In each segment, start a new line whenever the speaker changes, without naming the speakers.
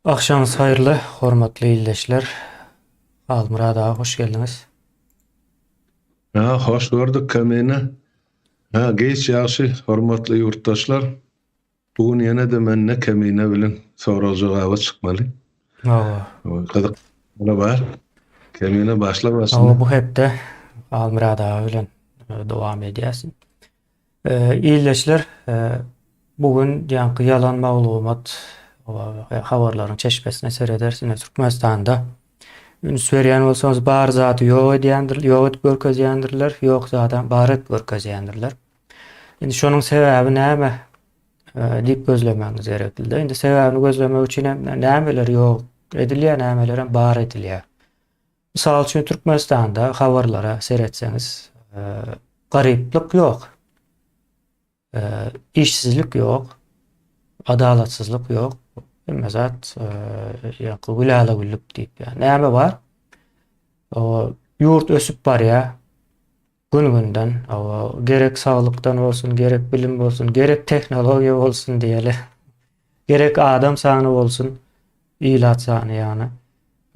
Agşamyňyz haýyrly, hormatly ildeşler. Halmyrat aga hoş geldiňiz.
Ha, hoş gördük Kemine. Ha, geç ýagşy, hormatly ýurtdaşlar. Bu gün ýene-de men ne Kemine bilen sorag-jogaba çykmaly.
Hawa.
Gyzyk bar. Kemine başla başyny.
Hawa, bu hepde Halmyrat aga bilen e, dowam edýäs. Ildeşler, bu gün ýaňky ýalan maglumat habarlaryň çeşmesine serederis. Ine Türkmenistanda üns berýän bolsaňyz bar zady ýok edýändir, ýok edip görkezýändirler, ýok zadam bar edip görkezýändirler. Indi şonuň sebäbi näme diýip gözlemegiňiz gerekli-de. Indi sebäbini gözlemek üçin hem nämeler ýok edilýär, nämelerem bar edilýär. Mysal üçin Türkmenistanda habarlara seretseňiz, garyplyk ýok. Işsizlik ýok. Adalatsyzlyk ýok. Hemme zat ýa-da gülala-güllük diýip. Näme bar? O ýurt ösüp barýar. Gün-günden, gerek saglykdan bolsun, gerek bilim bolsun, gerek tehnologiýa bolsun diýeli. Gerek adam sany bolsun, ilat sany ýagny.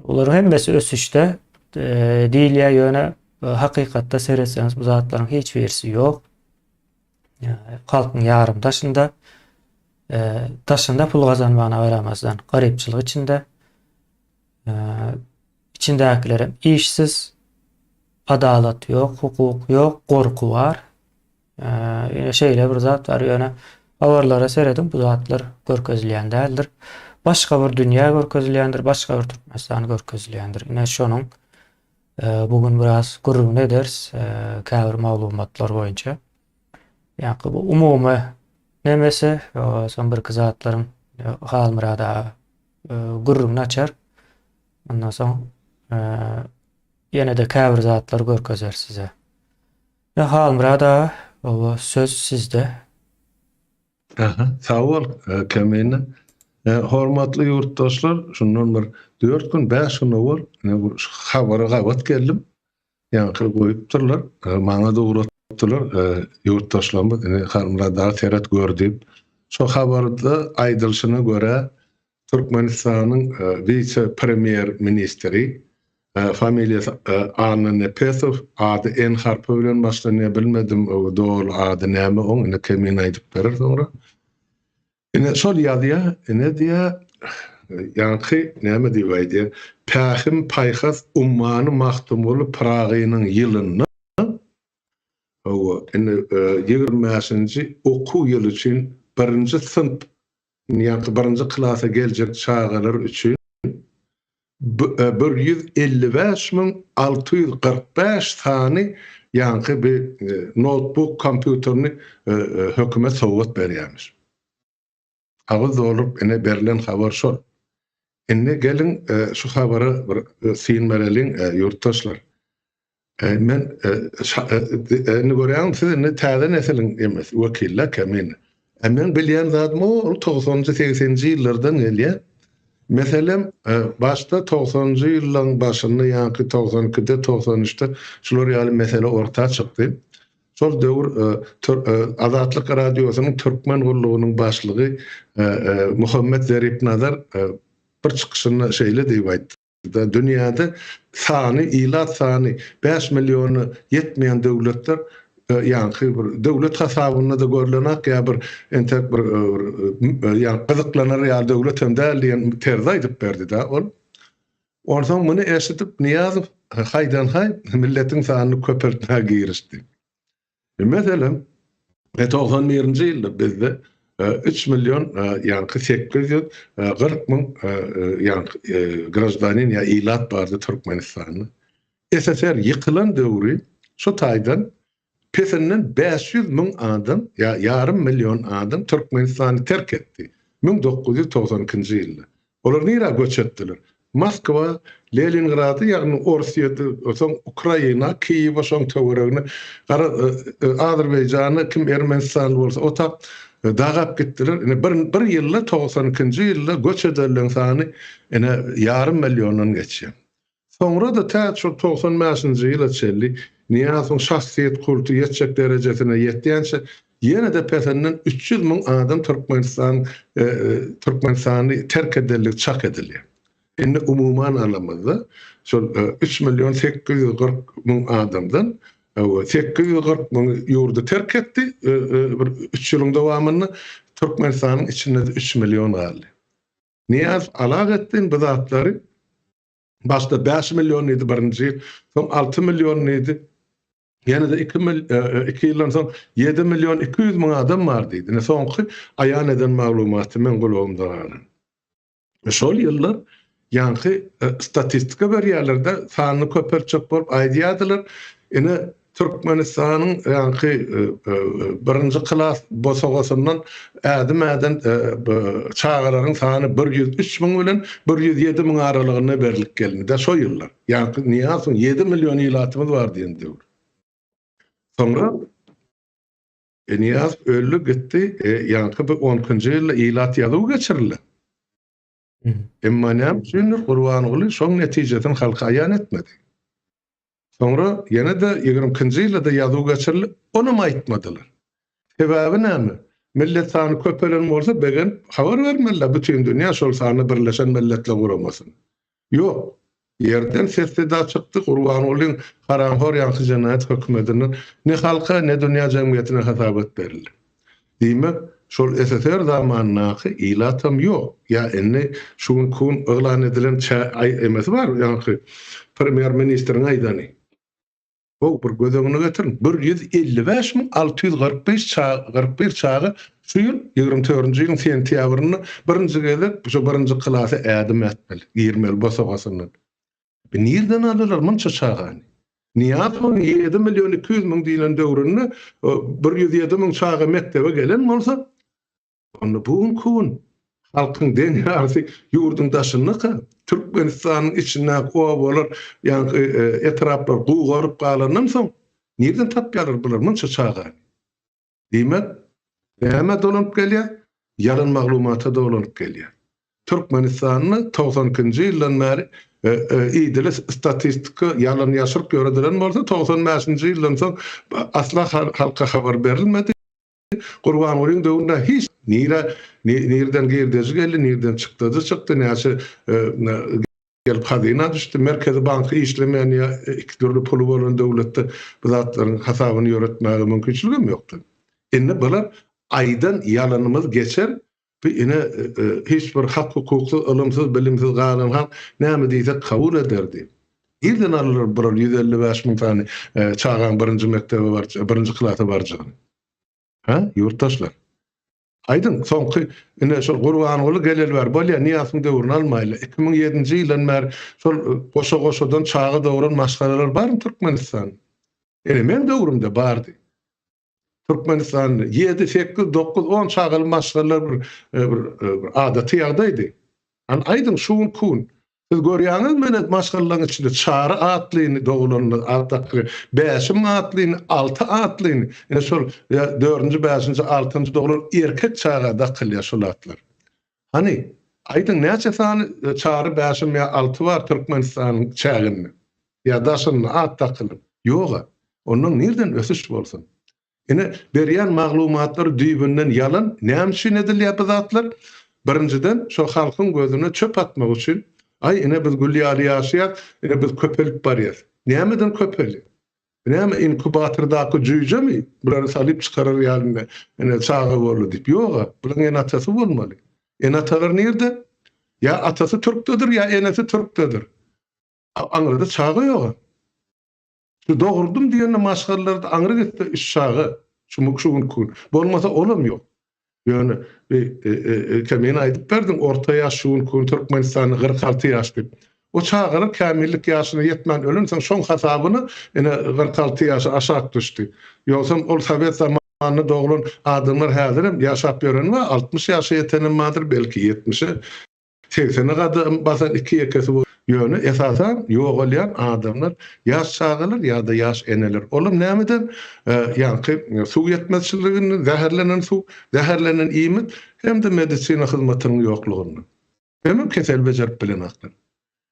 Olaryň hemmesi ösüşde e, diýilýär, ýöne e, hakykatda seretseňiz bu zatlaryň hiç birisi ýok. Halkyň ýarym daşynda, e, daşynda pul gazanmagyna garamazdan garypçylyk içinde. Içindäkilerem işsiz, adalat ýok, hukuk ýok, gorky bar. Ýöne şeýle bir zat bar, ýöne habarlara serediň, bu zatlar görkezilýän däldir. Başga bir dünýä görkezilýändir, başga bir Türkmenistan görkezilýändir. Ine şonuň bu gün biraz gürrüňini ederis käbir maglumatlar boýunça. Ýa-da bu umumy nemesi, soň birki zatlaryň Halmyrat aga gürrüňini açar. Ondan soň ýene-de käbir zatlar görkezer size. Ya Halmyrat aga, oba söz sizde.
Aha, sag bol, e, Kemine. E, hormatly ýurtdaşlar, şundan bir 4 gün, 5 gün owal ne bu habara gabat geldim. Ýaňky goýupdyrlar, e, maňa da ugratdylar, e, ýurtdaşlarymyz ine Halmyrat aga seret gör diýip. Şo habarda aýdylyşyna görä, Türkmenistanyň wise-premýer ministri, familiýasy Anna Nepesow, ady N harpy bilen başlanýar, bilmedim doly ady näme oň, ine Kemine aýdyp berer soňra. Ine şol ýazýar, ine diýýär, ýaňky näme diýip aýdýar, Pähim-paýhas ummany Magtymguly Pyragynyň ýylynda, hawa, indi 25-nji okuw ýyly üçin birinji synp Ýaňky birinji klasa geljek çagalar üçin 155 645 sany ýaňky bir noutbuk kompýuterini hökümet sowgat berýärmiş. Agyz dolup ine berlen habar şol. Indi geliň şu habara bir syn bereliň ýurtdaşlar. Men indi görýäňmi siz indi täze nesiliň emes wekiller kemine. E men bilýän zadym ol 90-njy 80-nji ýyllardan gelýär. Meselem, başda 90-njy ýyllaryň başynda ýaňky 92-de, 93-de şular ýaly mesele orta çykdy. Şol döwür Azatlyk Radiosynyň Türkmen gullugynyň başlygy Muhammet Zeripnazar bir çykyşynda şeýle diýip aýtdy. Dünýäde sany, ilat sany 5 milliona ýetmeýän döwletler ýaňky bir döwlet hasabynda-da görlenak ýa bir entek bir ýa gyzyklanar ýaly döwlet hem däl diýen terzde aýdyp berdi-de ol. Onsoň muny eşidip Nyýazow haýdan-haý milletiň sanyny köpeltmäge girişdi. Meselem, 91-nji ýylda bizde 3 million ýaňky 840 müň ýaňky graždanin ýa ilat bardy Türkmenistanda. SSR ýykylan döwri şu taýdan pesinden 500 müň adam ýa ýarym million adam Türkmenistany terk etdi 1992-nji ýylda. Olar nirä göç etdiler? Moskwa, Leningrady, ýagny Orsýeti, soň Ukraina, Kiýewe, şoň töweregine, gara Azerbaýjana, kim Ermenistanly bolsa o tap dagap gitdiler. Ine bir bir ýylda 92-nji ýylda göç edenleň sany ine ýarym milliondan geçýär. Soňra-da tä şol 95-nji ýyla çenli Nyýazowyň şahsyýet kulty ýetjek derejesine ýetýänçä. ýene-de pesinden 300 müň adam Türkmenistan Türkmenistany terk edenligi çak edilýär. Indi umuman alamyzda şol 3 million 840 müň adamdan 840 müňi ýurdy terk etdi bir üç ýylyň dowamynda Türkmenistanyň içinde-de 3 million galdy. Nyýazow alak etdi bu zatlary. Başda 5 million diýdi birinji ýyl, soň 6 million diýdi. Ýene-de 2 2 ýyldan soň 7 million 200 müň adam bar diýdi. Ine soňky aýan eden maglumaty meň gulagymda galan. Şol ýyllar ýaňky statistika berýärler-de, sanyny köpeltjek bolup aýdýardylar. Ine Türkmenistanyň ýaňky birinji klas bosagasyndan ädim äden çagalaryň sany 103 müň bilen 107 müň aralygynda berlip gelindi-de şo ýyllar. Ýaňky Nyýazowyň 7 million ilatymyz bar diýen döwür. Soňra Nyýazow öldi gitdi, ýaňky bir on ikinji ýylda ilat ýazuwy geçirildi. Emma näme üçindir Gurbanguly şoň netijesini halka aýan etmedi. Soňra ýene-de 22-nji ýylda-da ýazuw geçirildi, onam aýtmadylar. Sebäbi näme? Millet sany köpelen bolsa begenip habar bermeliler bütin dünýä şol sanda Birleşen Milletler Guramasyna. Ýok. Ýerden ses-seda çykdy, Gurbangulyň haramhor ýaňky jenaýat hökümetinden ne halka, ne dünýä jemgyýetine hasabat berildi. Diýmek, şol SSR zamanyndaky ilatam ýok. Ýa indi şu günki gün yglan edilen çä emesi bar, ýaňky premýer-ministriň aýdany. How, bir göz öňüne getiriň, 155 645 çaga, 41 çaga şu ýyl, 24-nji ýylyň sentýabrynda birinji gezek şu birinji klasa ädim ätmeli, girmeli bosagasyndan. E, nirden aldylar munça çagany? Nyýazowyň 7 million 200 müň diýlen döwründe 107 müň çaga mekdebe gelen bolsa, Onda bu günki gün halkyň deň ýarysy ýurduň daşyndaka, Türkmenistanyň içindäki obalar, ýaňky e, etraplar gugaryp galandan soň nirden tapýarlar bular munça çagany? Diýmek, nämä dolanyp gelýär? Ýalan maglumata dolanyp gelýär. Türkmenistanda 92-nji ýyldan bäri e, e, idili statistika ýalan ýaşyryk ýöredilen bolsa, 95-nji ýyldan soň asla halka habar berilmedi. Gurbangulyň döwründe hiç nire nirden girdeji geldi, nirden çykdajy çykdy, näçe e, gelip hazyna düşdi. Merkezi banky işlemeýän ýa iki dürli puly bolan döwletde bu zatlaryň hasabyny ýöretmäge mümkinçiligem ýokdy. Indi bular aýdan ýalanymyz geçer, bu ine e, e, hiç bir hak-hukuksyz, ylymsyz, bilimsiz galan halk näme diýsek kabul eder diýip. Nirden alyrlar bular 155 müň sany e, çagaň birinji mekdebe barjak, birinji klasa barjagyny? Ha, ýurtdaşlar. Aýdyň, soňky ine şol Gurbanguly geleli bäri bolýa, Nyýazowyň döwrüni almaýly. 2007-nji ýyldan bäri şol goşa-goşadan çaga dogran maşgalalar barmy Türkmenistanda? Ine meň döwrümde bardy. Türkmenistanda 7, 8, 9, 10 çagaly maşgalalar bir, e, bir, e, bir adaty ýagdaýdy. Hany aýdyň şu günki gün siz görýäňizmi mene maşgalalaryň içinde Çary atlyny dogulanyny at dakylýar, Bäşim atlyny, Alty atlyny, ine şol ýa dördünji, bäşinji, altynjy doglan erkek çaga dakylýar şol atlar. Hany aýdyň näçe sany e, Çary, Bäşim ýa Alty bar Türkmenistanyň çäginde ýa daşynda at dakylyp? Ýog-a. Ondan nirden ösüş bolsun? Ine, berýän maglumatlary düýbünden ýalan. Näme üçin edilýär bu zatlar? Birinjiden, şo halkyň gözüne çöp atmak üçin. Aý, ine biz gül ýaly ýaşaýas, ine biz köpelip barýas. Nämeden köpelýär? Näme inkubatordaky jüýjemi bulary salyp çykarar ýaly ine çaga boldy diýip. Ýog-a, bularyň ene-atasy bolmaly. Ene-atalar nirde? Ýa atasy türkdedir, ýa enesi türkdedir. Aňyrda çaga ýog-a. Şu dogurdym diýende maşgalalarda aňry gitse üç çaga şu şu günki gün. Bolmasa olam ýok. Ýöne e, men aýdyp berdim orta ýaş şu günki gün Türkmenistanda 46 ýaş diýip. O çagalar kämillik ýaşyna ýetmän ölensoň şoň hasabyna ine 46 ýaşa aşak düşdi. Ýogsam ol sowet zamanynda doglan adamlar häzirem ýaşap ýören bar, 60 ýaşa ýetenem bardyr, belki 70-e. Segsene gadam basan iki ýekesi bol. Ýöne esasan ýogalýan adamlar ýaş çagalar ýa-da ýaş eneler. Olam nämeden? Ýaňky suw ýetmezçiliginden, zäherlenen suw, zäherlenen iýmit hem-de medisina hyzmatynyň ýoklugyndan. Hemem kesel bejerip bilenaklar.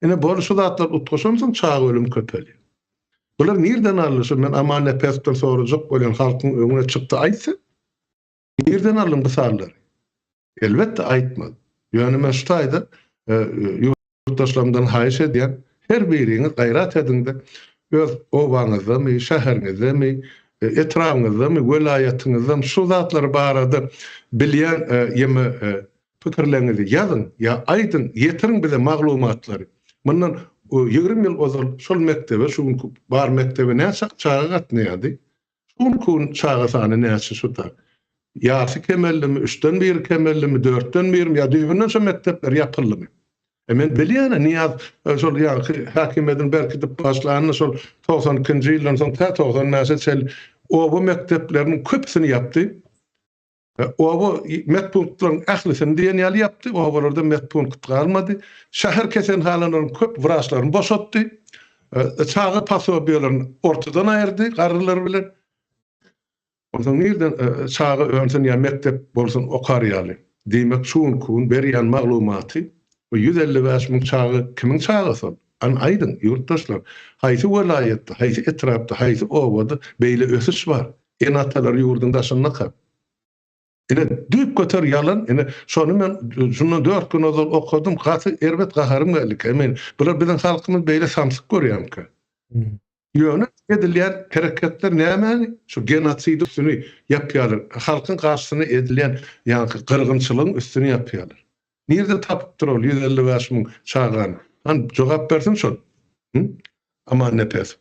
Ine bol şu zatlar utgaşansoň çaga ölüm köpelýär. Bular nirden aldy şu men Aman Nepesowdan sorajak bolýan halkyň öňüne çykdy aýtsa. Nirden aldyň bu sanlary? Elbetde aýtmaz. Ýöne men şu taýda ýurtdaşlarymdan haýyş edýän, her biriňiz gaýrat ediň-de, öz obaňyzdamy, şäheriňizdemi, etrabyňyzdamy, welaýatyňyzdamy şu zatlar barada bilýän ýeme pikirleriňizi ýazyň ýa aýdyň, ýetiriň bize maglumatlary. Mundan 20 ýyl ozal şol mekdebe, şu günki bar mekdebe näçe çaga gatnaýardy? Şu günki gün çaga sany näçe şu tak? Ýarysy kemeldimi, üçden biri kemeldimi, dörtden birimi ýa düýbünden şo mekdepler ýapyldymy? E men bilýän-ä Nyýaz şol ýaňky häkimiýetini berkidip başlanda şol 92-nji ýyldan soň tä 95-e çenli oba mekdepleriniň köpüsini ýapdy. Oba medpunktlaryň ählisini diýen ýaly ýapdy, obalarda medpunkt galmady. Şäher keselhanalarynyň köp wraçlaryny boşatdy. Çaga posobiýalaryny ortadan aýyrdy garrylar bilen. Onsoň nirden çaga önsün ýa mekdep bolsun okar ýaly. Diýmek şu günki gün berýän maglumaty bu 155 müň çaga kimiň çagasy ol? Hany aýdyň ýurtdaşlar, haýsy welaýatda, haýsy etrapda, haýsy obada beýle ösüş bar? Ene-atalary ýurduň daşyndaka. Ine, düýpgöter ýalan, ine, şony men şundan dört gün ozal okadym, gaty erbet gaharym geldi. Men, bular biziň halkymyz beýle samsyk görýärmikä? Ýöne edilýän hereketler nämäni? Şu genosidiň üstüni ýapýarlar. Halkyň garşysyna edilýän ýaňky gyrgynçylygyň üstüni ýapýarlar. Nirden tapypdyr ol 155 müň çagany? Hany, jogap bersin şol. Amannepesow.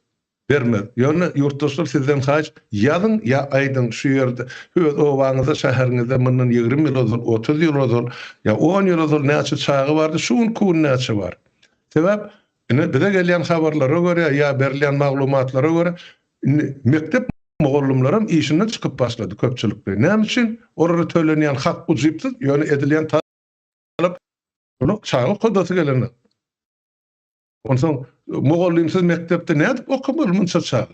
Bermez. Ýöne ýurtdaşlar sizden haýyş, ýazyň ýa aýdyň şu ýerde öz obaňyzda, şäheriňizde mundan 20 ýyl ozal, 30 ýyl ozal ýa 10 ýyl ozal näçe çaga bardy, şu günki gün näçe bar? Sebäp ine bize gelýän habarlara görä ýa berilýän maglumatlara görä indi mekdep mugallymlaram işinden çykyp başlady köpçülikleýin. Näme üçin? Olara tölenýän hak ujypsyz, ýöne edilýän talap onuň çaga okadasy gelenok. Onsoň mugallymsyz mekdepde nädip okamaly munça çaga?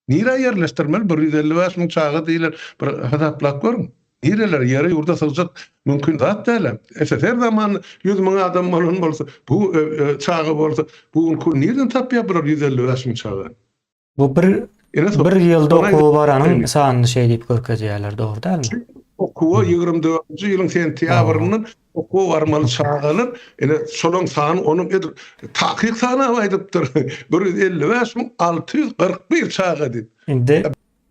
Nirä ýerleşdirmeli? 155 müň çaga diýiler, bir hasaplap görüň. Nireler ýere ýurda sygjak mümkin zat däl. SSR zamanynda 100 müň adam bolan bolsa, bu e, e, çaga bolsa, bu günki gün nirden tapýar bular 155 müň çaga?
Bu bir bir ýylda okuwa baranyň sanyny şeý diýip görkezýärler, dogry dälmi?
Okuwa 24-nji ýylyň sentýabryndan okuwa barmaly çagalar, ine şolaň sany onuň edil takyk sanap aýdypdyr. 155 641 çaga diýip.
Indi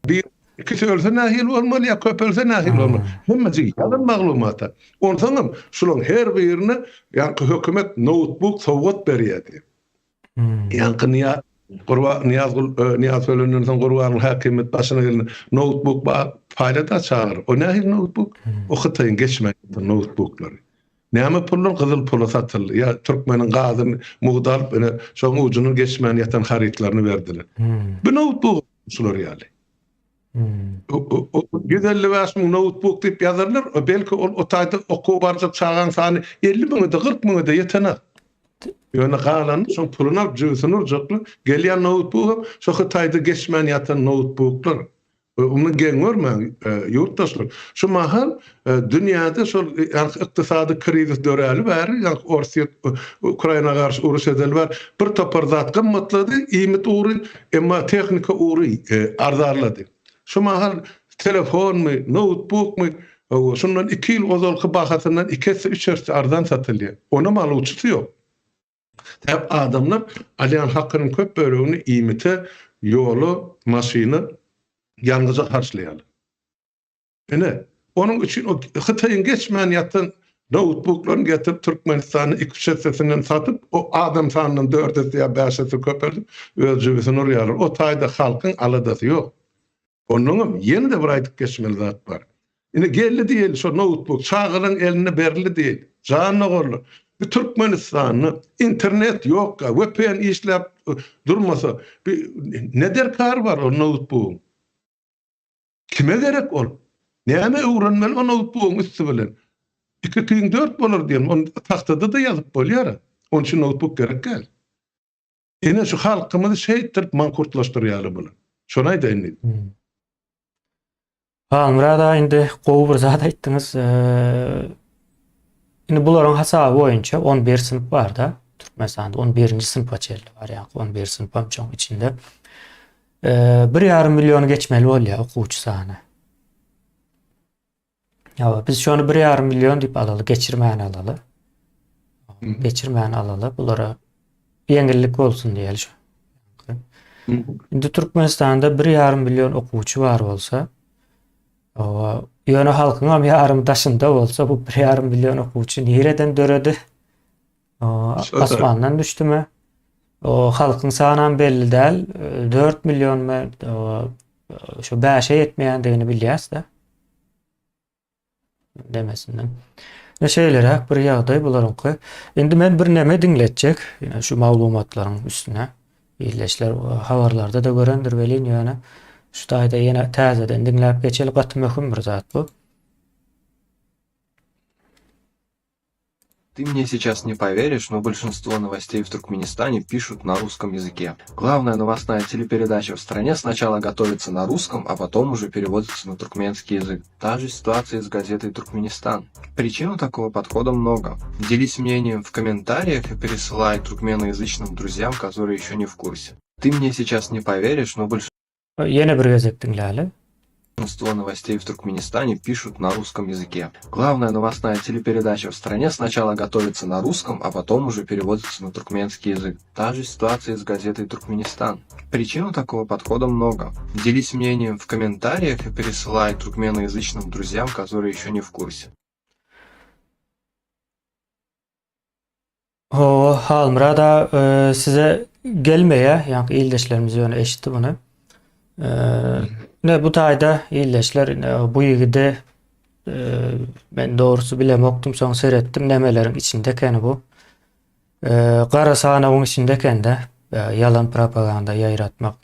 bir ikisi ölse nähili bolmaly ýa köpelse nähili bolmaly? Hemmesi ýalan maglumata. Onsoňam şulaň her birine ýaňky hökümet noutbuk sowgat berýär diýip. Ýaňky Nyýaz Gurban Nyýazgul Nyýaz ölenden soň Gurbanguly häkimiýet başyna gelende noutbuk paýlady çagyryp. O nähili noutbuk? O Hytaýyň geçmän ýatan noutbuklary. Näme puldan gyzyl pula satyldy. Ýa türkmeniň gazyny mugt alyp ine şoň ujundan geçmän ýatan harytlaryny berdiler. Bu noutbuk şular ýaly. 155 müň noutbuk diýip ýazarlar, belki ol o taýda okuwa barjak çagaň sany 50 müňe-de 40 müňe-de ýetenak. Ýöne galany şoň puluny alyp jübüsini urjaklar. Gelýän noutbugam şo Hytaýda geçmän ýatan noutbuklar. Muny geň görmäň, ýurtdaşlar. Şu mahal dünýäde şol ýaňky ykdysady krizis döräli bäri, ýaňky Orsýet Ukraina garşy uruş edeli bäri bir topar zat gymmatlady, iýmit ugry, emma tehnika ugry arzanlady. Şu mahal telefonmy, noutbukmy, şundan iki ýyl ozalky bahasyndan iki esse, üç esse arzan satylýar. Onam alyjysy ýok. Sebäp adamlar alýan hakynyň köp bölegini iýmite, ýola, maşyna, ýangyja harçlaýarlar. Ine, onuň üçin o Hytaýyň geçmän ýatan noutbuklaryny getirip Türkmenistanda iki-üç essesinden satyp, o adam sanyndan dört esse ýa bäş esse köpeldip, öz jübüsini urýarlar. O taýda halkyň aladasy ýok. Onnoňam ýene-de bir aýdyp geçmeli zat bar. Ine geldi diýeli şo noutbuk çagalaryň eline berildi diýeli. Jan doganlar, bu Türkmenistanda internet ýokka, VPN işläp durmasa, bir ne derkary bar ol noutbugyň? Kime gerek ol? Näme öwrenmeli o noutbugyň üsti bilen? Iki ikiň dört bolar diýen, ony tagtada-da ýazyp bolýar. Onuň üçin noutbuk gerek däl. Ine şu halkymyzy şeýtdirip mankurtlaşdyrýarlar bular. Şony aýdaýyn diýdim.
Hmm. Halmyrat aga indi gowy bir zat aýtdyňyz. Indi bularyň hasaby boýunça 11 synp bar-da. Türkmenistanda 11-nji synpa çenli bar, ýa 11 synpam çoň içinde. 1,5 milliony geçmeli bolýar okuwçy sany. Hawa, biz şony 1,5 million diýip alaly, geçirmän alaly. Geçirmän alaly, bulara ýeňillik bolsun diýeli şu. Indi Türkmenistanda 1,5 million okuwçy bar bolsa, hawa, ýöne halkyň hem ýarymy daşynda bolsa, bu 1,5 million okuwçy nireden döredi? Asmandan düşdümi? O halkyň sanam belli däl. 4 millionmy? Şu 5-e ýetmeýändigini bilýäs-de. Demesinden. Ne şeýleräk bir ýagdaý bularyňky. Indi men bir neme diňletjek. Ýa şu maglumatlaryň üstüne. Ildeşler habarlarda da görendir welin ýöne şu taýda ýene täzeden diňläp geçeli gaty möhüm bir zat bu.
Ты мне сейчас не поверишь, но большинство новостей в Туркменистане пишут на русском языке. Главная новостная телепередача в стране сначала готовится на русском, а потом уже переводится на туркменский язык. Та же ситуация с газетой «Туркменистан». Причин у такого подхода много. Делись мнением в комментариях и пересылай туркменоязычным друзьям, которые еще не в курсе. Ты мне сейчас не поверишь, но большинство
Ýene bir gezek diňläli.
Большинство новостей в Туркменистане пишут на русском языке. Главная новостная телепередача в стране сначала готовится на русском, а потом уже переводится на туркменский язык. Та же ситуация с газетой «Туркменистан». Причин у такого подхода много. Делись мнением в комментариях и пересылай туркменоязычным друзьям, которые еще не в курсе.
Hawa, Halmyrat aga, size gelmeýär, ýaňky ildeşlerimiz ýöne eşitdi muny. Ine bu taýda ildeşler ine bu ýigidi men dogrusy bilemokdym, soň seretdim nemeleriň içinde ekeni bu. Gara sanawyň içinde ekende ýalan propaganda ýaýratmak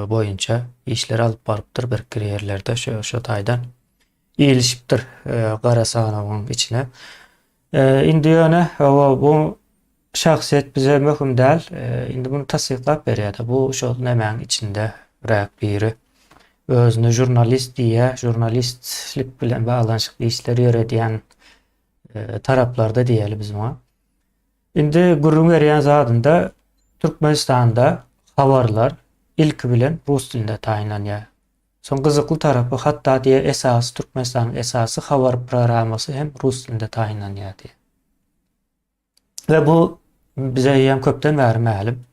boýunça işler alyp barypdyr birkir ýerlerde şo şo taýdan ilişipdir gara sanawyň içine. Indi ýöne hawa bu şahsyýet bize möhüm däl. Indi muny tassyklap berýär-de. Bu şol nämäň içinde räk biri. Özüne žurnalist diýýär, žurnalistlik bilen baglanyşykly işleri ýöredýän taraplarda diýeli biz muňa. Indi gürrüň berýän zadynda Türkmenistanda habarlar ilki bilen rus dilinde taýynlanýar. Soň gyzykly tarapy hatda diýe esasy Türkmenistanyň esasy habar programmasy hem rus dilinde taýynlanýar diýe. We bu bize eýýäm köpden bäri mälim.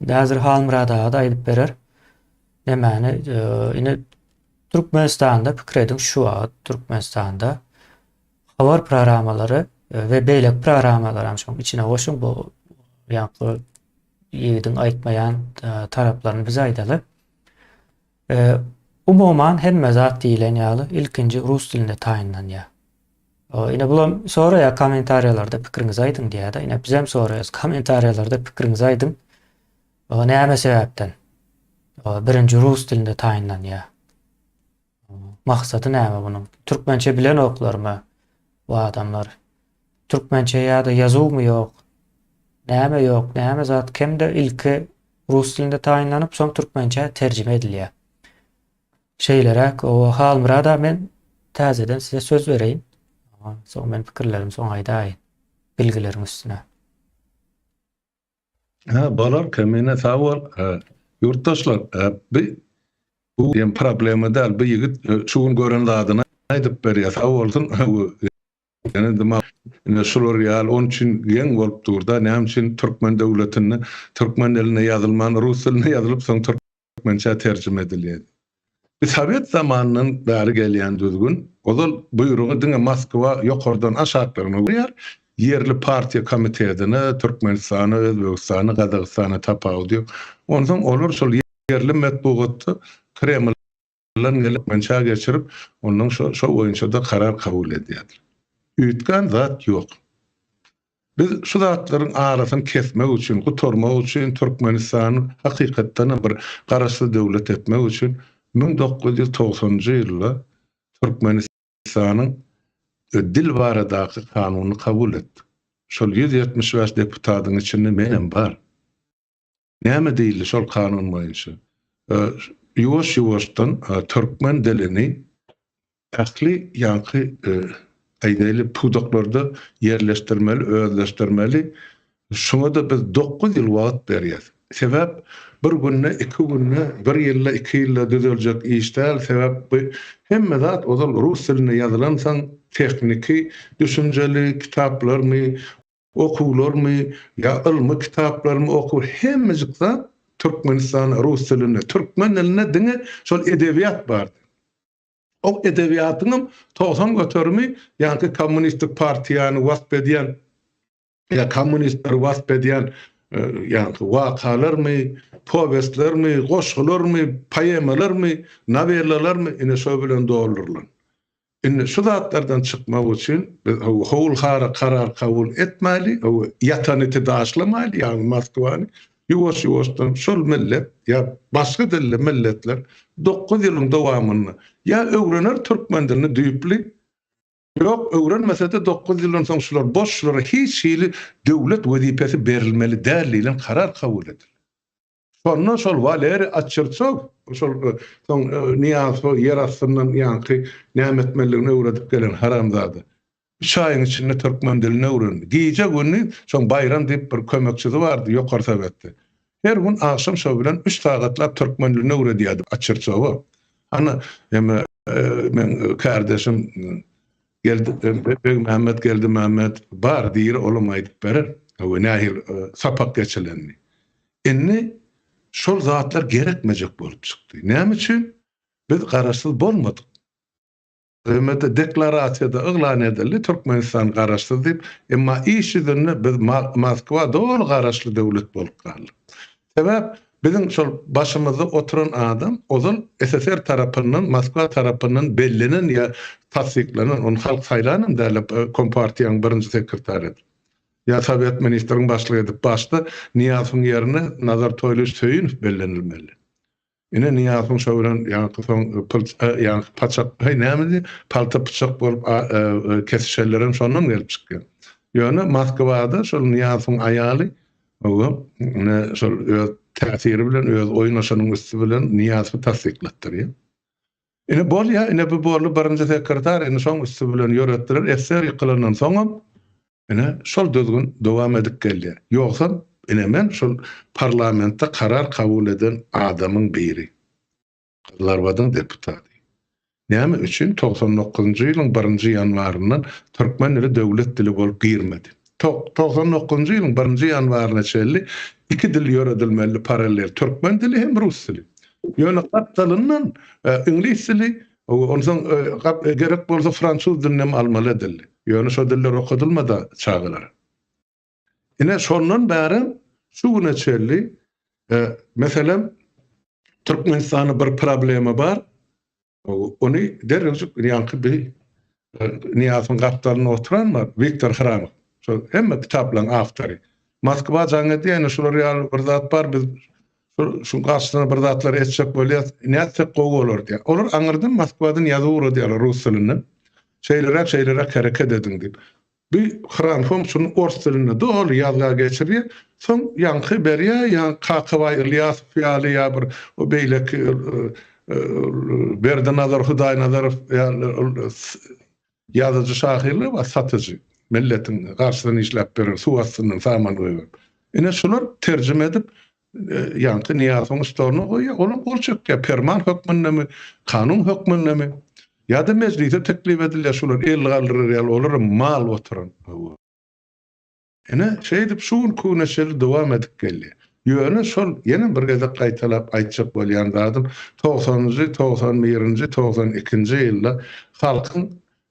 Indi häzir Halmyrat aga-da aýdyp berer. Nämäni e, indi Türkmenistanda pikir ediň şu wagt Türkmenistanda habar programmalary e, we beýleki programmalar hem şoň içine goşuň bu ýaňky ýigidiň aýtmaýan e, taraplaryny biz aýdaly. Umuman hemme zat diýilen ýaly ilkinji rus dilinde taýynlanýar. Ine bulam soraýar kommentariýalarda pikiriňizi aýdyň diýýär-de. Ine bizem soraýarys kommentariýalarda pikiriňizi aýdyň. Näme sebäpden? Birinji rus dilinde taýynlanýar. Maksady näme bunuň? Türkmençe bilenoklarmy bu adamlar? Türkmençe ýa-da ýazuwmy ýok? Näme ýok, näme zat kemde ilki rus dilinde taýynlanyp, soň türkmençä terjime edilýär. Şeýleräk, o Halmyrada men täzeden size söz bereýin. Soň men pikirlerimi soň aýdaýyn. Bilgileriň üstüne.
Ha, bolar, Kemine sag bol. Ýurtdaşlar, bu bu diýen problema däl. Bu ýigit şu gün gören zadyny aýdyp berýär. Sag bolsun. Ýene ine şular ýaly onuň üçin geň bolup dur-da, näme üçin türkmen döwletinde türkmen dilinde ýazylman, rus dilinde ýazylyp, soň türkmençä terjime edilýär. Bu sowet zamanyndan bäri gelýän düzgün. Ozal buýrugy diňe Moskwa ýokardan aşaklygyna berýär. Ýerli partiýa komitetine, Türkmenistana, Özbegistana, Gazagystana tapawudy ýok. Onsoň olar şol ýerli metbugatda Kremlden gelip türkmençä geçirip, ondan şo şo boýunça-da karar kabul edýärler. Üýtgän zat ýok. Biz şu zatlaryň arasyny kesmek üçin, gutarmak üçin, Türkmenistany hakykatdanam bir garaşsyz döwlet etmek üçin 1990-njy ýylda Türkmenistanyň dil baradaky kanunyny kabul etdik. Şol 175 deputatyň içinde menem bar. Näme diýildi şol kanun boýunça? Ýuwaş-ýuwaşdan türkmen dilini ähli ýaňky aýdaýly pudaklarda ýerleşdirmeli, özleşdirmeli. Şuňa-da biz dokuz ýyl wagt berýäs. Sebäp bir günde, iki günde, bir ýylda, iki ýylda düzeljek iş däl. Sebäp bu hemme zat ozal rus dilinde ýazylansoň. tehniki düşünjeli kitaplarmy, okuwlarmy ýa ylmy kitaplarmy okuw hemmejik zat Türkmenistan rus dilinde, türkmen dilinde diňe şol edebiýat bardy. O edebiýatyňam 90 göterimi ýaňky kommunistik partiýany wasp edýän ýa kommunistleri wasp edýän ýaňky wakalarmy, powestlermi, goşgularmy, poemalarmy, nowellalarmy ine şo bilen doldurylan. Indi şu zatlardan çykmak üçin biz howul-hara karar kabul etmäli, ýatan iti daşlamaýly, ýagny Moskwany ýuwaş-ýuwaşdan şol millet ýa başga dilli milletler dokuz ýylyň dowamynda ýa öwrener türkmen dilini düýpli, ýok öwrenmese-de dokuz ýyldan soň şular boş, şulara hiç hili döwlet wezipesi berilmeli däl diýlen karar kabul edildi. Şonda şol Waleriý Oçertsow, şol soň Nyýazowa ýer astyndan ýaňky näme etmelidigini öwredip gelen haramzada. Üç aýyň içinde türkmen dilini öwrendi. Gije-gündiz şoň Baýram diýip bir kömekçisi bardy ýokary sowetde. Her gün agşam şo bilen üç sagatlap türkmen dilini öwredýärdi Oçertsowa. Hany, eme, meň kärdeşim Geldi Begmämmet Geldimämmet bar diri olam aýdyp berer. We nähili sapak geçilenini. Indi şol zatlar gerekmejek bolup çykdy. Näme üçin? Biz garaşsyz bolmadyk. BMT deklarasiýada yglan edildi, Türkmenistan garaşsyz diýip, emma iş ýüzünde biz Moskwa doly garaşly döwlet bolup galdyk. Sebäp biziň şol başymyzda oturan adam ozal SSR tarapyndan, Moskwa tarapyndan bellenen ýa tassyklanan, ony halk saýlanam däl, Kompartiýanyň birinji sekretary edip. Ýa Sowet ministriň başlygy edip başda Nyýazowyň ýerine Nazar Toýlyýewiç Söýünow bellenilmeli. Ine Nyýazowyň şo bilen ýaňky soň pul ýaňky paçak heý näme diýip palta pyçak bolup kesişenlerem şondan gelip çykýar. Ýöne Moskwada şol Nyýazowyň aýaly oba ine şol öz täsiri bilen öz oýnaşynyň üsti bilen Nyýazowy tassyklatdyrýar. Ine bolýa, ine bu boldy birinji sekretar, indi şoň üsti bilen ýöretdiler. SSR ýykylandan soňam ine şol düzgün dowam edip gelýär. Ýogsam ine men şol parlamentde karar kabul eden adamyň biri. Gyzylarbadyň deputady. Näme üçin 99-njy ýylyň birinji ýanwaryndan türkmen dili döwlet dili bolup girmedi? 99-njy ýylyň birinji ýanwaryna çenli iki dil ýöredilmelidi parallel, türkmen dili hem rus dili. Ýöne gapdalyndan iňlis dili, onsoň gerek bolsa fransuz dilini hem almaly edildi. Ýöne şo diller okadylmady çagalara. Ine şondan bärem şu güne çenli, meselem, Türkmenistanda bir problema bar. Ony derrewjik ýaňky bir Nyýazowyň gapdalynda oturan bar, Wiktor Hramow. Şol hemme kitaplaryň awtory. Moskwa jaň edýär, ine şular ýaly bir zat bar, biz şu garşysyna bir zatlar etjek bolýas, nätsek gowy bolar diýýär. Olar aňyrdan Moskwadan ýazyp ugradýarlar rus dilinden. Şeýleräk, şeýleräk hereket ediň diýip. Bir Hranhom şuny ors dilinde doly ýazga geçirýär. Soň ýaňky berýär, ýa Kakabaý Ylýasow ýaly ýa bir o beýleki Berdinazar Hudaýnazarow ýaly ol ýazyjy şahyrlar bar, satyjy. Milletiň garşysyna işläp beren, suw astyndan saman goýberip. Ine şular terjime edip ýaňky Nyýazowyň stoluna goýýar, olam gol çekýär, perman hökmündemi, kanun hökmündemi, ýa-da mejlise teklip edilýär, şular el galdyrar ýaly, olaram mal oturan. Ine, şeýdip şu günki güne çenli dowam edip gelýär. Ýöne şol, ýene bir gezek gaýtalap aýtjak bolýan zadym, togsanynjy, 91-nji, 92-nji ýylda halkyň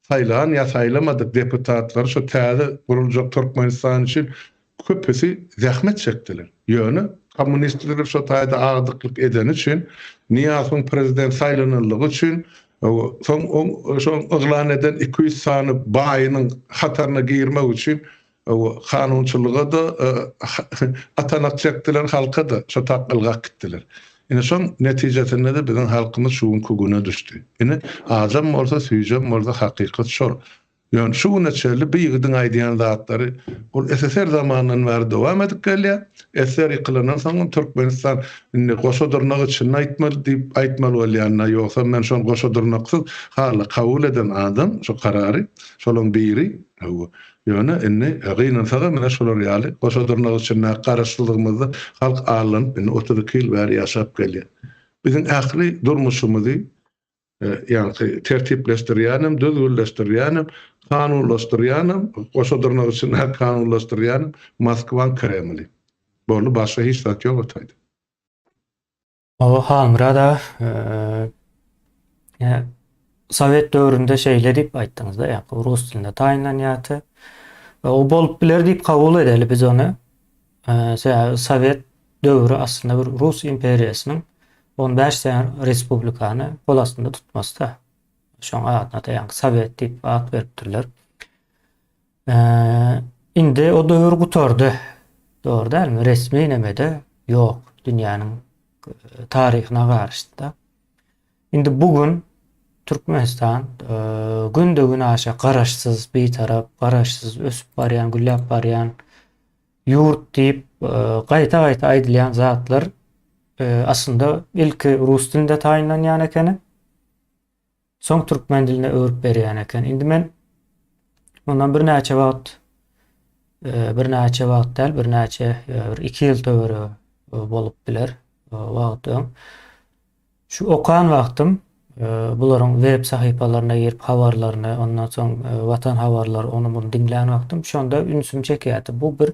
saýlan ýa saýlamadyk deputatlary şu täze guruljak Türkmenistan üçin köpüsi zähmet çekdiler. Ýöne kommunistler şo taýda agdyklyk edeni üçin, Nyýazowyň prezident saýlananlygy üçin, soň oň şoň yglan eden 200 sany baýynyň hataryna girmek üçin kanunçylyga-da atanak çekdiler, halka-da şo tak ylgap gitdiler. Ine şoň netijesinde-de biziň halkymyz şu günki güne düşdi. Ine ajam bolsa, süýjem bolsa hakykat şol. Ýöne şu güne çenli bu ýigidiň aýdýan zatlary ol SSR zamanyndan bäri dowam edip gelýär. SSR ýykylandan soňam Türkmenistan indi goşa dyrnak içinde aýtmaly diýip aýtmaly bolýan-da, ýogsam men şony goşa dyrnaksyz hala kabul eden adam şu karary, şolaň biri. Hawa. Ýöne indi gynansagam ine şolar ýaly goşa dyrnak içindäki garaşsyzlygymyzda halk allanyp indi 32 ýyl bäri ýaşap gelýär. Biziň ähli durmuşymyzy. Ýaňky tertipleşdirýänem, düzgünleşdirýänem, kanunlaşdyrýanam, goşa dyrnak içinde kanunlaşdyrýanam Moskwaň Kremli. Boldy, başga hiç zat ýok o taýda.
Hawa, Halmyrat aga, sowet döwründe şeýle diýip aýtdyňyzda, ýa rus dilinde taýynlanýardy. O bolup biler diýip kabul edeli biz ony. Sebäbi sowet döwri aslynda bir rus imperiýasynyň 15 sany respublikany gol astynda tutmasy-da. Şoň adyna-da ýaňky sowet diýip at beripdirler. Indi o döwür gutardy. Dogry dälmi? Resmi nemede ýok. Dünýäniň taryhyna garyşdy-da. Indi bu gün Türkmenistan günde-günaşa garaşsyz, bitarap, garaşsyz ösüp barýan, gülläp barýan ýurt diýip gaýta-gaýta aýdylýan zatlar aslynda ilki rus dilinde taýynlanýan ekeni. Soň türkmen diline öwrüp berýän eken. Indi men mundan birnäçe wagt birnäçe wagt däl, birnäçe bir 2 ýyl töweregi bolup biler wagt öň. Şu okan wagtym bularyň web sahypalaryna girip habarlaryny, ondan soň Watan habarlary ony muny diňlän wagtym şonda ünsüm çekýärdi. Bu bir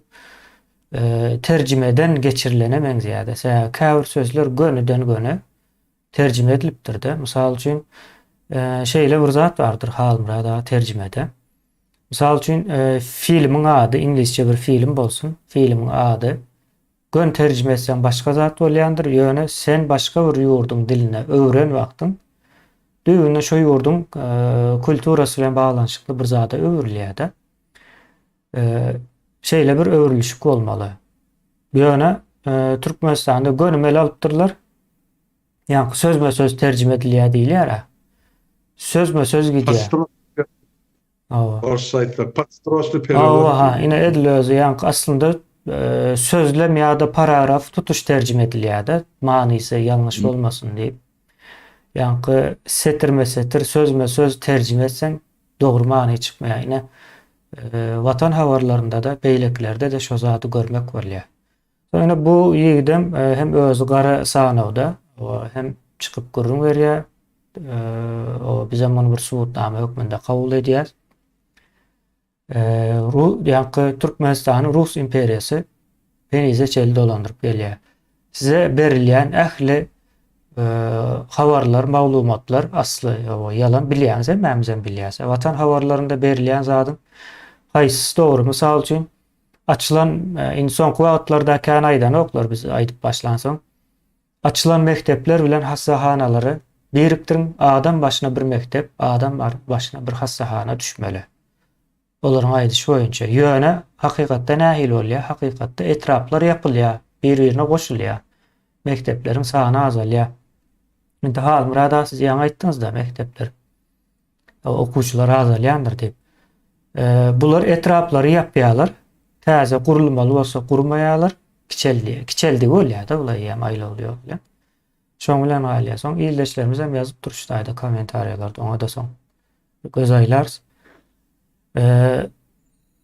terjimeden geçirilene meňzeýärdi. Sebäbi käbir sözler gönüden-göni terjime edilipdir-de. Mysal üçin, şeýle bir zat bardyr Halmyrat aga terjimede. Mysal üçin, filmiň ady iňlisçe bir film bolsun, filmiň ady Göni terjime etseň başga zat bolýandyr, ýöne sen başga bir ýurduň diline öwren wagtyň düýbünden şo ýurduň kulturasy bilen baglanyşykly bir zada öwrülýär-de. Şeýle bir öwrülişik bolmaly. Ýöne Türkmenistanda gönümel alypdyrlar. Ýaňky sözme-söz terjime edilýär diýilýär-ä. Sözme-söz gidýär.
Hawa. Orsça aýtsak, podstrosny perewod.
Hawa, ha, ine edil özi ýaňky aslynda e, sözlem ýa-da paragraf tutuş terjime edilýär-de, manysy ýalňyş bolmasyn diýip. Ýaňky setirme-setir, sözme-söz terjime etseň dogry many çykmaýar. Ine, e, Watan habarlarynda-da, beýlekilerde-de şo zady görmek bolýar. Ýöne bu ýigidem hem özi gara sanawda, hem çykyp gürrüň berýär. O bizem muny bir subutnama hökmünde kabul edýäris. Ýaňky Türkmenistany Rus imperiýasy henize çenli dolandyryp gelýär. Size berilýän ähli habarlar, maglumatlar asly ýalan bilýäňiz, hemmämizem bilýäris. Watan habarlarynda berilýän zadyň haýsysy dogry? Mysal üçin, Açylan indi soňky wagtlarda kän aýdanoklar biz aýdyp başlansoň. Açylan mekdepler bilen hassahanalary birikdiriň, adam başyna bir mekdep, adam başyna bir hassahana düşmeli. Olaryň aýdyşy boýunça. Ýöne hakykatda nähili bolýar? Hakykatda etraplar ýapylýar, bir-birine goşulýar. Mekdepleriň sany azalýar. Indi Halmyrat aga siz ýaňy aýtdyňyzda mekdepler okuwçylar azalýandyr diýip. Bular etraplary ýapýarlar. Täze gurulmaly bolsa gurmaýarlar. Kiçeldi, kiçeldigi bolýar-da bular eýýäm aýlawly ýol bilen. Şoň bilen galýar. Soň ildeşlerimiz hem ýazyp dur şu taýda kommentariýalarda oňa-da soň göz aýlarys.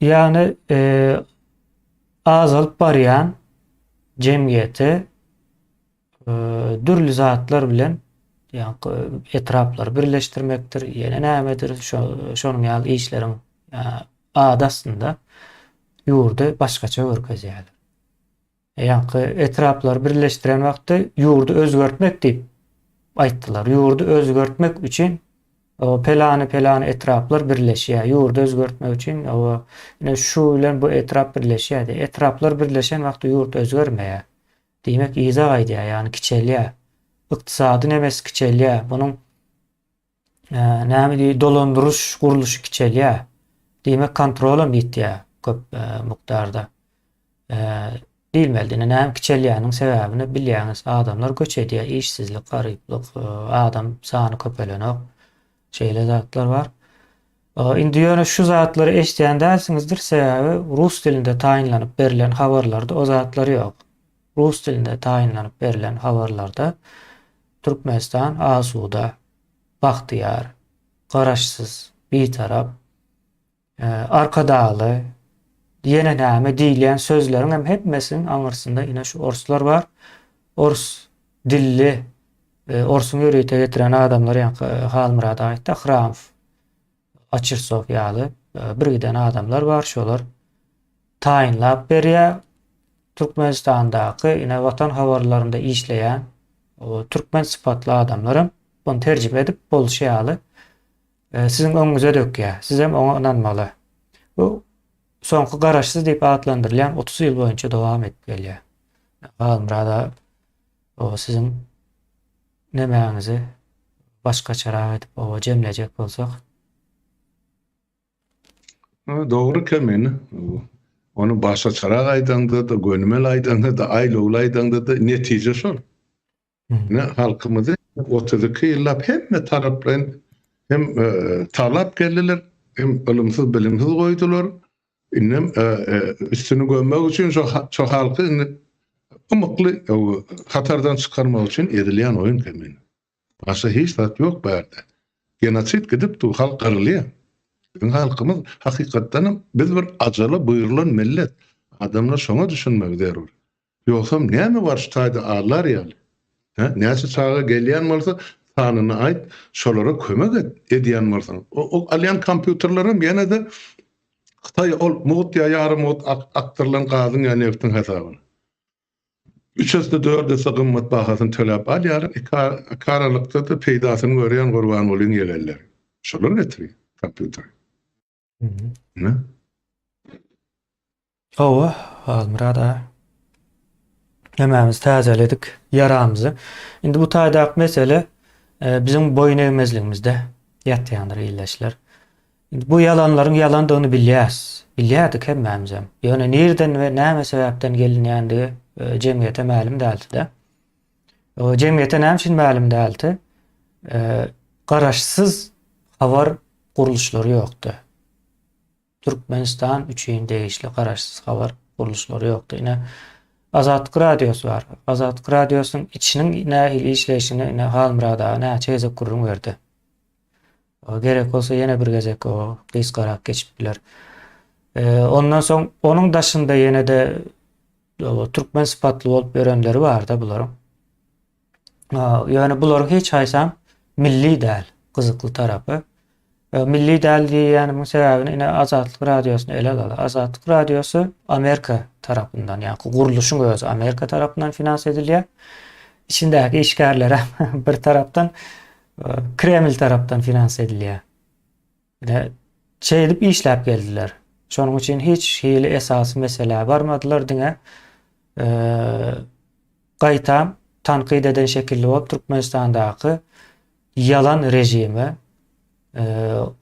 Ýagny azalyp barýan jemgyýeti dürli zatlar bilen ýaňky etraplary birleşdirmekdir, ýene nämedir, şo şonuň ýaly işleriň ady astynda ýurdy başgaça görkezýärler. Ýaňky etraplary birleşdiren wagtda ýurdy özgertmek diýip aýtdylar. Ýurdy özgertmek üçin pelany-pelany etraplar birleşýär. Ýurdy özgertmek üçin ine şu bilen bu etrap birleşýär diýip. Etraplar birleşen wagtda ýurt özgermeýär. Diýmek yza gaýdýar, ýagny kiçelýär. Ykdysady nemesi kiçelýär. Bunuň näme diýip dolandyryş gurluşy kiçelýär. Diýmek kontrol hem ýitýär köp mukdarda. Diýilmeli. Ine näme kiçelýäniň sebäbini bilýäňiz. Adamlar göç edýär, işsizlik, garyplyk, adam sany köpelenok. Şeýle zatlar bar. Indi ýöne şu zatlary eşidýän dälsiňizdir, sebäbi rus dilinde taýynlanyp berlen habarlarda o zatlar ýok. Rus dilinde taýynlanyp berlen habarlarda Türkmenistan asuda, bagtyýar, garaşsyz, bitarap, arkadagly, ýene näme diýilýän sözleriň hem hemmesiniň aňyrsynda ine şu orslar bar. Ors dilli. Orsuň ýörite getiren adamlary ýaňky Halmyrat aýtdy, Hramow, Açyrsow ýaly birgiden adamlar bar, şolar taýynlap berýär. Türkmenistandaky ine Watan habarlarynda işleýän türkmen sypatly adamlaram bunu terjime edip bolşy ýaly siziň öňüňize dökýär. Sizem oňa ynanmaly. Bu soňky garaşsyz diýip atlandyrylýan 30 ýyl boýunça dowam edip gelýär. Halmyrada o siziň nemäňizi başgaçarak edip oba jemlejek bolsak.
Dogry Kemine. Ony başgaçarak aýdaňda-da, gönümel aýdaňda-da, aýlawly aýdaňda-da netije şol. Ine halkymyzy 32 ýyllap hemme taraplaýyn hem talap geldiler, hem ylymsyz bilimsiz goýdular. Indem üstüni gömmek üçin şo şo halky indi ymykly hatardan çykarmak üçin edilýän oýun Kemine. Başga hiç zat ýok bärde. Genosid gidip dur, halk gyrylýar. Biziň halkymyz hakykatdanam biz bir ajala buýrulan millet. Adamlar şoňa düşünmegi zerur. Ýogsam näme bar şu taýda allar ýaly? Hä? Näçe çaga gelýän bolsa sanyny aýt, şolara kömek et, edýän bolsaň. O, o alýan kompýuterlerem ýene-de Hytaý ol mugt ýa ýarym mugt akdyrylan gazyň ýa nebtiň hasabyna. Üç esse, dört esse gymmat bahasyny töläp alýarlar, iki aralykda-da peýdasyny görýän Gurbangulyň ýegenleri. Şolar getirýär kompýuteri. Ne?
Hawa, Halmyrat aga. Hemmämiz täzeledik ýaramyzy. Indi bu taýdaky mesele e, biziň boýun egmezligimizde ýatýandyr ildeşler. Indi bu ýalanlaryň ýalandygyny bilýäs. Bilýärdik hemmämizem. Ýöne nirden we näme sebäpden gelinýändigi e, jemgyýete mälim däldi-de. Jemgyýete näme üçin mälim däldi? E, garaşsyz habar gurluşlary ýokdy. Türkmenistan üçin degişli garaşsyz habar gurluşlary ýokdy. Ine, Azatlyk Radiosy bar. Azatlyk Radiosynyň içiniň nähili işleýşini ine Halmyrat aga näçe gezek gürrüň berdi. Gerek bolsa ýene bir gezek o gysgarak geçip biler. Ondan soň onuň daşynda ýene-de türkmen sypatly bolup ýörenleri barda bularyň. Ýöne bularyň hiç haýsam milli däl, gyzykly tarapy. Milli däl diýýänimiň sebäbini ine Azatlyk Radiosyny ele alaly. Azatlyk Radiosy Amerika tarapyndan, ýagny gurluşyň özi Amerika tarapyndan finans edilýär. Içindäki işgärler bir tarapdan Kreml tarapdan finans edilýär. Ine şeýdip işläp geldiler. Şonuň üçin hiç hili esasy meselä barmadylar, diňe gaýtam tankyt eden şekilli bolup Türkmenistandaky ýalan režime,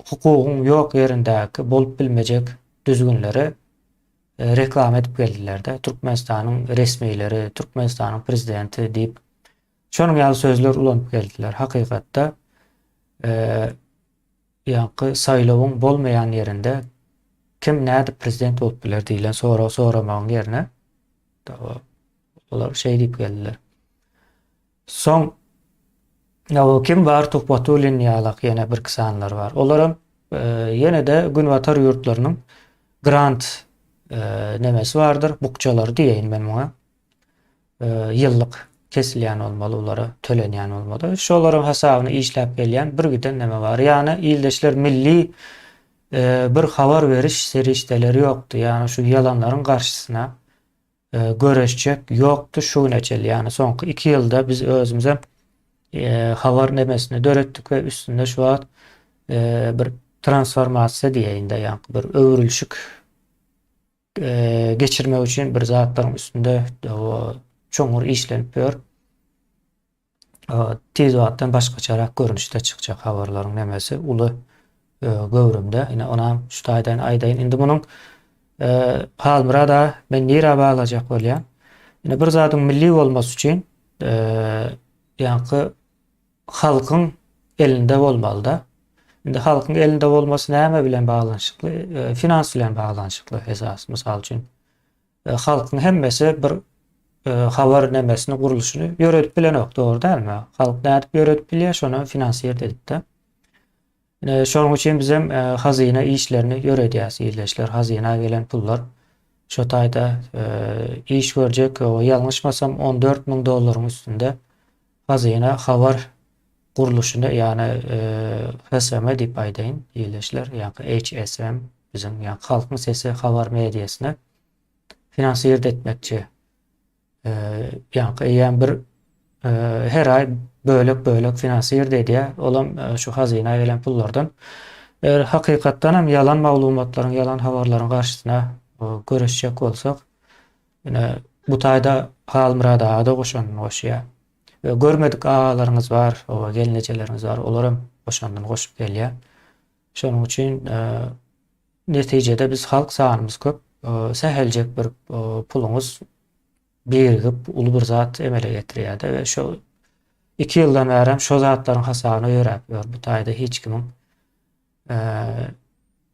hukugyň ýok ýerindäki bolup bilmejek düzgünleri reklama edip geldiler-de. Türkmenistanyň resmileri, Türkmenistanyň prezidenti diýip şonuň ýaly sözler ulanyp geldiler. Hakykatda Ýaňky saýlawyň bolmaýan ýerinde kim nädip prezident bolup biler diýlen soragy soramagyň ýerine olar şeý diýip geldiler. Soň o kim bar Tuhbatullin ýalak ýene bir iki sanylar bar. Olaram e, ýene-de günbatar ýurtlarynyň grant e, nemesi bardyr, bukjalary diýeýin men muňa. ýyllyk kesilýän bolmaly, olara tölenýän bolmaly. Şolaryň hasabyna işläp gelýän bir giden neme bar. Ýagny ildeşler milli bir habar beriş serişdeleri ýokdy. Ýagny şu ýalanlaryň garşysyna göreşjek ýokdy şu güne çenli. Ýagny soňky 2 ýylda biz özümizem habar nemesini döretdik we üstünde şu wagt bir transformasiýa diýeýin-de, ýagny bir öwrülişik geçirmek üçin bir zatlaryň üstünde çuňňur işlenip ýör. Tiz wagtdan başgaçarak görnüşde çykjak habarlaryň nemesi uly göwrümde. Ine onam şu taýdan aýdaýyn. Indi munuň Halmyrat aga men nirä baglajak bolýan? Ine bir zadyň milli bolmasy üçin ýaňky halkyň elinde bolmalyda. Indi halkyň elinde bolmasy näme bilen baglanyşykly? E, finans bilen baglanyşykly esas. Mysal üçin, e, halkyň hemmesi bir e, habar nemesini, gurluşyny ýöredip bilenok, dogry dälmi? Halk nädip ýöredip bilýär? Şony finansir edip-de. Şonuň üçin bizem hazyna işlerini ýöredýäs, ildeşler. Hazyna gelen pullar şo taýda iş görjek, ýalňyşmasam 14 müň dollaryň üstünde. Hazyna habar gurluşyny, ýagny HSM diýip aýdaýyn, ildeşler, ýa-da HSM biziň ýa Halkyň sesi habar mediasyny finansird etmekçi. Ýa-da eýýäm bir her aý bölek-bölek finansird edýär. Olam şu hazyna gelen pullardan. Eger hakykatdan hem ýalan maglumatlaryň, ýalan habarlaryň garşysyna göreşjek bolsak, Ine, bu taýda Halmyrat aga-da goşandyny goşýar. We görmedik agalaryňyz bar, oba gelnejeleriňiz bar, olar hem goşandyny goşup gelýär. Şonuň üçin netijede biz halk sanymyz köp, säheljek bir puluňyz birigip uly bir zat emele getirýär-de we şo 2 ýyldan bäri hem şo zatlaryň hasabyna ýöräp ýör. Bu taýda hiç kimiň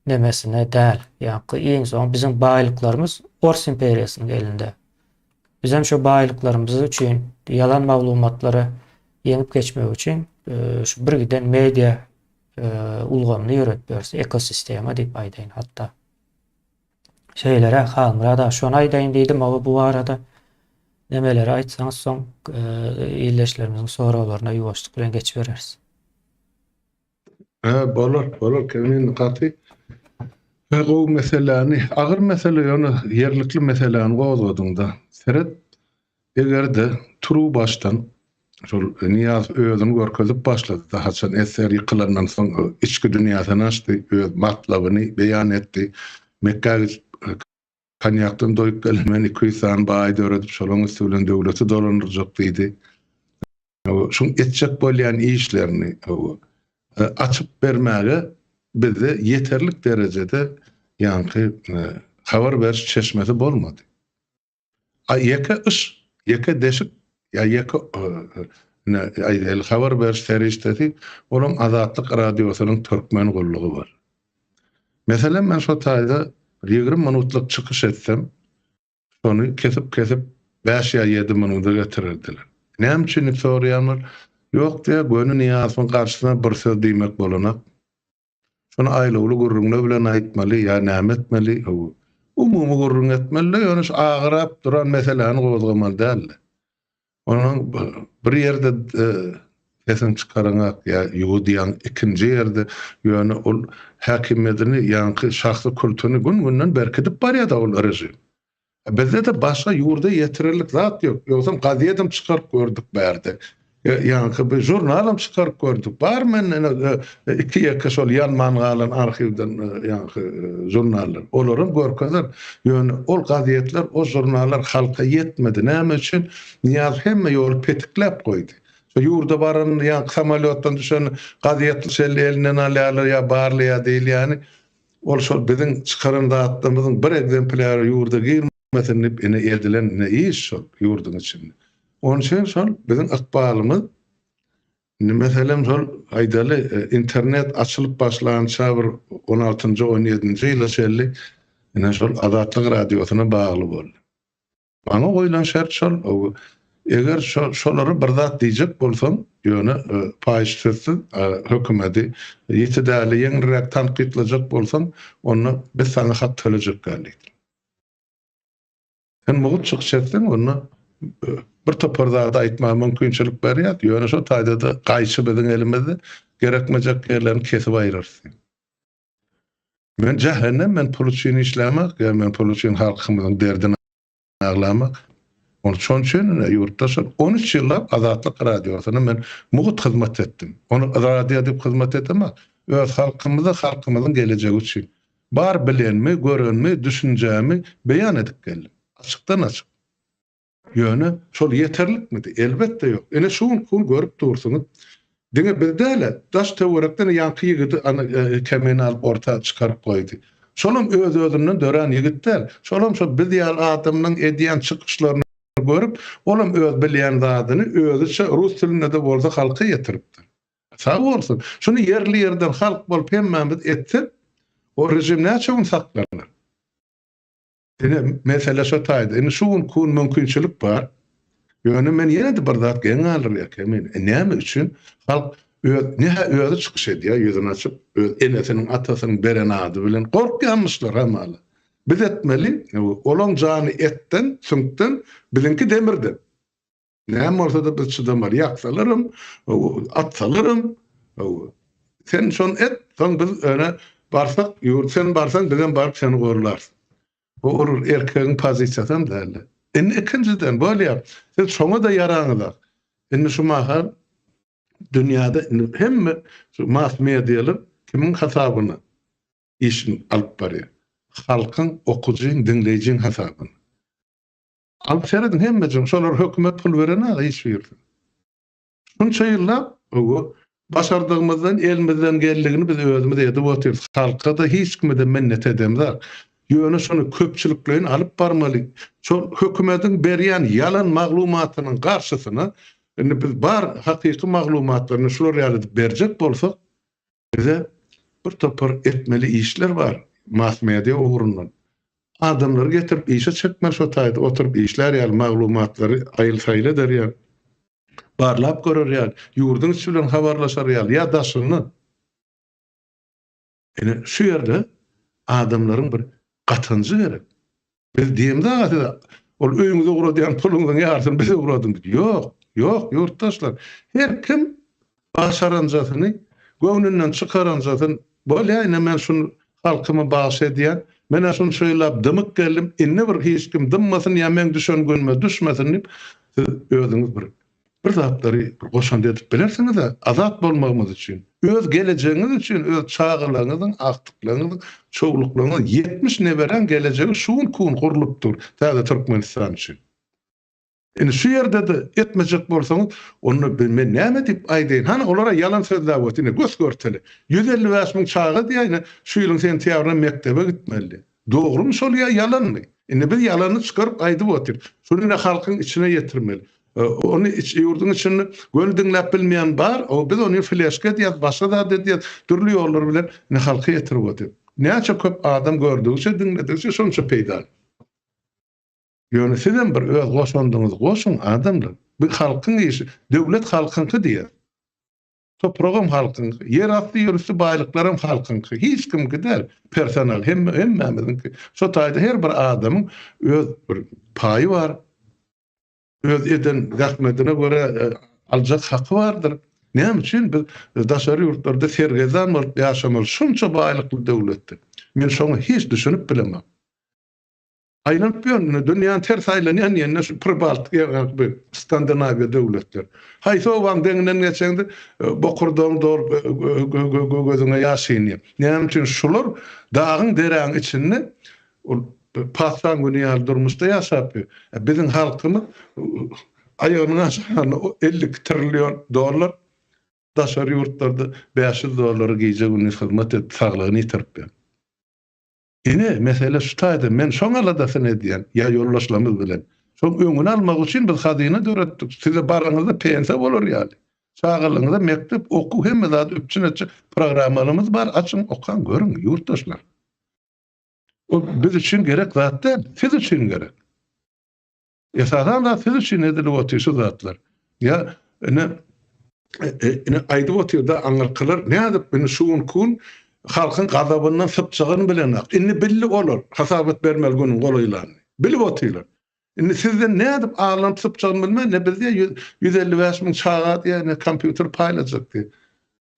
nemesine däl. Ýaňky iň soň biziň baýlyklarymyz Ors imperiýasynyň elinde. Bizem şo baýlyklarymyz üçin ýalan maglumatlary ýeňip geçmek üçin şu bir giden media ulgamyny ýöretip ýörüs, ekosistema diýip aýdaýyn hatda. Şeýleräk Halmyrat aga şony aýdaýyn diýdim, oba bu barada nemeleri aýtsaňyz soň ildeşlerimiziň soraglaryna ýuwaşlyk bilen geçibereris.
Hä, bolar, bolar Kemin gaty gowy meseläni, agyr mesele ýöne ýerlikli meseläni gozgadyňda. Seret, eger-de turuwbaşdan şol Nyýazow özüni görkezip başlady-da, haçan SSR ýykylandan soň içki dünýäsini açdy, öz matlabyny beýan etdi. Mekgä gidip konýakdan doýup gelen men 200 sany baý döredip, şolaryň üsti bilen döwleti dolandyrjak diýdi. Şuň etjek bolýan işlerini açyp bermäge bizde ýeterlik derejede ýaňky habar beriş çeşmesi bolmady. A ýeke yş, ýeke deşik ýa ýeke aýdaýly habar beriş serişdesi olam Azatlyk Radiosynyň türkmen gullugy bar. Meselem men şo taýda 20 minutlyk çykyş etsem, Şony kesip-kesip bäş ýa ýedi minuda getirerdiler. Näme üçin diýip soraýanlar, Ýok diýýär, göni Nyýazowyň garşysyna bir söz diýmek bolanok. Şony aýlawly gürrüňler bilen aýtmaly ýa näme etmeli, umumy gürrüň etmeli-de, ýöne şu agyrap duran meseläni gozgamaly däldi. Onuň bir ýerde sesiňi çykaraňak ýa ýuwudýaň, ikinji ýerde ýöne ol häkimiýetini ýaňky şahsy kultuny gün-günden berkidip barýar-da ol režim. Bizde-de başga ýurda ýetirerlik zat ýok. Ýogsam gazetem çykaryp gördük bärde. Ýaňky bir žurnalam çykaryp gördük. Bar mende ine iki-ýeke şol ýanman galan arhiwden ýaňky žurnallar. Olaram görkezer. Ýöne ol gazetler, o žurnallar halka ýetmedi. Näme üçin? Nyýazow hemme ýoly petikläp goýdy. Şo ýurda baran ýaňky samolýotdan düşen gazetli şelli elinden alýarlar ýa barlaýar diýilýäni. Ol şol biziň çykaran zatlarymyzyň bir ekzemplýary ýurda girmesin diýip ine edilen ine iş şol ýurduň içinde. Onuň üçin şol biziň ykbalymyz indi meselem şol aýdaly internet açylyp başlança bir on altynjy on ýedinji ýyla çenli ine şol Azatlyk radiosyna bagly boldy. Maňa goýlan şert şol, eger şolara bir zat diýjek bolsaň, ýöne paýyş sözsüz hökümeti ýiti däli ýeňilräk tankytlajak bolsaň, onda biz saňa hak tölejek däl diýdiler. Sen mugt çykyş etseň, onda bir topar zady aýtmaga mümkinçilik berýär, ýöne şo taýda-da gaýçy biziň elimizde, gerekmejek ýerlerini kesip aýyrarys diýip. Men jähennem, men pul üçin işlämok, ýa men pul üçin halkymyzyň derdini aglamak. Ony şonuň üçin ine ýurtda şol 13 ýyllap Azatlyk radiosyna men mugt hyzmat etdim. Ony radio diýip hyzmat edemok. Öz halkymyza, halkymyzyň gelejegi üçin. Bar bilenimi, görenimi, düşünjämi beýan edip geldim. Açykdan-açyk. Ýöne şol ýeterlikmidi? Elbetde ýok. Ine şu günki gün görüp dursuňyz. Diňe biz däl-e, daş-töwerekden ýaňky ýigidi ana Kemine alyp orta çykaryp goýdy. Şolam öz-özünden dörän ýigit däl. Şolam şol biz ýaly adamlaň edýän çykyşlaryny görüp, olam öz bilýän zadyny özüçe rus dilinde-de bolsa halka ýetiripdir. Sag bolsun. Şuny ýerli-ýerden halk bolup hemmämiz etsek, o režim näçe gün saklanar? Ine, mesele şo taýda. Indi şu günki gün mümkinçilik bar. Ýöne men ýene-de bir zat geň galdyrýar Kemine. E, näme üçin halk öz ne-hä özi çykyş edýär, ýüzüni açyp, öz enesiniň, atasynyň beren ady bilen gorkýarmyşlar hamala. Biz etmeli, olaň jany etden, süňkden, biziňki demirden. Näme bolsa-da biz çydamaly. Ýaksalaram, atsalaram, sen şony et, soň biz öne barsak, ýurt sen barsaň, bizem baryp seni gorlarys. Bu ol erkegiň pozisiýasam däldi. Indi ikinjiden, bolýar, siz şoňa-da ýaraňyzak. Indi şu mahal dünýäde indi hemme şu mass medialar kimiň hasabyna işini alyp barýar? Halkyň, okujyň, diňleýjiň hasabyna. Alyp serediň hemmejigiň şolar hökümet pul berenok hiç birisi. Şunça ýyllap hawa başardygymyzdan elimizden geldigini biz özümiz edip otyrys. Halkada hiç kimede minnet edemzok. Ýöne şony köpçülikleýin alyp barmaly. Şol hökümediň berýän ýalan maglumatynyň garşysyna indi biz bar hakyky maglumatlaryny şular ýaly edip berjek bolsak Bize bir topar etmeli işler bar mass media ugrundan. Adamlary getirip işe çekmeli şo taýda oturyp işlär ýaly maglumatlary aýyl-saýyl eder ýaly, barlap görer ýaly, ýurduň içi bilen habarlaşar ýaly ýa daşyndan. Ine şu ýerde adamlaryň bir gatanjy gerek. Biz diýemzok-a size, ol öýüňize ugradýan puluňyzyň ýarysyny bize ugradyň diýip. Ýok, ýok, ýurtdaşlar. Her kim başaranjasyny, göwnünden çykaranjasyny, bolýa ine men şuny halkyma bagyş edýän, men-ä şunça ýyllap dymyp geldim, indi bir hiç kim dymmasyn ýa meň düşen günüme düşmesin diýip, siz özüňiz bir Bir zatlary bir goşant edip bilersiňiz-ä, azat bolmagymyz üçin, öz gelejegiňiz üçin, öz çagalaryňyzyň, agtyklaryňyzyň, çowluklaryňyzyň, 70 neberäň gelejegi şu günki gün gurlup dur, täze Türkmenistan üçin. Indi şu ýerde-de etmejek bolsaňyz, onda men näme diýip aýdaýyn? Hany olar-a ýalan sözläp otyr, ine gös-görteli. 155 müň çaga diýýär, ine şu ýylyň sentýabrynda mekdebe gitmeli. Dogrumy şol ýa ýalanmy? Indi biz ýalany çykaryp aýdyp otyrys. Şuny ine halkyň içine ýetirmeli. Ony iç ýurduň içinde göni diňläp bilmeýän bar, o biz ony fleşka edýäs, başga zat edýäs, dürli ýollar bilen ine halka ýetirip otyrys. Näçe köp adam gördügiçe, diňledigiçe şonça peýdaly. Ýöne sizem bir öz goşandyňyzy goşuň adamlar. Bu halkyň işi, döwlet halkyňky diýýäs. Topragam halkyňky, ýer asty, ýer üsti baýlyklaram halkyňky, hiç kimiňki däl, personal, hemme, hemmämiziňki. Şo taýda her bir adamyň öz bir paýy bar, öz eden zähmetine görä aljak haky bardyr. Näme üçin biz daşary ýurtlarda sergezdan bolup ýaşamaly şunça baýlykly döwletde? Men şoňa hiç düşünip bilemok. Aýlanyp ýörün, ine, dünýäni ters aýlanýan diýende şu Pribaltik, bu Skandinawiýa döwletleri. Haýsy obaň deňinden geçeňde, bokurdagyň dolup, gözüňe ýaş inýär. Näme üçin şular dagyň, deräň içinde ol patyşaň güni ýaly durmuşda ýaşap ýör. Biziň halkymyz aýagynyň aşagynda 52 trillion dollar, daşary ýurtlarda 500 dollara gije-gündiz hyzmat edip saglygyny ýitirip ýör. Ine, mesele şu taýda, men şoň aladasyny edýän, ýa ýoldaşlarymyz bilen. Şoň öňüni almak üçin biz hazyna döretdik, size baraňyzda pensiýa bolar ýaly, çagalaryňyza mekdep, okuw hemme zady üpjün etjek programmalarymyz bar, açyň, okaň, görüň, ýurtdaşlar. O biz üçin gerek zat däl, siz üçin gerek. Esasan zat siz üçin edilip otyr şu zatlar. Ýa ine ine aýdyp otyrda aňyrkylar nädip indi şu günki gün halkyň gazabyndan sypjagyny bilenok. Indi bildi olar hasabat bermeli günüň golaýlanyny. Bilip otyrlar. Indi sizden nädip alanyp sypjagyny bilmän ne biz diýe 155 müň çaga diýe ne kompýuter paýlajak diýe.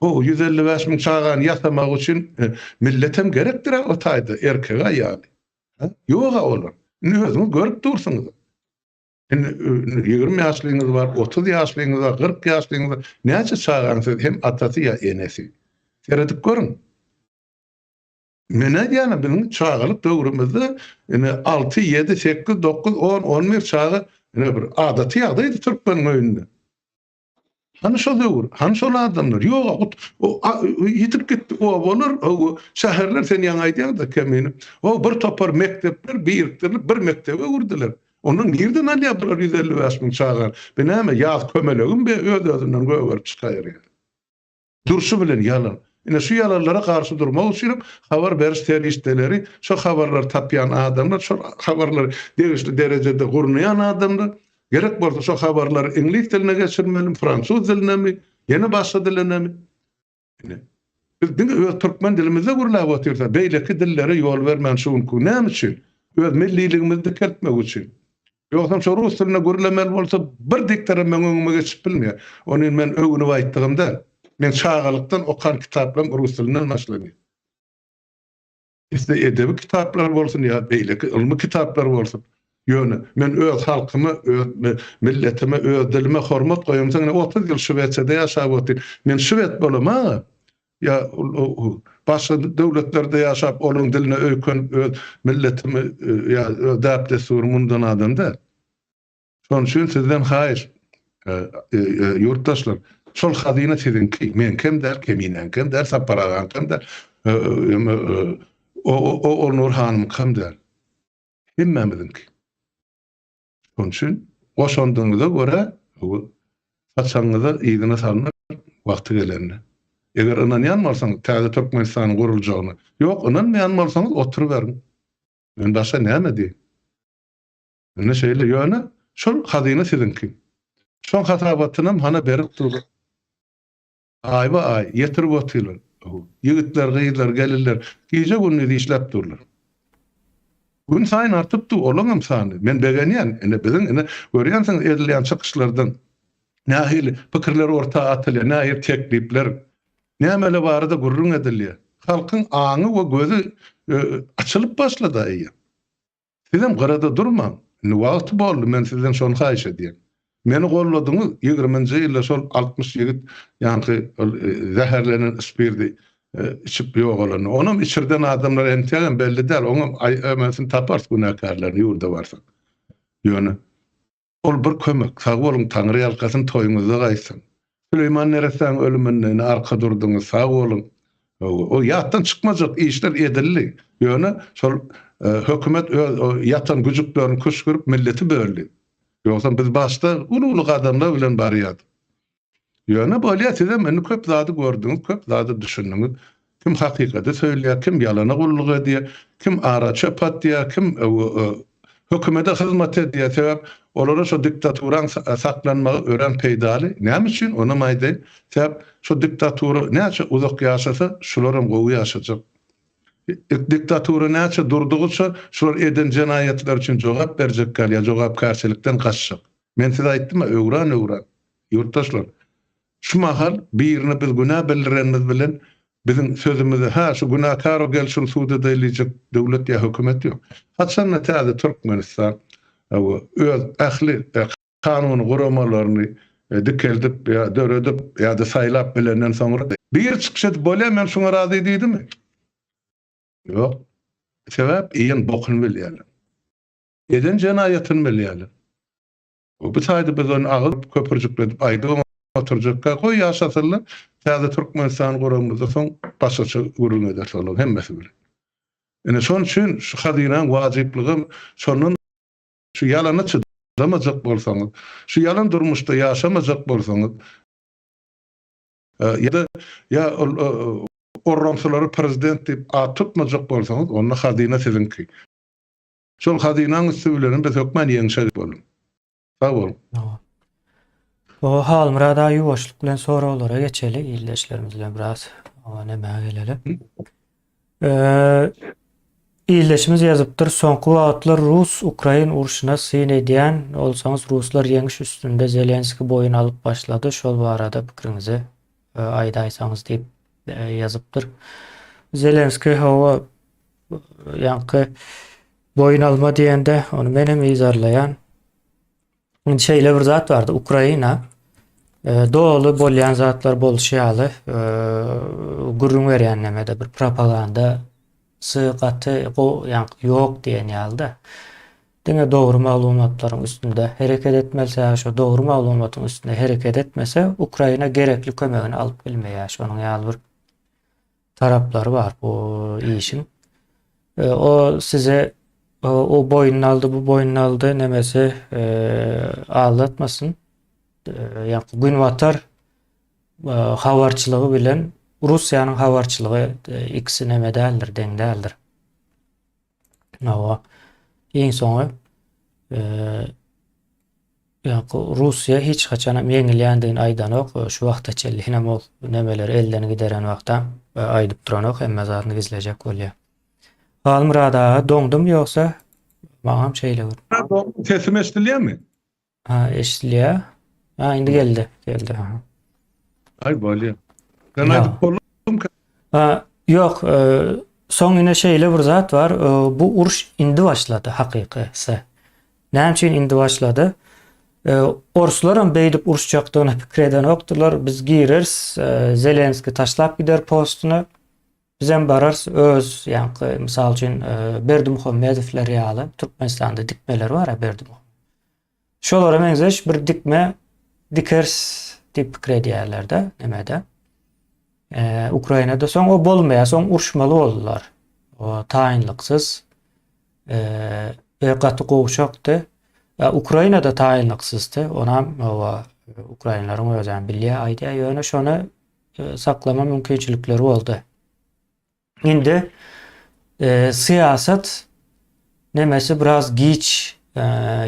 Bu 155 müň çagany ýasamak üçin milletem gerekdir o taýda erkegi aýaly. Ýog-a olar. Indi özüňiz görüp dursuňyz. Indi 20 ýaşlyňyz bar, 30 ýaşlyňyz bar, 40 ýaşlyňyz bar. Näçe çagaň siz hem atasy ýa enesi? Seredip görüň. Men aýdýanam biziň çagalyk döwrümizde ine 6, 7, 8, 9, 10, 11 çaga ine bir adaty ýagdaýdy türkmeniň öýünde. Hany şo döwür, hany şol adamlar? Ýog-a, gut, o, ýitip gitdi obalar, o, şäherler, sen ýaňy aýdýaň-da Kemine. O, bir topar mekdepler birikdirilip bir mekdebe öwürdiler. Ondan nirden alýar bular 155 müň çagany? Bu näme, ýaz kömelegimi be öz-özünden gögerip çykaýar? Durşy bilen ýalan. Ine şu ýalanlara garşy durmak üçinem habar beriş serişdeleri, şo habarlary tapýan adamlar, şol habarlary degişli derejede gurnaýan adamlar, gerek bolsa şo habarlary iňlis diline geçirmelimi, fransuz dilinemi, ýene başga dilinemi? Ine, biz diňe öz türkmen dilimizde gürläp otyrys, beýleki dillere ýol bermän şu günki gün. Näme üçin? Öz milliligimizi dikeltmek üçin. Ýogsam şo rus dilinde gürlemeli bolsa bir diktoram meň öňüme geçip bilmeýär. Ony men öwünip aýtdygym däl. Men çagalykdan okan kitaplarym rus dilinden başlanýar. Isle edebi kitaplar bolsun ýa beýleki ylmy kitaplar bolsun. Ýöne men öz halkyma, öz milletime, öz dilime hormat goýamsoň ine 30 ýyl Şwesiýada ýaşap otyryn. Men şwed bolamag-a. Ýa başga döwletlerde ýaşap olaryň diline öýkenip öz milletimi ýa öz däp-dessurymy unudan adam däl. Şonuň üçin sizden haýyş, ýurtdaşlar, şol hazyna siziňki, meňkem däl, Keminäňkem däl, Sapar agaňkam däl, Ogulnur hanymyňkam däl. Hemmämiziňki. Şonuň üçin goşandyňyza görä saçagyňyza yzyna salnar wagty gelende. Eger ynanýan bolsaňyz täze Türkmenistanyň guruljagyna, ýok ynanmaýan bolsaňyz oturyberiň. Men başga näme diýeýin. Indi şeýle ýöne şol hazyna siziňki. Şoň hasabatynam hana berip durlar. Aýba-aý, ýetirip otyrlar. Ýigitler, gyzlar, gelinler gije-gündiz işläp durlar. Gün saýyn artyp dur olaňam sany. Men begenýän. Ine biziň ine görýänsiňiz edilýän çykyşlardan nähili pikirler orta atylýar, nähili teklipler, nämeler barada gürrüň edilýär. Halkyň aňy we gözi açylyp başlady eýýäm. Sizem gyrada durmaň. Indi wagty boldy, men sizden şony haýyş edýän. Meni golladyňyz, ýigriminji ýylda şol 60 ýigit ýaňky ol zäherlenen spirdi içip ýogalanda. Onam içirden adamlar entegem belli däl, oňam aý-ömesini taparys günäkärlerini ýurda barsak. Ýöne Ol bir kömek. Sag boluň Taňry ýalkasyn toýuňyzda gaýtsyn. Süleýman neressäň ölüminde ine arka durduňyz sag boluň. O ýatdan çykmajak işler edildi. Ýöne şol hökümet öz ýatan güjüklerini küşgürip milleti böldi. Ýogsam biz başda uly-uly gadamlar bilen barýardyk. Ýöne bolýa sizem indi köp zady gördüňiz, köp zada düşündiňiz. Kim hakykady söýleýär, kim ýalana gulluk edýär, kim ara çöp atýar, kim hökümede hyzmat edýär. Sebäp olara şo diktaturaň saklanmagy örän peýdaly. Näme üçin? Onam aýdaýyn. Sebäp şo diktatura näçe uzak ýaşasa, şularam gowy ýaşajak. Diktatura näçe durdugyça, şular eden jenaýatlary üçin jogap berjek galýar, jogapkärçilikden gaçjak. Men size aýtdym-a, öwran-öwran. Ýurtdaşlar, şu mahal birine biz günä bildirenimiz bilen biziň sözümizi, hä, şu günäkär-o gel şuny sud edeýli diýjek döwlet ýa hökümet ýok. Haçanda täze Türkmenistan öz ähli kanuny guramalaryny dikeldip ýa döredip ýa-da saýlap bilenden soňra biri çykyş edip bolýa men şuňa razy diýdimi? Ýok. Sebäp iýen bokuny bilýärler. Eden jenaýatyny bilýärler. Bu taýda biz ony agyz köpürjikledip aýdybam oturjakka, goý ýaşasynlar, täze Türkmenistany guranymyzda soň başgaça gürrüň ederis olaryň hemmesi bilen. Ine şonuň üçin şu hazynaň wajyplygam şondan şu ýalana çydamajak bolsaňyz, şu ýalan durmuşda ýaşamajak bolsaňyz, ýa-da ýa ol orramsylary prezident diýip at tutmajak bolsaňyz, onda hazyna siziňki. Şol hazynaň üsti bilenem biz hökman ýeňşe boluň. Sag boluň.
O Halmyrat aga ýuwaşlyk bilen soraglara geçeli ildeşlerimiz bilen biraz o nämä geleli. Ee, ildeşimiz ýazypdyr soňky wagtlar Rus-Ukrain urşuna syn edýän bolsaňyz ruslar ýeňiş üstünde Zelenski boýun alyp başlady şol barada pikiriňizi e, aýdaýsaňyz diýip e, ýazypdyr. Zelenski hawa Ýaňky boýun alma diýende, ony men hem yzarlaýan. Indi şeýle bir zat bardy, Ukraina e, doly bolýan zatlar bolşy ýaly e, gürrüň berýän nemede bir propaganda sy gaty ýaňky ýok diýen ýaly-da. Diňe dogry maglumatlaryň üstünde hereket etmeli, sebäbi şo dogry maglumatyň üstünde hereket etmese, Ukraina gerekli kömegini alyp bilmeýär. Şonuň ýaly bir taraplary bar bu işiň. E, o size o boýun aldy, bu boýun aldy nemesi e, aldatmasyn. E, ýa günbatar e, habarçylygy bilen Russiýanyň habarçylygy e, ikisi neme däldir, deň däldir. Hawa. Iň soňy e, ýa-da Russiýa hiç haçan hem ýeňilýändigini aýdanok. Şu wagta çenli hem ol nemeleri elden gideren wagtam e, aýdyp duranok, hemme zadyny gizlejek bolýar. Halmyrat aga, doňdum ýogsa? Maňam şeýle gör.
Sesim eşidilýärmi?
Ha, eşidilýär. Ha, indi geldi. Geldi. Ha.
Aý bolýar. Sen aýdyp bolduň.
Ha, ýok, e, soň ine şeýle bir zat bar. E, bu uruş indi başlady hakykysy. Näme üçin indi başlady? E, orslar hem beýdip uruşjakdygyny pikir edenokdylar. Biz gireris, e, Zelenski taşlap gider postuny. Bizem bararys öz ýaňky mysal üçin Berdimuhamedowlar ýaly Türkmenistanda dikmeler bar-a Berdimuhamedow. Şolara meňzeş bir dikme dikeris diýip pikir edýärler-de, nemede. E, Ukrainada soň o bolmaýar, soň uruşmaly boldular. O taýynlyksyz e, we gaty gowşakdy. E, Ukrainada taýynlyksyzdy. Onam o ukrainlaryň özem bilýär, aýdýar. Ýöne şony saklama mümkinçilikleri boldy. Indi e, syýasat nemesi biraz giç e,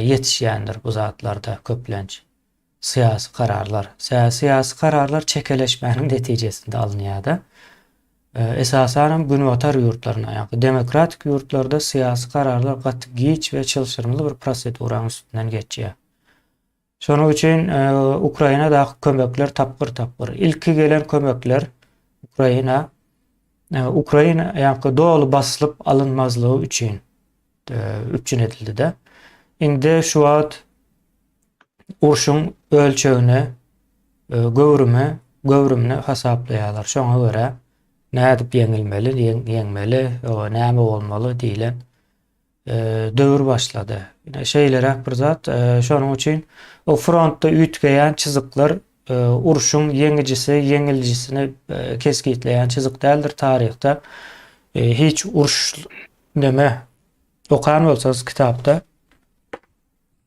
ýetişýändir bu zatlarda köplenç. Syýasy kararlar. Syýasy kararlar çekeleşmäniň netijesinde alynýar-da. E, esasan hem günbatar ýurtlarynda, ýagny demokratik ýurtlarda syýasy kararlar gaty giç we çylşyrymly bir proseduranyň üstünden geçýär. Şonuň üçin Ukrainadaky kömekler tapgyr-tapgyr. Ilki gelen kömekler Ukraina Ukraina ýa-da doly basylyp alynmazlygy üçin üpjün edildi-de. Indi şu wagt urşuň ölçegini, göwrümi, göwrümini hasaplaýarlar. Şoňa görä nädip ýeňilmeli, ýeňmeli, näme bolmaly diýlen döwür başlady. Ine şeýleräk bir zat. Şonuň üçin o frontda üýtgeýän çyzyklar urşuň ýeňijisi, ýeňilijisini kesgitleýän çyzyk däldir taryhda. Hiç uruş neme okan bolsaňyz kitapda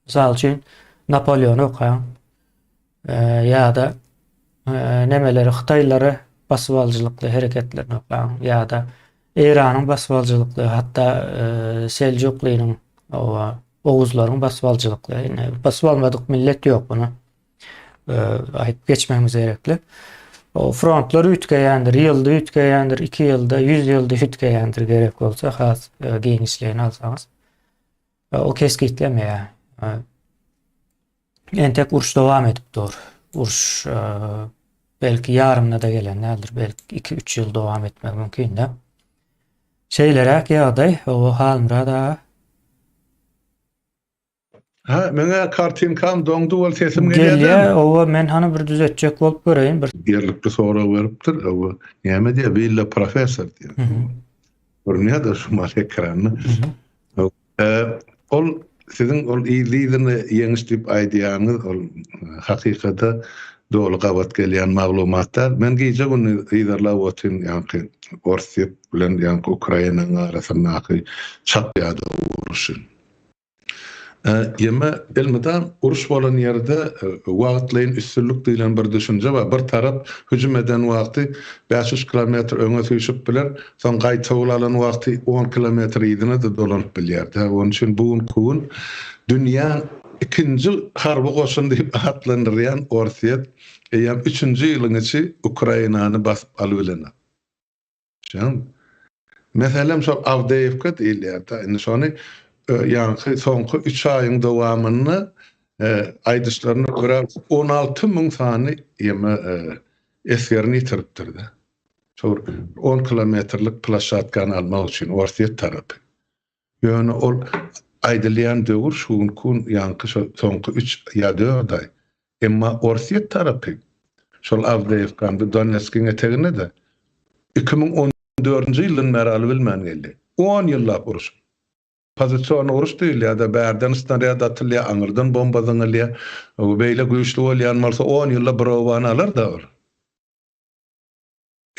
mysal üçin Napoleony okaň. Ýa-da nemeleri hytaýlary basybalyjylykly hereketlerini okaň ýa-da Eýranyň basybalyjylykly hatda Seljuklynyň owa Oguzlaryň basybalyjylykly ine basyp almadyk millet ýok muny aýdyp geçmegimiz gerekli. O frontlar üýtgeýändir, ýylda üýtgeýändir, 2 ýylda, 100 ýylda üýtgeýändir gerek bolsa has giňişleýin alsaňyz. O kesgitlemeýär. Entek uruş dowam edip dur. Uruş e, belki ýarymyna da gelen däldir. Belki 2-3 ýyl dowam etmegi mümkin-de. Şeýleräk ýagdaý, o Halmyrat aga.
Ha, meňe kartinkam doňdy bol sesim gelýär.
Gelýär, owa men hany bir düzetjek bolup göreýin bir.
Ýerlikli sorag beripdir. Owa, näme diýýär? Willa professor diýýär. Görünýär-de şu mal ekranda. Ol siziň ol yzly-yzyna ýeňiş diýip aýdýanyňyz ol hakykata doly gabat gelýän maglumat däl. Men gije-gündiz yzarlap otyryn ýaňky Orsýet bilen ýaňky Ukrainanyň arasyndaky çap ýa-da uruşy. Ýeme elmydam uruş bolan ýerde wagtlaýyn üstünlik diýlen bir düşünje bar. Bir tarap hüjüm eden wagty bäş-üç kilometr öňe süýşüp biler, Soň gaýtawul alan wagty on kilometr yzyna-da dolanyp bilýärdi. Onuň üçin bu günki gün dünýäň ikinji harby goşuny diýip atlandyrýan Orsýet eýýäm üçünji ýylyň içi Ukrainany basyp alybilenok. Düşünýäňmi? Meselem şol Awdeýewka diýilýär-de, indi şony ýaňky soňky üç aýyň dowamynda aýdyşlaryna görä 16 müň sany ýeme esgerini ýitiripdir-de. Şol on kilometrlik ploşadkany almak üçin Orsýet tarapy. Ýöne ol aýdylýan döwür şu günki gün ýaňky şo soňky üç ýa dört aý. Emma Orsýet tarapy şol Awdeýewkany Donetskiň eteginde-de 2014-nji ýyldan bäri alybilmän geldi. On ýyllap uruşyp. Pozision uruş diýilýär-de, bärden snarýad atylýar, aňyrdan bomba zyňylýar. Beýle güýçli bolýan bolsa on ýylda bir obany alar-da ol.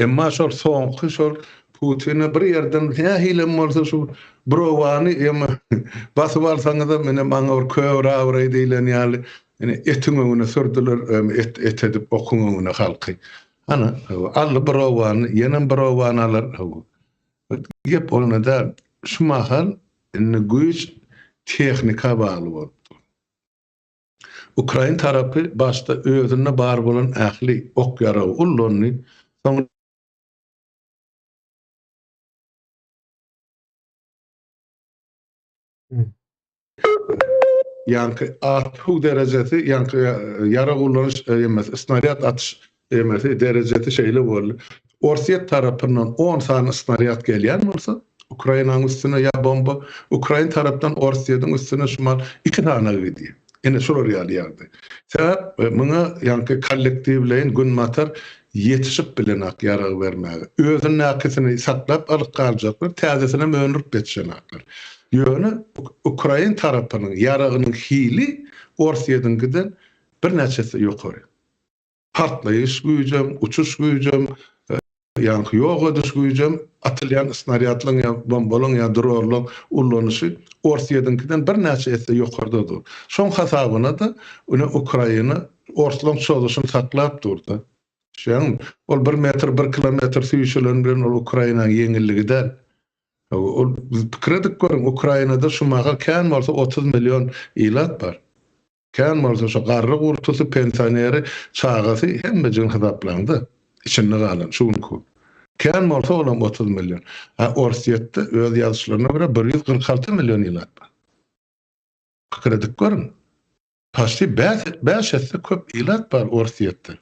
Emma şol soňky şol Putine bir ýerden nähilem bolsa şu bir obany ýa basyp alsaňyzam ine maňa bir köwür abraý diýlen ýaly ine etiň öňüne sürdüler et et edip okuň öňüne halky. Hany aldy bir obany ýenem bir obany alar. Gep onda däl. Şu mahal indi güýç tehnika bagly bolup dur. Ukrain tarapy başda özünde bar bolan ähli ok-ýaragy ullandy, soňra Ýaňky atuw derejesi, ýaňky ýarag ulanyş emesi, snarýad atyş emesi derejesi şeýle boldy. Orsýet tarapyndan on sany snarýad gelýän bolsa, Ukrainanyň üstüne ýa bomba, ukrain tarapdan Orsýetiň üstüne şumal iki sany gidýär. Ine şular ýaly ýagdaý. Sebäp muňa ýaňky kollektiwleýin Günbatar ýetişip bilenak ýarag bermäge. Özündäkisini saklap alyp galjaklar, täzesinem öndürip ýetişenaklar. Ýöne ukrain tarapynyň ýaragynyň hili Orsýetiňkiden birnäçe esse ýokary. Partlaýyş güýjem, uçuş güýjem, ýaňky ýok ediş güýjem, atylýan snarýadlaryň ýa bombalaryň ýa dronlaryň ullanyşy Orsýetiňkiden birnäçe esse ýokarda dur. Şoň hasabyna-da ine Ukraina orslaryň çozuşyny saklap dur-da. Düşýäňmi? Ol bir metr, bir kilometr süýşülen bilen ol Ukrainanyň ýeňilligi däl. Ol pikir edip görüň, Ukrainada şu mahal kän bolsa 30 million ilat bar. Kän bolsa şu garry-gurtusy, pensioneri, çagasy hemmejigini hasaplaňda, içinde galan şu günki gün. Kän bolsa olam 30 million. A Orsýetde öz ýazyşlaryna görä 146 million ilat bar. Pikir edip görüň. Paçti bäş esse köp ilat bar Orsýetde.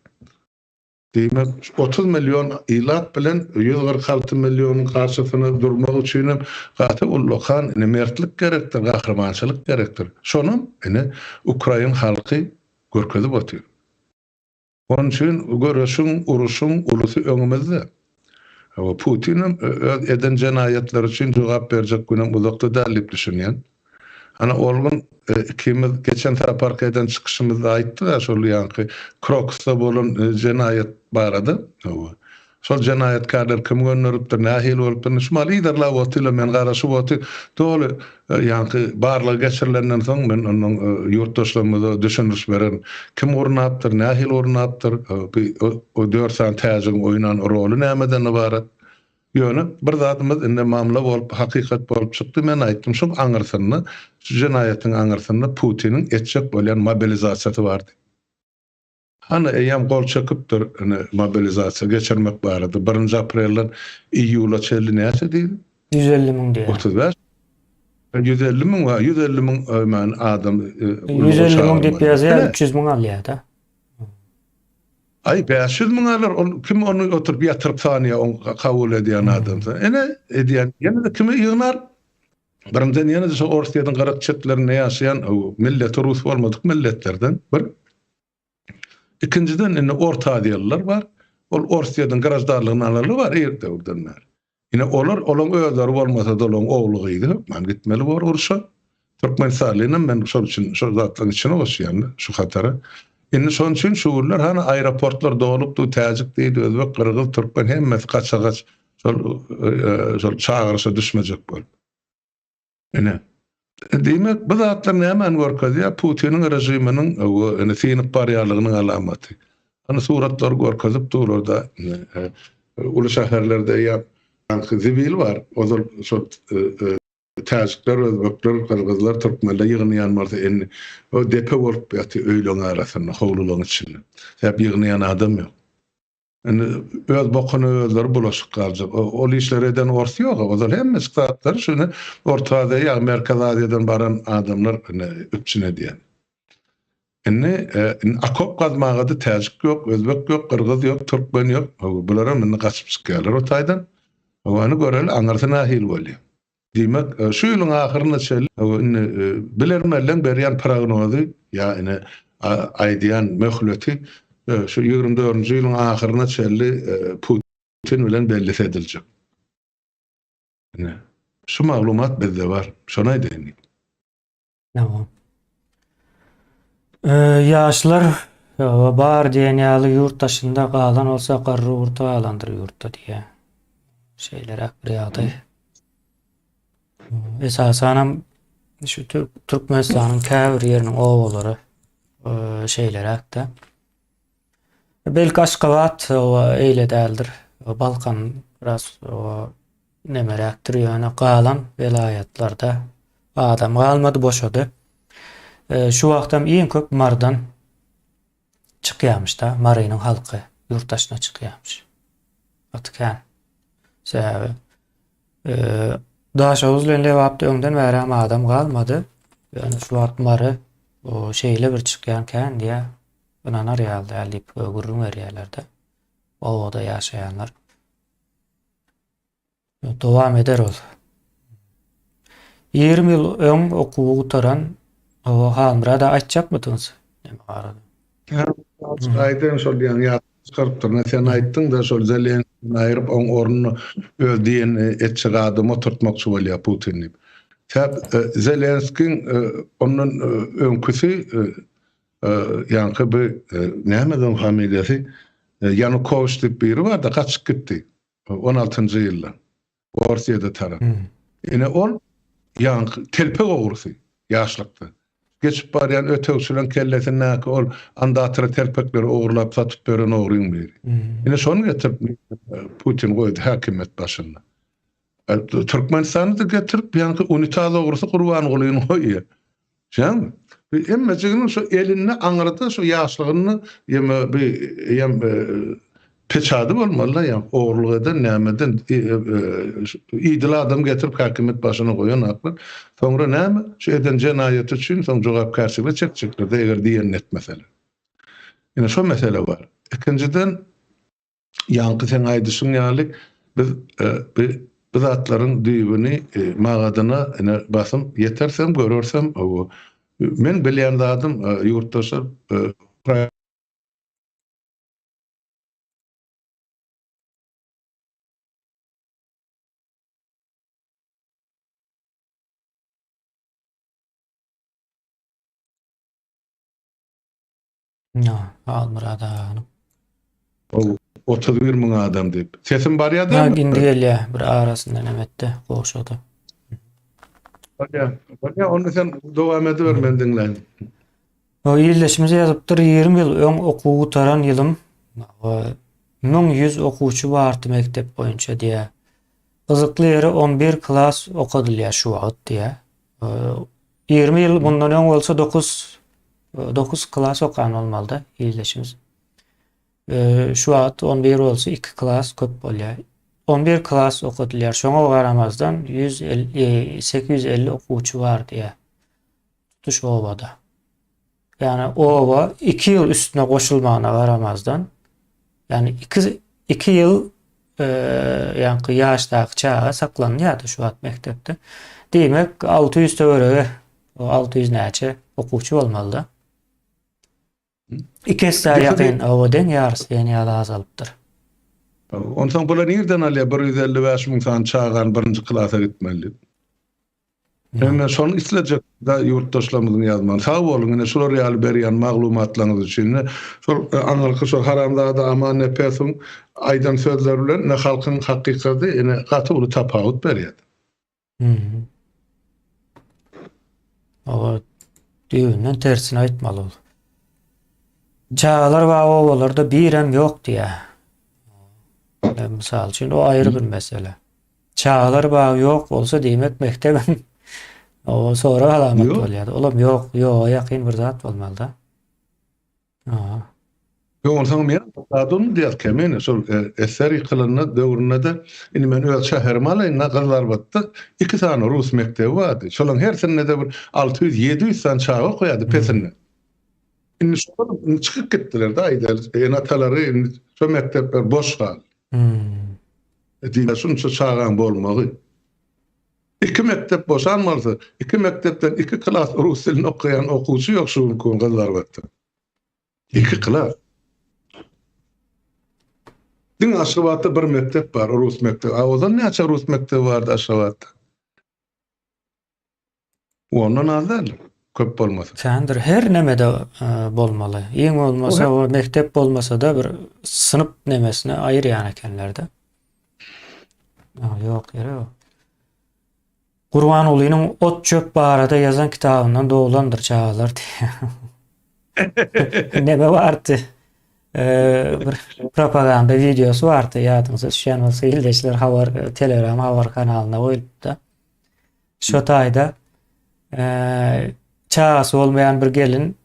Diýmek, 30 million ilat bilen 146 millionyň garşysyna durmak üçinem gaty ullakan ine mertlik gerekdir, gahrymançylyk gerekdir. Şonam ine ukrain halky görkezip otyr. Onuň üçin göreşiň, uruşyň ulusy öňümizde. Hawa, Putinem öz eden jenaýatlary üçin jogap berjek günem uzakda däl diýip düşünýän. Ana, ol gün ikimiz geçen saparky eden çykyşymyzda aýtdyk-a şol ýaňky Krokusda bolan jenaýat barada. Hawa. Şol jenaýatkärleri kim gönderipdir, nähili bolupdyr, indi şu mahaly yzarlap otyrlar, men garaşyp otyr. Doly ýaňky barlag geçirilenden soň men ondan ýurtdaşlarymyza düşündiriş bererin. Kim gurnapdyr, nähili gurnapdyr, bu dört sany täjigiň oýnan roly nämeden ybarat? Ýöne bir zadymyz indi mamla bolup, hakykat bolup çykdy, men aýtdym, şuň aňyrsynda, şu jenaýatyň aňyrsynda Putiniň etjek bolýan mobilizasiýasy bardy. Hany, eýýäm gol çekipdir, ine, mobilizasiýa geçirmek barada, birinji aprelden iýula çenli näçe diýdi?
150 müň diýýär.
35? 150 müň, ha, 150 müň men adam
150 müň diýip ýazýar, 300 müň alýar-da.
Aý 500 müň alar, ol kim ony oturyp ýatyryp sanýar, oň kabul edýän adamsy. Ene edýän, ýene-de kimi ýygnar? Birinjiden ýene-de şo Orsýetiň gyrak çetlerinde ýaşaýan milleti rus bolmadyk milletlerden bir. Ikinjiden indi Orta Aziýalylar bar. Ol Orsýetiň graždanlygyny alanlar bar ir döwürden bäri. Ine olar, olaň özleri bolmasa-da olaň ogly-gyzy hökman gitmeli bor urşa. Türkmenistanlynam men şol üçin şol zatlaryň içine goşýan şu hatara. Indi şonuň üçin şu günler hany aeroportlar dolupdy, täjik diýdi, özbek, gyrgyz, türkmen hemmesi gaça-gaç şol şol çagyryşa düşmejek bolup. Ine. Diýmek, bu zatlar nämäni görkezýär? Putiniň režiminiň ine synyp barýanlygynyň alamaty. Hany suratlary görkezip durlar-da, uly şäherlerde ýa ýaňky zibil bar, ozal şol täjikler, özbekler, gyrgyzlar, türkmenler ýygnaýan bolsa, indi o depe bolup ýatyr öýleň arasynda, howlularyň içinde. Sebäp ýygnaýan adam ýok. Indi öz bokuna özleri bulaşyk galjak. Ol işleri eden ors ýok. Ozal hemmejik zatlary şuny Orta Aziýa ýa Merkezi Aziýadan baran adamlar indi üpjün edýän. Indi indi okop gazmaga-da täjik ýok, özbek ýok, gyrgyz ýok, türkmen ýok. Bularam indi gaçyp çykýarlar o taýdan. Ony göreli aňyrsy nähili bolýar. Diýmek, şu ýylyň ahyryna çenli indi bilermenleň berýän prognozy ýa ine aýdýan möhleti şu 24-nji ýylyň ahyryna çenli Putin bilen bellisi ediljek. Ine, şu maglumat bizde bar. Şony aýdaýyn diýdim.
Tamam. Ýaşlar bar diýen ýaly ýurt daşynda galan bolsa garry gurty galandyr ýurtda diýýär. Şeýleräk bir ýagdaý. Esasanam şu Türkmenistanyň käbir ýeriniň obalary şeýleräk-de. Belki Aşgabat eýle däldir. Balkan biraz nemeräkdir ýöne galan welaýatlarda adam galmady boşady. Şu wagtam iň köp Mardan çykýarmyş da, Marynyň halky ýurt daşyna çykýarmyş. Gaty kän. Sebäbi. Daşoguz bilen Lebapda öňden bärem adam galmady. Ýöne şu wagt Mary o şeýle bir çykýan kän diýä. Ynanar ýaly däl diýip gürrüň berýärler-de. Obada ýaşaýanlar. Dowam eder ol. 20 ýyl öň okuwy gutaran o Halmyrada aýtjakmydyňyz? Näme barada?
Aýdyn şol ýaňy ýatdan çykarypdyr. Sen aýtdyň-da şol Zelenskini aýryp oň ornuna öz diýen etjek adamy oturtmakçy bolýar Putin diýip. Sebäp Zelenskiň ondan öňküsi ýaňky bir näme oň familiýasy Ýanukowiç diýip biri bardy gaçyp gitdi. 16-njy ýylda Orsýede tarap. Ine ol ýaňky telpek ogrusy ýaşlykda. Geçip barýan ötegçileň kellesindäki ol andatra telpekleri ogurlap satyp ýören ogryň biri. Ine şony getirip Putin goýdy häkimiýet başynda. Türkmenistanda-da getirip ýaňky unitaz ogrusy Gurbangulyny goýýar. Şämi? Bir hemmejiginiň şu elinde aňyrda şu ýaşlygynda ýeme bir ýem peçady bolmaly-da ýa ogurlyk eden nämeden idil adam getirip häkimiýet başyna goýan aklar. Soňra näme? Şu eden jenaýaty üçin soň jogapkärçilige çekjekler-de eger diýenini etmeseler. Ine şo mesele bar. Ikinjiden Ýaňky seň aýdyşyň ýaly biz bi bu zatlaryň düýbüni magadyna ine basym ýetersem görersem men bilýän zadym ýurtdaşlar
Halmyrat aganyň.
31 müň adam diýip. Sesim barýar
dälmi? Ha, indi gelýär. Bir arasynda näme etdi, gowşady.
Barýar. Barýar, onda sen dowam ediber, men diňläýin.
O ildeşimiz ýazypdyr, 20 ýyl öň okuw gutaran ýylym 1100 okuwçy bardy mekdep boýunça diýýär. Gyzykly ýeri 11 klas okadylýar şu wagt diýýär. 20 ýyl mundan öň bolsa 9 9 klas okan bolmalyda ildeşimiz. Şu wagt 11 bolsa 2 klas köp bolýar. 11 klas okadylýar. Şoňa garamazdan 150 850 okuwçy bar diýýär. Tutuş obada. Ýagny oba 2 ýyl üstüne goşulmagyna garamazdan, ýagny 2 2 ýyl e, ýaňky ýaşdaky çaga saklanýardy şu wagt mekdepde. Diýmek 600 töweregi, 600 näçe okuwçy bolmalyda. Iki esse ýakyn oba deň ýarysy diýen ýaly azalypdyr.
Onsoň bular nirden alýar 155 müň sany çagany birinji klasa gitmeli diýip. Ine şony islejek da ýurtdaşlarymyzyň ýazmagyny. Sag boluň ine şular ýaly berýän maglumatlaryňyz üçin. Ine şol aňyrky şol haramzada Aman Nepesowyň aýdan sözleri bilen ine halkyň hakykady ine gaty uly tapawut berýär.
Oba düýbünden tersini aýtmaly ol. Çagalar bagy obalarda birem ýok diýýär. Mysal üçin o aýry bir mesele. Çagalar bagy ýok bolsa diýmek mekdebem o sorag alamat bolýar. Olam ýok, ýoga ýakyn bir zat bolmaly-da.
Aha. Ýok, onsoň men zat ony diýýär Kemine, şol SSR ýykylanda döwründe-de indi men öz şäherimi alaýyn-da, Gyzylarbatda iki sany rus mekdebi bardy. Şolaryň hersinde-de bir 600, 700 sany çaga okaýardy pesinde. Indi şolar indi çykyp gitdiler-de aýdaly, ene-atalary indi şo mekdepler boş galdy.
Hmm.
Diýmek, şunça çagaň bolmagy. Iki mekdep boşan bolsa, iki mekdepden iki klas rus dilini okaýan okuwçy ýok şu günki gün Gyzylarbatda. Iki klas. Diňe Aşgabatda bir mekdep bar, rus mekdebi. A ozal näçe rus mekdebi bardy Aşgabatda? Ondan az däl, köp bolmasa.
Kändir, her nemede bolmaly. Iň bolmasa o mekdep bolmasa-da bir synp nemesine aýyrýan ekenler-de. Ýok ýeri ýok. Gurbangulynyň ot-çöp barada ýazan kitabyndan doglandyr çagalar diýýär. Neme bardy? bir propaganda wideosy bardy ýadyňyza düşýän bolsa ildeşler habar telegram habar kanalynda goýlupdy. Şo taýda çagasy bolmaýan bir gelin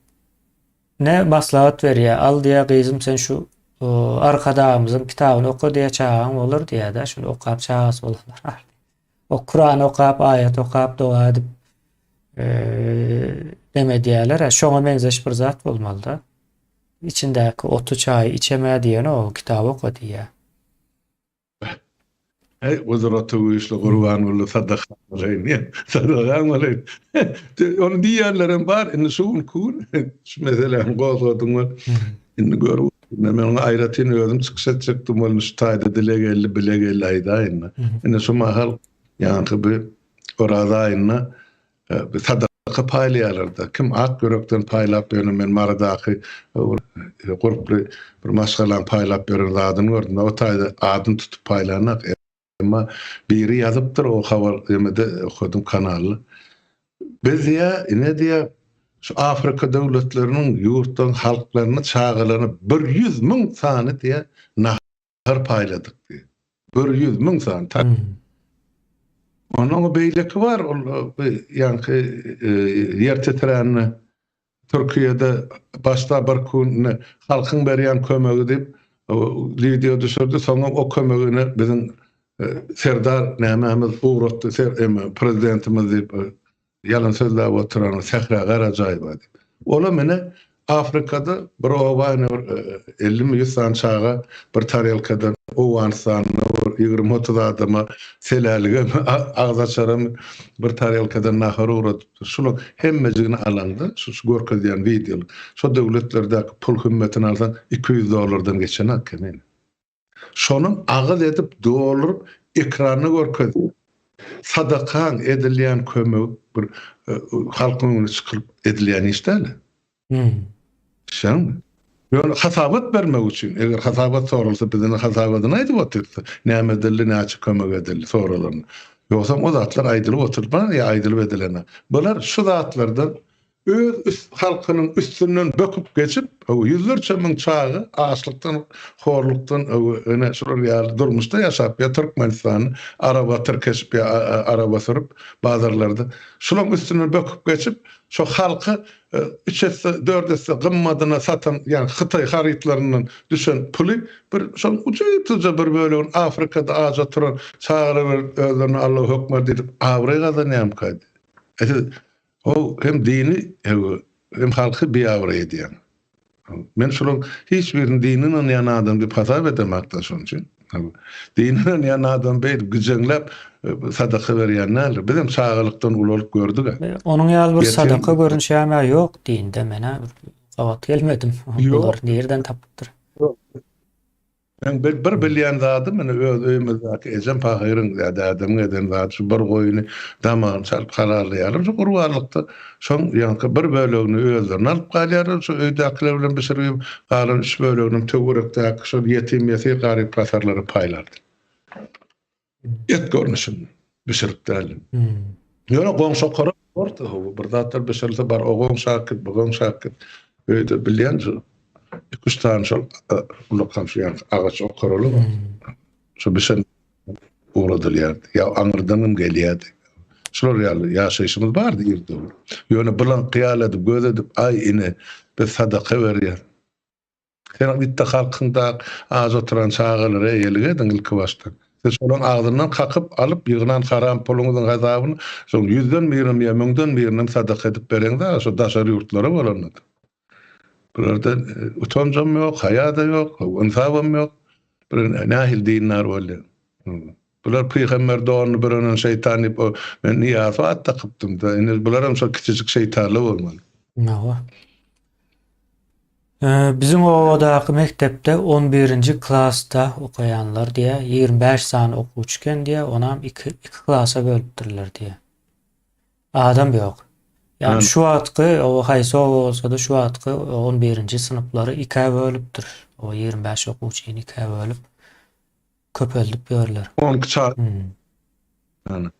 ne maslahat berýär. Al diýýär, gyzym sen şu Arkadagymyzyň kitabyny oka diýýär, çagaň bolar diýýär-de, şuny okap çagasy bolanlar bar. O Kuran okap, aýat okap, doga edip neme edýärler. Şoňa meňzeş bir zat bolmaly-da. Içindäki oty çaýy içeme diýen o kitap oka diýýär.
Eý, gudraty güýçli Gurbanguly sadakaň bolaýyn diýen. Sadakaň bolaýyn. Ony diýýänlerem bar. Indi şu günki gün şu meseläni gozgadyň we indi görüp men oňa aýratyn özüm çykyş etjekdim welin şu taýda dile geldi, bile geldi aýdaýyn-da. Indi şu mahal ýaňky bir Oraza aýynda Bir sadaka paýlaýarlar-da. Kim ak ýürekden paýlap ýöne men Marydaky bir gurply bir maşgalaň paýlap ýören zadyny gördüm. O taýda adyny tutup paýlanak. Emma biri ýazypdyr o habar ýemede okadym kanalda. Biz diýä, ine diýä, şu Afrika döwletleriniň ýurtlaryň halklaryny çagalaryna 100 mün sany diýä nahar paýladyk diýä. 100 mün sany. Ondan beýleki bar, ol ýaňky ýer titrände Türkiýede başda bir gün halkyň berýän kömegi diýip wideo düşürdi, soňam o kömegini biziň Serdar nämämiz ugratdy, prezidentimiz diýip Ýalan sözläp oturan Sähra Garajaýewa diýip. Olam ine Afrikada bir oba ine bir ellimi ýüz sany çaga bir tarelkadan Owganystanda bir ýigrimi-otuz adama seläligem agzaçaram bir tarelkadan nahar ugradypdyr. Şulaň hemmejigini alaňda şu şu görkezýän wideoly şo döwletlerdäki pul hümmetini alsaň 200 dollardan geçenak kemine. Şonuň agyz edip dolduryp ekranda görkezdi. Sadakaň edilýän kömegi bir halkyň öňüne çykylyp edilýän iş däl. Düşýäňmi? Ýöne hasabat bermek üçin, eger hasabat soralsa biz indi hasabadyny aýdyp otyrys. Näme edildi, näçe kömek edildi soralanda. Ýogsam o zatlar aýdylyp oturylman ýa aýdylyp edilene. Bular şu zatlardan Öz üst halkynyň üstünden böküp geçip, ýüzlerçe müň çaga açlykdan, horlukdan ine şular ýaly durmuşda ýaşap ýa Türkmenistanda araba tirkeşip ýa araba sürüp bazarlarda şularyň üstünden böküp geçip, şo halka üç esse, dört esse gymmadyna satan, ýagny hytaý harytlaryndan düşen puly bir şoň ujypsyzja bir bölegini Afrikada aç oturan çagalara berip özlerine Allahu hökmer diýdip abraý gazanýarmyka diýip. E siz Ol hem dini hem halky biabraý edýär. Men şolaryň hiç birini dine ynanýan adam diýip hasap edemakda şonuň üçin. Dine ynanýan adam beýdip güjeňläp sadaka berýän däldir. Bizem çagalykdan ulalyp gördük-ä.
Onuň ýaly bir sadaka görnüşi-ä ýok dinde men-ä gabat gelmedim. Bular nirden tapypdyr?
Meň bir bilýän zadym ine öz öýümizdäki ejem pahyryň ýa dädemiň eden zady şu bir goýuny damagyny çalyp halallaýarlar şu gurbanlykda şoň ýaňky bir bölegini özlerine alyp galýarlar şu öýdäkiler bilen bişirip iýip galan üç böleginem töwerekdäki şol ýetim ýesir garyp gasarlara paýlardy. Et görnüşinde bişirip däl. Ýöne goňşy okara bordy, bir zatlar bişirilse bar o goňşa git, bu goňşa git. Öýde bilýän şu iki-üç sany şol ullakan şu ýaňky agaç okaraly bar. Şu bişen ugradylýardy. Ýa aňyrdan hem gelýärdi. Şular ýaly ýaşaýşymyz bardy irde. Ýöne bilan hyýal edip, göz edip, aý ine biz sadaka berýäs. Sen gitde halkyňda aç oturan çagalara eýelik ediň ilki başda. Siz şolaryň agzyndan kakyp alyp ýygnan haram puluňyzyň hasabyny şoň ýüzden birinem ýa müňden birinem sadaka edip bereňzä şo daşary ýurtlara bolanda. Bularda utanjam ýok, haýa-da ýok, ynsabam ýok. Bir nähili dindar bolýar. Bular pygamber donuny bürenen şeýtan diýip o men Nyýazowa at dakypdym-da. Indi bularam şol kiçijik şeýtanlar bolmaly.
Hawa. Biziň obadaky mekdepde on birinji klasda okaýanlar diýýär, 25 sany okuwçy eken diýýär, onam iki, iki klasa bölüpdirler diýýär. Adam ýok. Ýagny şu wagtky o haýsy oba bolsa-da şu wagtky on birinji synplary ikä bölüpdir. O 25 okuwçyny ikä bölüp köpeldip ýörler.
12 çaga.
Hmm.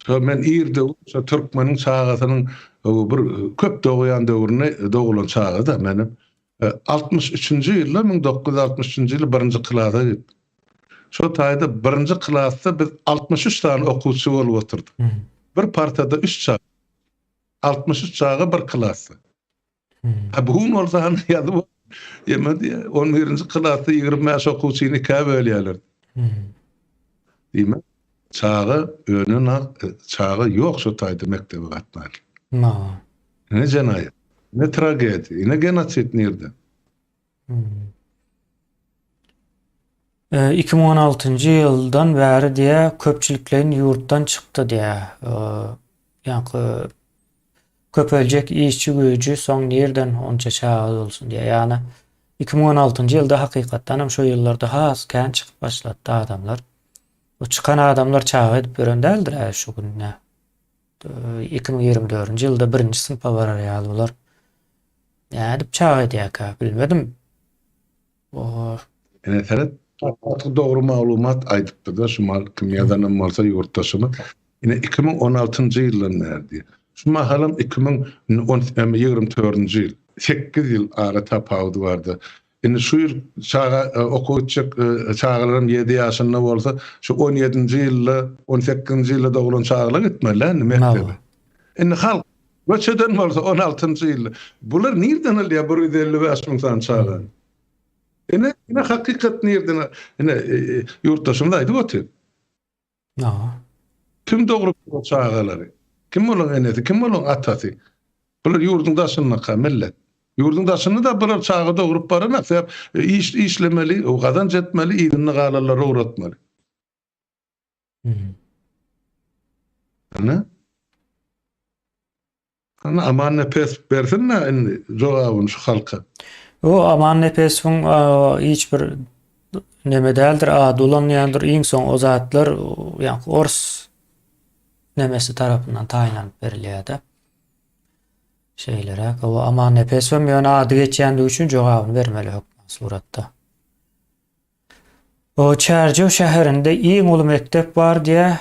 Şo men ir döwür şo türkmeniň çagasynyň bir köp dogýan döwründe dogulan çaga-da menem. 63-nji ýylda 1963-nji ýylda birinji klasa gitdim. Şo taýda birinji klasda biz 63 sany okuwçy bolup otyrdyk. Bir partada 3 çaga. 63 çaga bir klasda. Ha bu gün bolsa hany ýazyp ýeme diýe 11-nji klasda 25 okuwçyny ikä bölýärler. Diýmek, çaga önen çaga ýok şo taýda mekdebe gatnaýan. Ine jenaýat, ine tragediýa, ine genosid nirde?
2016-njy ýyldan bäri diýä köpçülikleýin ýurtdan çykdy diýä. Ýaňky köpeljek işçi güýji soň nirden onça çaga bolsun diýä. Ýagny 2016-njy ýylda hakykatdan hem şo ýyllarda has kän çykyp başlady adamlar. Bu çykan adamlar çaga edip ýören däldir-ä şu günde. 2024-nji ýylda birinji synpa barar ýaly bular. Nädip çaga edýärkä bilmedim. Oho.
Ine seret gaty dogry maglumat aýdypdyr-da şu mal kim ýazanam bolsa ýurtdaşymyz. Ine 2016-njy ýyldan bäri diýýär. Şu mahalam 2024-nji ýyl. Sekiz ýyl ara tapawudy bardy. Indi şu ýyl çaga okuwa gitjek çagalaram ýedi ýaşynda bolsa, şu on ýedinji ýylda, on sekizinji ýylda doglan çagalar gitmeli-dä indi mekdebe. Indi halk göç eden bolsa on altynjy ýylda. Bular nirden alýar 155 müň sany çagany? Ine, ine hakykat nirden, ine ýurtdaşymyz aýdyp otyr. Kim dogrup bu çagalary? Kim olaň enesi, kim olaň atasy? Bular ýurduň daşyndaka millet. Ýurduň daşynda da bular çaga dogrup baranak, sebäp iş işlemeli, gazanç etmeli, yzynda galanlary ugratmaly. Ine. Hany Aman Nepesow bersin-dä indi jogabyny şu halka.
Bu Aman Nepesowyň hiç bir neme däldir, ady ulanýandyr. Iň soň o zatlar ýaňky ors nemesi tarapyndan taýynlanyp berilýär-de. Şeýleräk. O Aman Nepesowam ýöne ady geçýändigi üçin jogabyny bermeli hökman suratda. O Çärjew şäherinde iň uly mekdep bar diýä.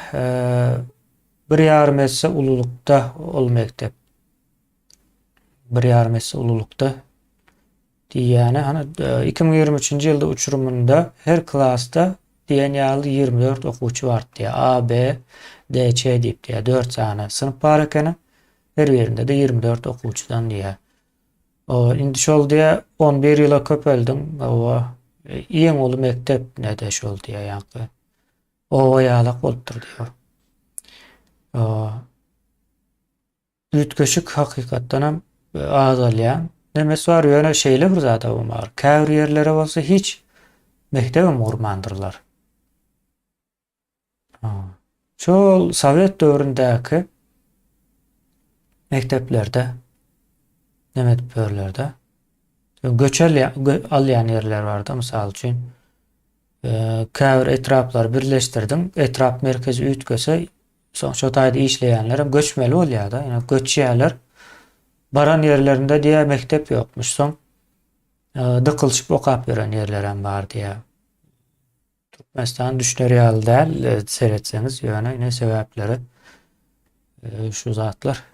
Bir ýarym esse ululykda ol mekdep. Bir ýarym esse ululykda diýýäni, hany 2023-nji ýylda uçurymynda her klasda diýen ýaly 24 okuwçy bar diýä. A, B, D, Ç diýip diýä. 4 sany synp bar ekeni. Her birinde-de 24 okuwçydan diýä. Oba indi şol diýä 11 ýyla köpeldiň. Oba iň uly mekdep nede şol diýä ýaňky. Oba ýalak bolupdyr diýýär. Üýtgeşik hakykatdan hem azalýan nemes bar, ýöne şeýle bir zat hem bar. Käbir ýerlere bolsa hiç mekdebem gurmandyrlar. Şol sowet döwründäki mekdeplerde neme edip ýörlerde. Göç alýan ýerler barda, mysal üçin, käbir etraplary birleşdirdiň, etrap merkezi üýtgese, soň şo taýda işleýänler hem göçmeli bolýar-da. Ýöne göçýärler. Baran ýerlerinde diýýär mekdep ýokmuş. Soň dykylyşyp okap ýören ýerler hem bar diýýär. Türkmenistan düşner ýaly däl seretseňiz ýöne ine sebäpleri şu zatlar.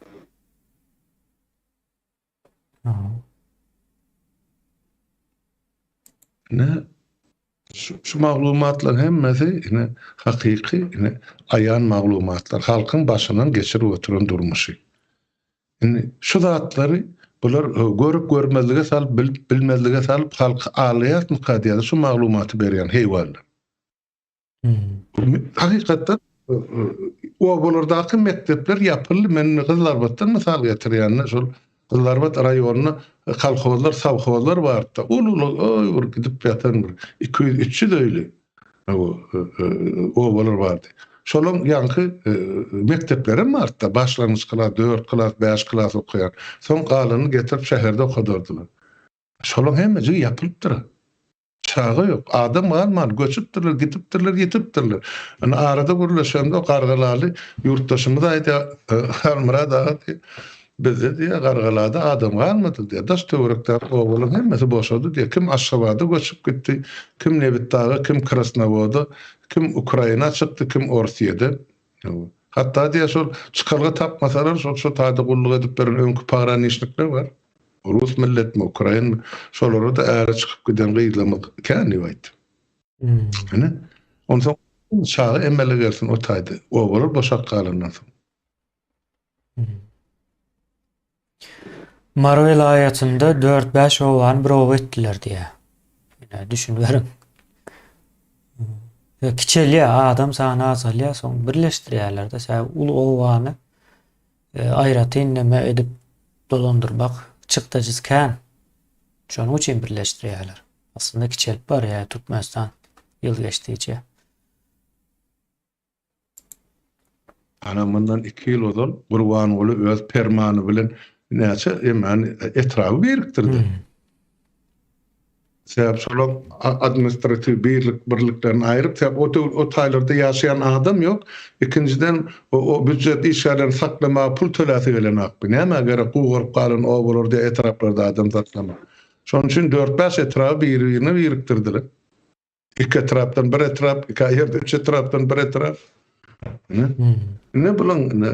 Ine şu, şu maglumatlaryň hemmesi ine hakyky ine aýan maglumatlar halkyň başyndan geçirip oturan durmuşy. Indi şu zatlary bular görüp görmezlige salyp, bilip bilmezlige salyp halky aldaýarmyka diýýär şu maglumaty berýän heýwanlar. Hakykatdan obalardaky mekdepler ýapyldy. Men indi Gyzylarbatdan mysal getirýän-de, şol Gyzylarbat raýonynda kolhozlar, sowhozlar bardy-da. Uly-uly, oý bir gidip ýatan bir 200-300 öýli. Obalar bardy. Şolaň ýaňky mekdeplerem bardy-da, başlangyç klas, dört klas, bäş klas okaýan. Soň galanyny getirip şäherde okadardylar. Şolaň hemmejigi ýapylypdyr. Çaga ýok, adam galman, göçüpdirler, gidipdirler, ýitipdirler. Indi arada gürleşemde Gargalaly ýurtdaşymyz aýdýar, Halmyrat aga diýýär, bizde diýýär, Gargalada adam galmady diýýär. Daş-töwerekdäki obalaryň hemmesi boşady diýýär. Kim Aşgabada göçüp gitdi, kim Nebitdaga, kim Krasnowoda, kim Ukraina çykdy, kim Orsýede. Hatda diýýär, şol çykalga tapmasalar, şol şo taýda gulluk edip beren öňki pograniçnikler bar. Rus milletmi, ukrainmi, şolara-da äre çykyp giden gyzlarymyz kän diýip aýtdy. Ine, onsoň çaga emele gelsin o taýda, obalar boşap galandan soň.
Mary welaýatynda dört-bäş obany bir oba etdiler diýýär. Ine, düşüniberiň. Kiçelýär, adam sany azalýar, soň birleşdirýärler-de. Sebäbi uly obany aýratyn neme edip dolandyrmak çykdajysy kän. Şonuň üçin birleşdirýärler. Aslynda kiçelip barýar Türkmenistan ýyl geçdigiçe.
Ana mundan iki ýyl ozal Gurbanguly öz permany bilen näçe emani etraby birikdirdi. Sebäp şolar administratiw birlik birliklerini aýryp, sebäp o o taýlarda ýaşaýan adam ýok. Ikinjiden o, o býujet işgärlerini saklamaga pul töläsi gelenokdy. Nämä gerek gugaryp galan obalarda, etraplarda adam saklamak. Şonuň üçin dört-bäş etraby biri-birine birikdirdiler. Iki etrapdan bir etrap, iki ýerde üç etrapdan bir etrap. Ine, ine bulaň ine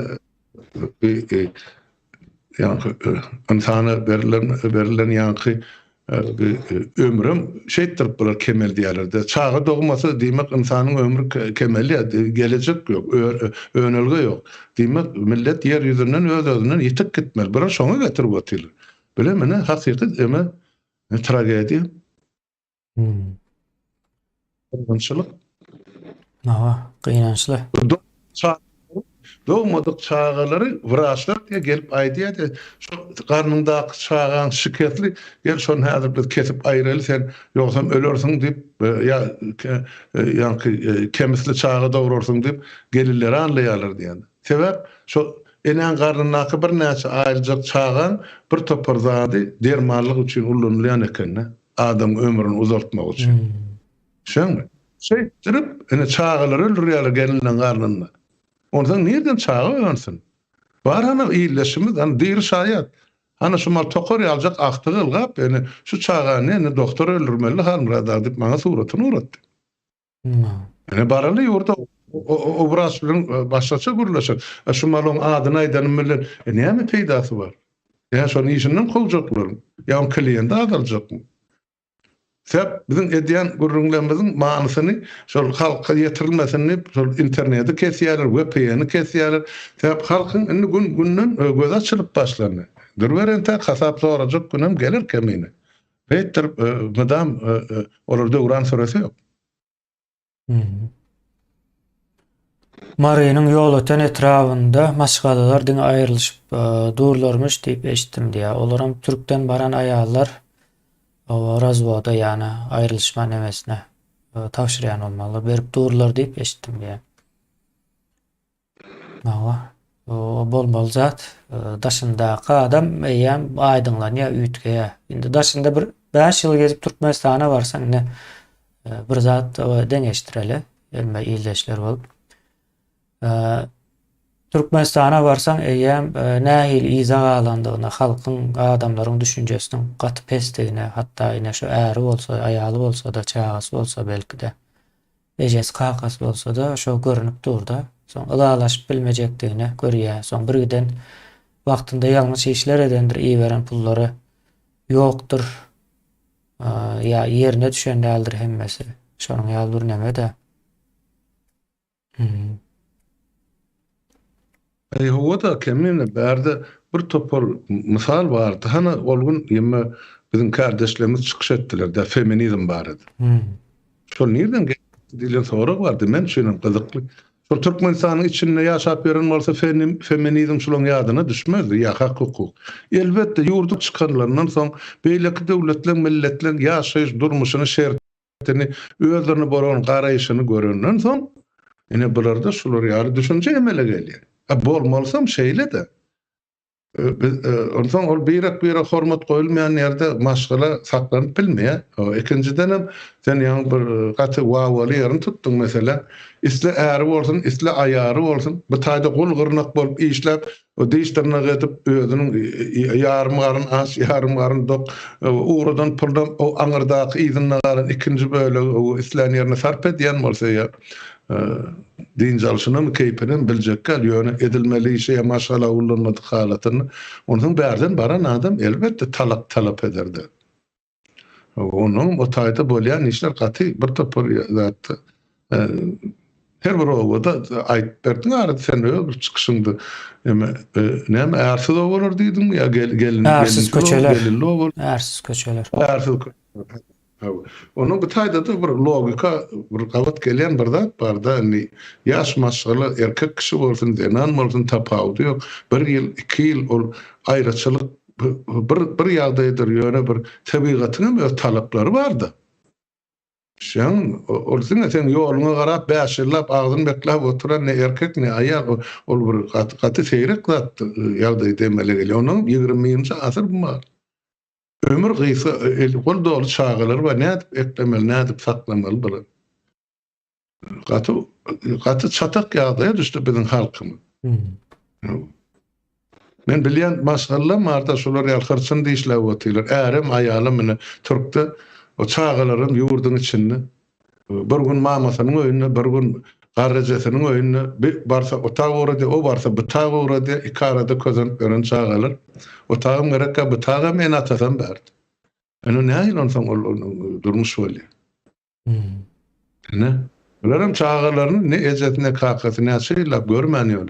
ýaňky ynsana berlen berlen ýaňky ömrem şeýtdirip bular kemeldýärler-de. Çaga dogmasa diýmek ynsanyň ömri kemelýär, gelejek ýok, önelge ýok. Diýmek millet ýer ýüzünden öz-özünden ýitip gitmeli. Bular şoňa getirip otyrlar. Bile mine hakyky eme tragediýa.
Hmm.
Gynançlyk.
Hawa, gynançly.
Dogmadyk çagalary wraçlar diýe gelip aýdýar-da, şo garnyňdaky çagaň şikesli, gel şony häzir biz kesip aýyraly sen ýogsam ölersiň diýip, ýa ýaňky kemisli çaga dograrsyň diýip gelinleri anlaýarlar diýýär. Sebäp şo enäň garnyndaky birnäçe aýyljak çagaň bir topar zady dermanlyk üçin ullanylýan ekende. Adamyň ömrüni uzaltmak üçin. Düşeňmi? Şeýtdirip, ine çagalary öldürýärler gelinleň garnynda. Onsoň nirden çaga önsün? Bar hany ildeşimiz, hany diri şaýat. Hany şu mal tokar ýaljak agtygy ylgap, ine şu çagany ine dogtor öldürmeli Halmyrat aga diýip maňa suratyny ugratdy. Ine baraly ýurda o wraç bilen başgaça gürleşer. Şu malyň adyny aýdanym bilen näme peýdasy bar? Ýa şony işinden kowjaklarmy? Ýa oň kliýenti azaljakmy? Sebäp biziň edýän gürrüňlerimiziň manysyny şol halka ýetirilmesin diýip şol interneti kesýärler, VPN-i kesýärler. Sebäp halkyň indi gün-günden gözi açylyp başlandy. Duruber entäk hasap sorajak günem geler kemine. Beýtdirip mydam olar döwran süresi ýok.
Marynyň Ýolöten etrabynda maşgalalar diňe aýrylyşyp durlarmyş diýip eşitdim diýýär. Olaram türkden baran aýallar razwoda ýagny aýrylyşma nemesine tabşyrýan bolmaly. Berip durlar diýip eşitdim diýýär. Hawa, o bolmaly zat. Daşyndaky adam eýýäm aýdyňlanýar, üýtgeýär. Indi daşynda bir 5 ýyl gezip Türkmenistana barsaň, indi bir zat deňeşdireli, hemme ildeşler bolup. Türkmenistana barsaň eýýäm nähili yza galandygyna, halkyň, adamlaryň düşünjesiniň gaty pesdigine, hatda ine şu äri bolsa, aýaly bolsa-da, çagasy bolsa belki-de. Ejesi kakasy bolsada şo görünip durda. Soň ylalaşyp bilmejekdigini görýä. Soň birgiden wagtynda ýalňyş işler edendir iberen pullary ýokdur. Ýa ýerine düşen däldir hemmesi. Şonuň ýaly bir neme-de. Hmm.
Eý hawa-da Kemine bärde bir topar mysal bardy. Hany ol gün ýeme biziň kärdeşlerimiz çykyş etdiler-de feminizm barada. Şol nirden geldi diýlen sorag bardy. Men üçin hem gyzykly. Şol Türkmenistanyň içinde ýaşap ýören bolsa feminizm şulaň ýadyna düşmezdi ýa hak-hukuk. Elbetde ýurduň çykanlaryndan soň beýleki döwletleň milletleň ýaşaýyş durmuşyny şert Seni özlerine bolan garaýşyny görenden soň, ine bularda şular ýaly düşünje emele gelýär. A bolmalysam şeýle-de. Biz onsoň ol birek-birege hormat goýulmaýan ýerde maşgala saklanyp bilmeýär. Ikinjidenem sen ýaňy bir gaty wawwaly ýerini tutduň meselem. Isle äri bolsun, isle aýary bolsun, bu taýda gul-gyrnak bolup işläp, O diş-dyrnak edip, özüniň ýarym garyn aç, ýarym garyn dok, ugradan puldan o aňyrdaky yzynda galan ikinji bölegi o islän ýerine sarp edýän bolsa ýa dynç alşynam, keýpinem biljek däl, ýöne edilmeli işe ýa maşgala ullanmadyk halatynda, onsoň bärden baran adam elbetde talak talap eder-de. Onuň o taýda bolýan işler gaty bir topar zatda. Her bir obada aýdyp berdiň arada sen öz bir çykyşyňda eme näme ärsiz obalar diýdiňmi ýa gelin
Ärsiz köçeler. Gelinli obalar. Ärsiz köçeler.
Ärsiz köçeler. Hawa. Onuň bu taýda-da bir logika bir gabat gelýän bir zat bar-da, indi ýaş maşgala erkek kişi bolsun, zenan bolsun tapawudy ýok. Bir ýyl, iki ýyl ol aýraçylyk bir bir ýagdaýdyr, ýöne bir tebigatyň hem öz talaplary bar-da. Düşýäňmi? Ol diňe seň ýoluňa garap bäş ýyllap agzyny bekläp oturan ne erkek, ne aýal, ol bir gaty gaty seýrek zat ýagdaýda emele gelýär. Onnoň 21-nji asyr bu bar. Ömür gysga, el gol doly çagalary bar, nädip eklemeli, nädip saklamaly bular. Gaty gaty çatak ýagdaýa düşdi biziň halkymyz. Men bilýän maşgalalam barda şolar ýaly hyrçyn dişläp otyrlar. Ärem, aýalam ine türkde, o çagalaram ýurduň içinde. Bir gün mamasynyň öýünde, bir gün garryjesiniň öýünde, bi barsa otag ugradýar, o barsa bu tag ugradýar, iki arada kösenip ýören çagalar. Otagam gerekkä, bu tagam ene-atasam bärde. Ine nähili onsoň ol durmuş bolýar. Ine, bularam çagalaryny ne ejesi ne kakasy näçe ýyllap görmän ýör.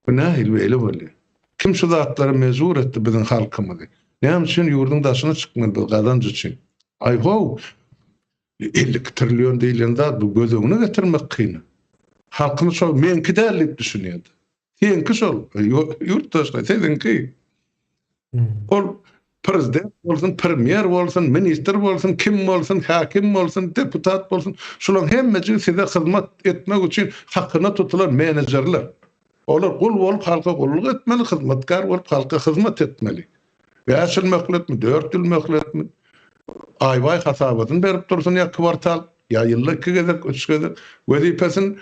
Bu nähili beýle bolýar? Kim şu zatlara mejbur etdi biziň halkymyzy? Näme üçin ýurduň daşyna çykmaly biz gazanç üçin? Aý how, 52 trillion diýlen zat bu göz öňüne getirmek kyn. Halkymyz şol meňki däl diýip düşünýärdi. Seňki şol, ýurtdaşlar, siziňki. Ol prezident bolsun, premýer bolsun, ministr bolsun, kim bolsun, häkim bolsun, deputat bolsun, şularyň hemmejigi size hyzmat etmek üçin hakyna tutulan menejerler. Olar gul bolup halka gulluk etmeli, hyzmatkär bolup halka hyzmat etmeli. Bäş ýyl möhletmi, dört ýyl möhletmi? Aýbaý hasabatyny berip dursun ýa kwartal, ýa ýylda iki gezek, üç gezek wezipesini,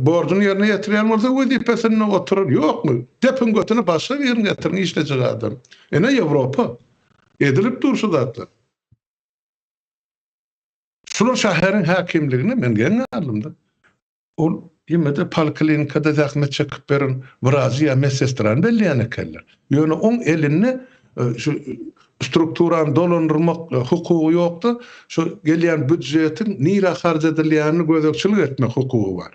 borjuny ýerine ýetirýän bolsa wezipesinde oturar, ýokmy, depiň götüne başga birini getiriň işlejek adam. Ine Ýewropa. Edilip dur şu zatlar. Şular şäheriň häkimligine men geň galdym-da. Ol ýene-de poliklinikada zähmet çekip beren wrajy ýa medsestrany belleýän ekenler. Ýöne oň elinde şu strukturany dolandyrmak hukugy ýok-da, şu gelýän býudžetiň nirä harç edilýänini gözegçilik etmek hukugy bar.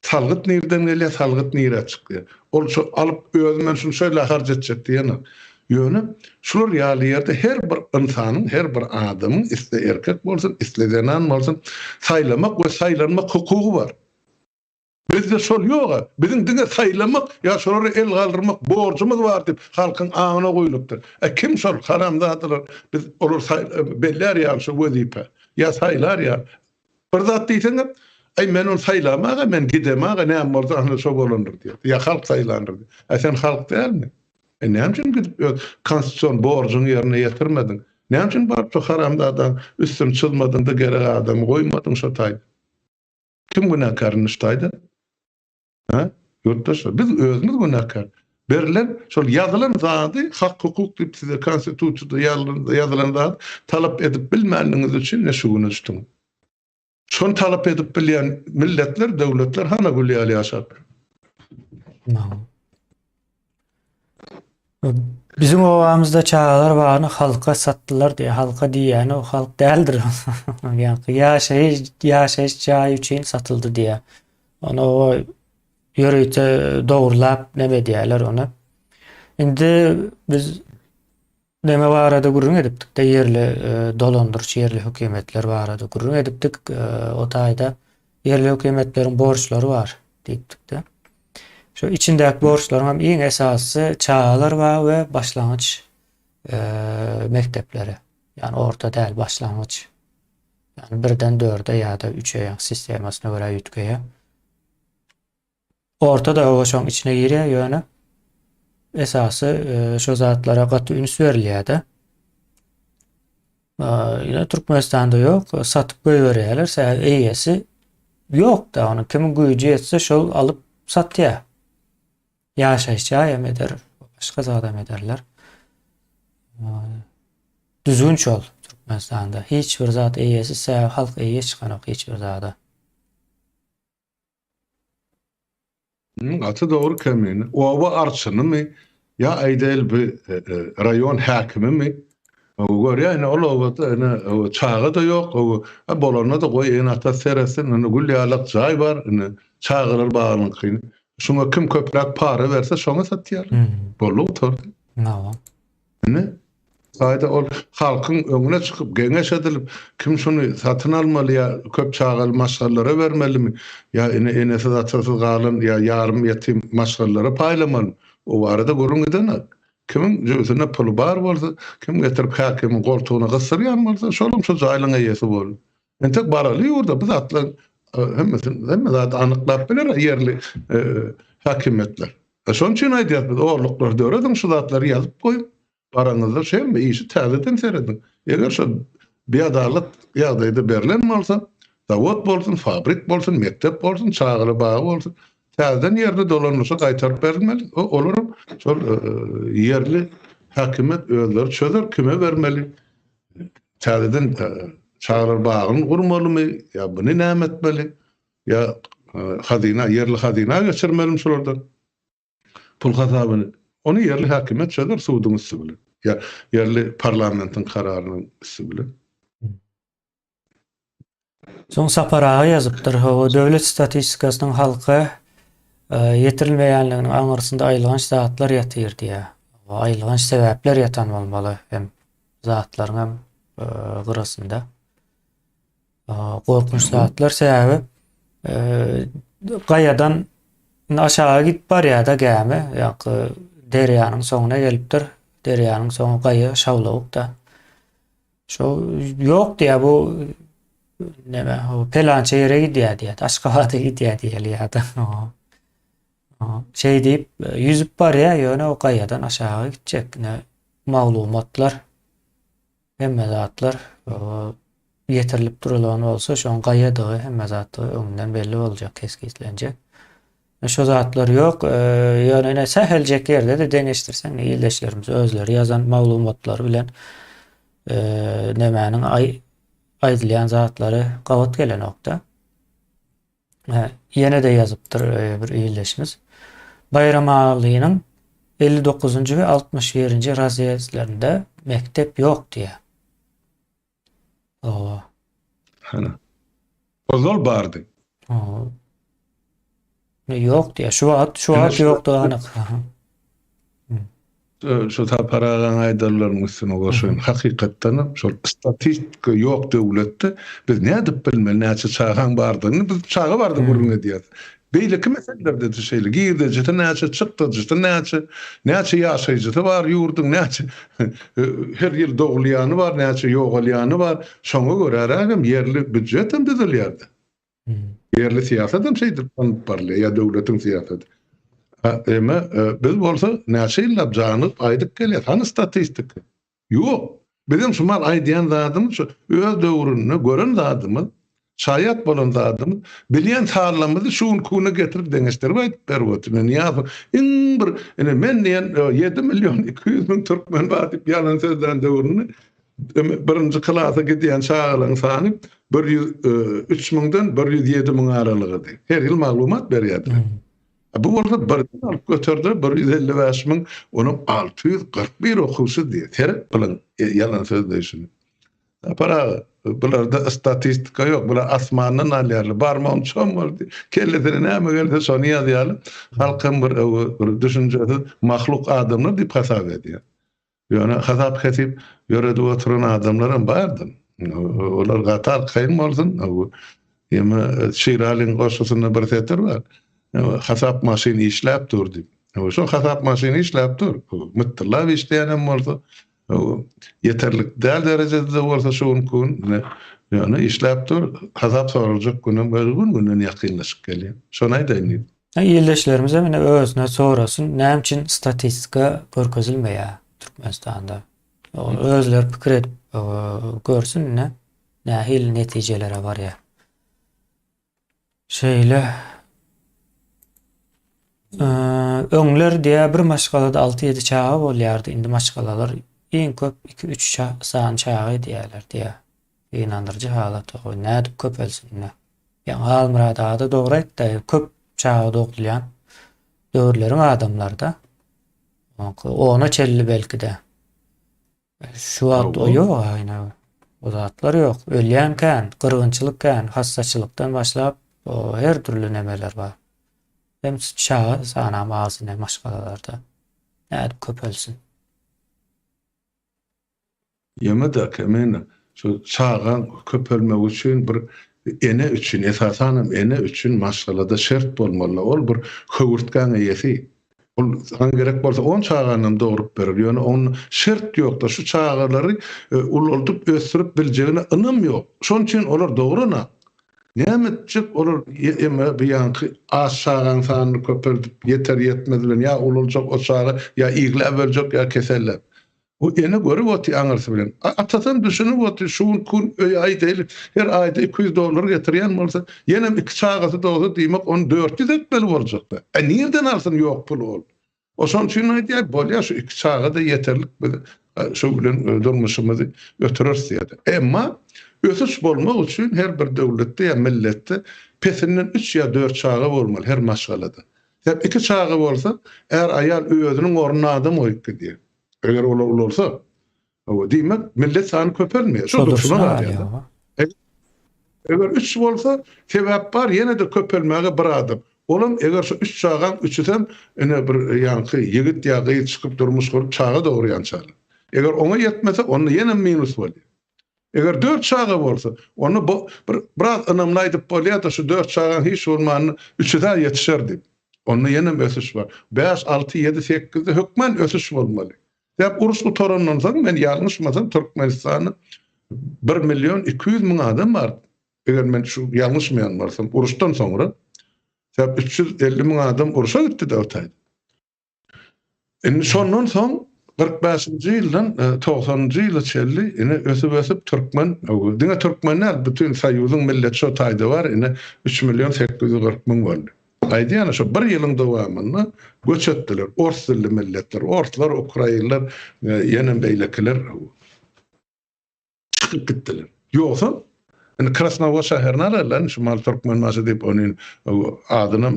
Salgyt nirden gelýär, salgyt nirä çykýar. Ol şu alyp özi men şuny şeýle harç etjek diýenok. Ýöne şular ýaly ýerde her bir ynsanyň, her bir adamyň isle erkek bolsun, isle zenan bolsun saýlamak we saýlanmak hukugy bar. Bizde şol ýog-a. Biziň diňe saýlamak ýa şolara el galdyrmak borjumyz bar diýip halkyň aňyna guýlupdyr. E kim şol haramzadalar biz olary bellär ýaly şu wezipä ýa saýlar ýaly. Bir zat diýseňem, aý men ony saýlamaga, men gidemaga näme bolsa ana şo bolandyr diýýär. Ýa halk saýlandyr diýýär. A sen halk dälmi? E näme üçin gidip öz konstitusion borjuňy ýerine ýetirmediň? Näme üçin baryp şo haramzadaň üstüni çyzmadyň-da gerek adamy goýmadyň şo taýda? Kim günäkär indi şu taýda? Hä? Ýurtdaşlar, biz özümiz günäkär. Berlen, şol ýazylan zady hak-hukuk diýip size konstitusiýada ýazylan zady talap edip bilmänligiňiz üçin ine şu güne düşdüňiz. Şony talap edip bilýän milletler, döwletler hana gül ýaly ýaşap ýör.
Biziň obamyzda çagalar bagyny halka satdylar diýýär. Halka diýýäni o halk däldir. Ýaňky ýaşaýyş ýaşaýyş jaýy üçin satyldy diýýär. Ony o ýörite dogrulap neme edýärler ony. Indi biz neme barada gürrüň edipdik-de ýerli e, dolandyryş, ýerli hökümetler barada gürrüň edipdik. E, o taýda ýerli hökümetleriň borçlary bar diýipdik-de. Şu içindäki borçlaryň hem iň esasysy çagalar bagy we başlangyç e, mekdepleri. Ýagny orta däl, başlangyç. Ýagny birden dörde ýa-da üçe ýa sistemasyna görä üýtgeýär. Orta da o şoň içine girýär, ýöne esasy e, şo zatlara gaty üns berilýär-de. Ýöne Türkmenistanda ýok, satyp goýberýärler, sebäbi eýesi ýok-da, onuň kimiň güýji ýetse şol alyp satýar. Ýaşaýyş jaý hem eder, başga zat hem ederler. Düzgün şol Türkmenistanda. Hiç bir zat eýesi, sebäbi halk eýe çykanok hiç bir zada.
Gaty dogry Kemine. Oba arçynymy ýa aýdaýyl bi raýon häkimimi görýä ine ol obada ine çaga-da ýok bolanda-da goý ene-ata seretsin ine gül ýalak jaý bar ine çagalar bagynyňkyny şuňa kim köpräk para berse şoňa satýarlar. Boldy gutardy.
Hawa.
Ine. Taýda ol halkyň öňüne çykyp geňeş edilip, kim şuny satyn almaly ýa köp çagaly maşgalalara bermelimi, ýa ene enesiz atasyz galan ýa ýarym ýetim maşgalalara paýlamalymy, o barada gürrüň gidenok. Kimiň jübüsinde puly bar bolsa, kim getirip häkimiň goltugyna gysdyrýan bolsa, şolam şo jaýlaň eýesi boldy. Entek baraly ýurda bu zatlaryň hemmesini, hemme zady anyklap biler ýerli häkimiýetler. Şonuň üçin aýdýas biz orluklary dörediň, şu zatlary ýazyp goýuň. Baraňyzda şu hemme işi täzeden serediň. Eger şo biadalat ýagdaýda berlen bolsa, zawod bolsun, fabrik bolsun, mekdep bolsun, çagalar bagy bolsun, täzeden ýerli dolanyşa gaýtaryp berilmeli. Olaram şol ýerli häkimiýet özleri çözer, kime bermeli, täzeden çagalar bagyny gurmalymy ýa muny näme etmeli, ýa hazyna, ýerli hazyna geçirmelimi şulardan pul hasabyny. Ony ýerli häkimiýet çözer suduň üsti bilen ýa ýerli parlamentiň kararynyň üsti bilen.
Soň Sapar aga ýazypdyr, hawa, döwlet statistikasynyň halka ýetirilmeýänliginiň aňyrsynda aýylganç zatlar ýatyr diýýär. Aýylganç sebäpler ýatan bolmaly hem zatlaryň hem gyrasynda. Gorkunç zatlar sebäbi gaýadan aşaga gidip barýar-da gämi, ýa-da derýanyň soňuna gelipdir. Derýanyň soňy gaýa şawlawuk-da. Şo ýok diýýär bu neme pelança ýere gidýär diýýär. Aşgabada gidýär diýeli ýa-da. Şeý diýip ýüzüp barýar, ýöne o gaýadan aşaga gitjek. Ine maglumatlar hemme zatlar ýetirilip durulan bolsa, şoň gaýadygy hemme zatdygy öňünden belli boljak, kesgitlenjek. Şo zatlar ýok. Ýöne ine säheljek ýerde-de deňeşdirseň ildeşlerimiz özleri ýazan maglumatlary bilen nemäniň aýdylýan zatlary gabat gelenok-da. Ýene-de ýazypdyr bir ildeşimiz. Baýramalynyň 59-njy we 61-nji razýezdlerinde mekdep ýok diýýär. Owa.
Hany. Ozal bardy.
Owa. Ne ýok diýýär. Şu wagt, şu wagt ýokdy anyk.
Şu Sapar agaň aýdanlarynyň üstüne goşaýyn. Hakykatdan hem şol statistika ýok döwletde biz nädip bilmeli näçe çagaň bardygyny biz çaga barada gürrüň edýäs. Beýleki meselelerde-de şeýle. Girdejisi näçe, çykdajysy näçe, näçe ýaşaýjysy bar ýurduň, näçe her ýyl dogulýany bar, näçe ýogalýany bar. Şoňa görärägem ýerli býujet hem düzülýär-de. Ýerli syýasat hem şeýdip alnyp barylýar, ýa döwletiň syýasaty. Emma biz bolsa näçe ýyllap janygyp aýdyp gelýäs, hany statistika? Ýok. Biziň şu mal aýdýan zadymyz şu öz döwründe gören zadymyz, şaýat bolan zadymyz, bilýän sanlarymyzy şu günki güne getirip deňeşdirip aýdyp berip otyryn. Nyýazow iň bir ine men diýen 7 million 200 müň türkmen bar diýip ýalan sözlän döwründe birinji klasa gidýän çagalaryň sany 103 müňden 107 müň aralygydy. Her ýyl maglumat berýärdiler. Bu bolsa birden alyp göterdi, 155 müň, onuň 641 okuwçy diýýär. Seret bulan ýalan sözleýşini. Sapar aga, bularda statistika ýok, bular asmandan alýarlar. Barmagyny çommaldy, kellesine näme gelse şony ýazýarlar. Halkam bir bir düşünjesiz mahluk adamlar diýip hasap edýär. Ýöne hasap-hesip ýöredip oturan adamlaram bardyr. Olar gaty arkaýyn bolsun. Ýöne Şiralyň goşgusynda bir setir bar. Hasap maşyny işläp dur diýip. Şol hasap maşyny işläp dur. Mytdyllap işleýän hem bolsa, ýeterlik däl derejede-de bolsa şu günki gün ýöne işläp dur. Hasap soraljak günem gün-günden ýakynlaşyp gelýär. Şony aýdaýyn diýdim.
Ildeşlerimizem ine özüne sorasyn, näme üçin statistika görkezilmeýär Türkmenistanda? Özleri pikir edip görsün ine nähili netijelere barýar. Şeýle öňler diýä bir maşgalada 6-7 çaga bolýardy, indi maşgalalar iň köp 2-3 sany çaga edýärler diýä. Gynandyryjy halat o. Nädip köpelsin indi? Ýaňy Halmyrat aga-da dogry aýtdy, köp çaga dogrulýan döwürleriň adamlary-da. Ona çenli belki-de. Şu wagt o ýok aýna. O zatlar ýok. Ölýän kän, gyrgynçylyk kän, hassaçylykdan başlap her dürli nemeler bar. Hem çaga sanam az ine maşgalalarda. Nädip köpelsin?
Ýeme-de, Kemine, şu çagaň köpelmegi üçin bir ene üçin, esasanam ene üçin maşgalada şert bolmaly. Ol bir höwürtgäň eýesi. Ol saňa gerek bolsa on çaganam dogrup berer. Ýöne onda şert ýok-da, şu çagalary ulaldyp, ösdürip biljegine ynam ýok. Şonuň üçin olar dogranok. Näme etjek olar eme bu ýaňky az çagaň sanyny köpeldip, ýeter-ýetmez bilen ýa ulaljak o çaga, ýa igläp öljek, ýa keselläp. Bu ene görüp otyr aňyrsy bilen. Atasam düşünip otyr, şu günki gün öýe aýdaýly, her aýda 200 dollar getirýän bolsa, ýenem iki çagasy dogsa diýmek ony 400 etmeli boljakda. E nirden alsyn ýok puly ol. O şonuň üçin aýdýar, bolýar şu iki çaga-da ýeterlik biz şu bilen durmuşymyzy ötüreris diýýär. Emma ösüş bolmak üçin her bir döwletde ýa milletde pesinden üç ýa dört çaga bolmaly her maşgalada. Sebäp iki çaga bolsa, är-aýal özüniň ornuna adam goýup gidýär. Eger olar ulalsa, hawa, diýmek, millet sany köpelmeýär. Şo durşuna galýar. Eger üç bolsa, sebäp bar, ýene-de köpelmäge bir adam. Olam eger şu üç çagaň üçüsem ine bir ýaňky ýigit ýa gyz çykyp durmuş gurup çaga dogurýançalar. Eger oňa ýetmese, onda ýenem minus bolýar. Eger dört çaga bolsa, onda bu bir biraz ynamly aýdyp bolýar-da, şu dört çagaň hiç bolmanda üçüs-ä ýetişer diýip. Onda ýenem ösüş bar. Bäş, alty, ýedi, sekizde hökman ösüş bolmaly. Sebäp uruş gutarandan soň, men ýalňyşmasam, Türkmenistanda bir million 200 müň adam bardy. Eger men şu ýalňyşmaýan bolsam, uruşdan soňra. Sebäp 350 müň adam urşa gitdi-de o taýda. Indi şondan soň 45-nji ýyldan 90-njy ýyla çenli ine ösüp-ösüp türkmen, diňe türkmen däl, bütin Soýuzyň milleti şo taýda bar, ine 3 million 840 müň boldy. Aýdýan şo bir ýylyň dowamynda göç etdiler ors dilli milletler, orslar, ukrainler, ýenem beýlekiler. Çykyp gitdiler. Ýogsam, indi Krasnowod şäherini alarlar, indi şu mal Türkmenbaşy diýip onuň adynam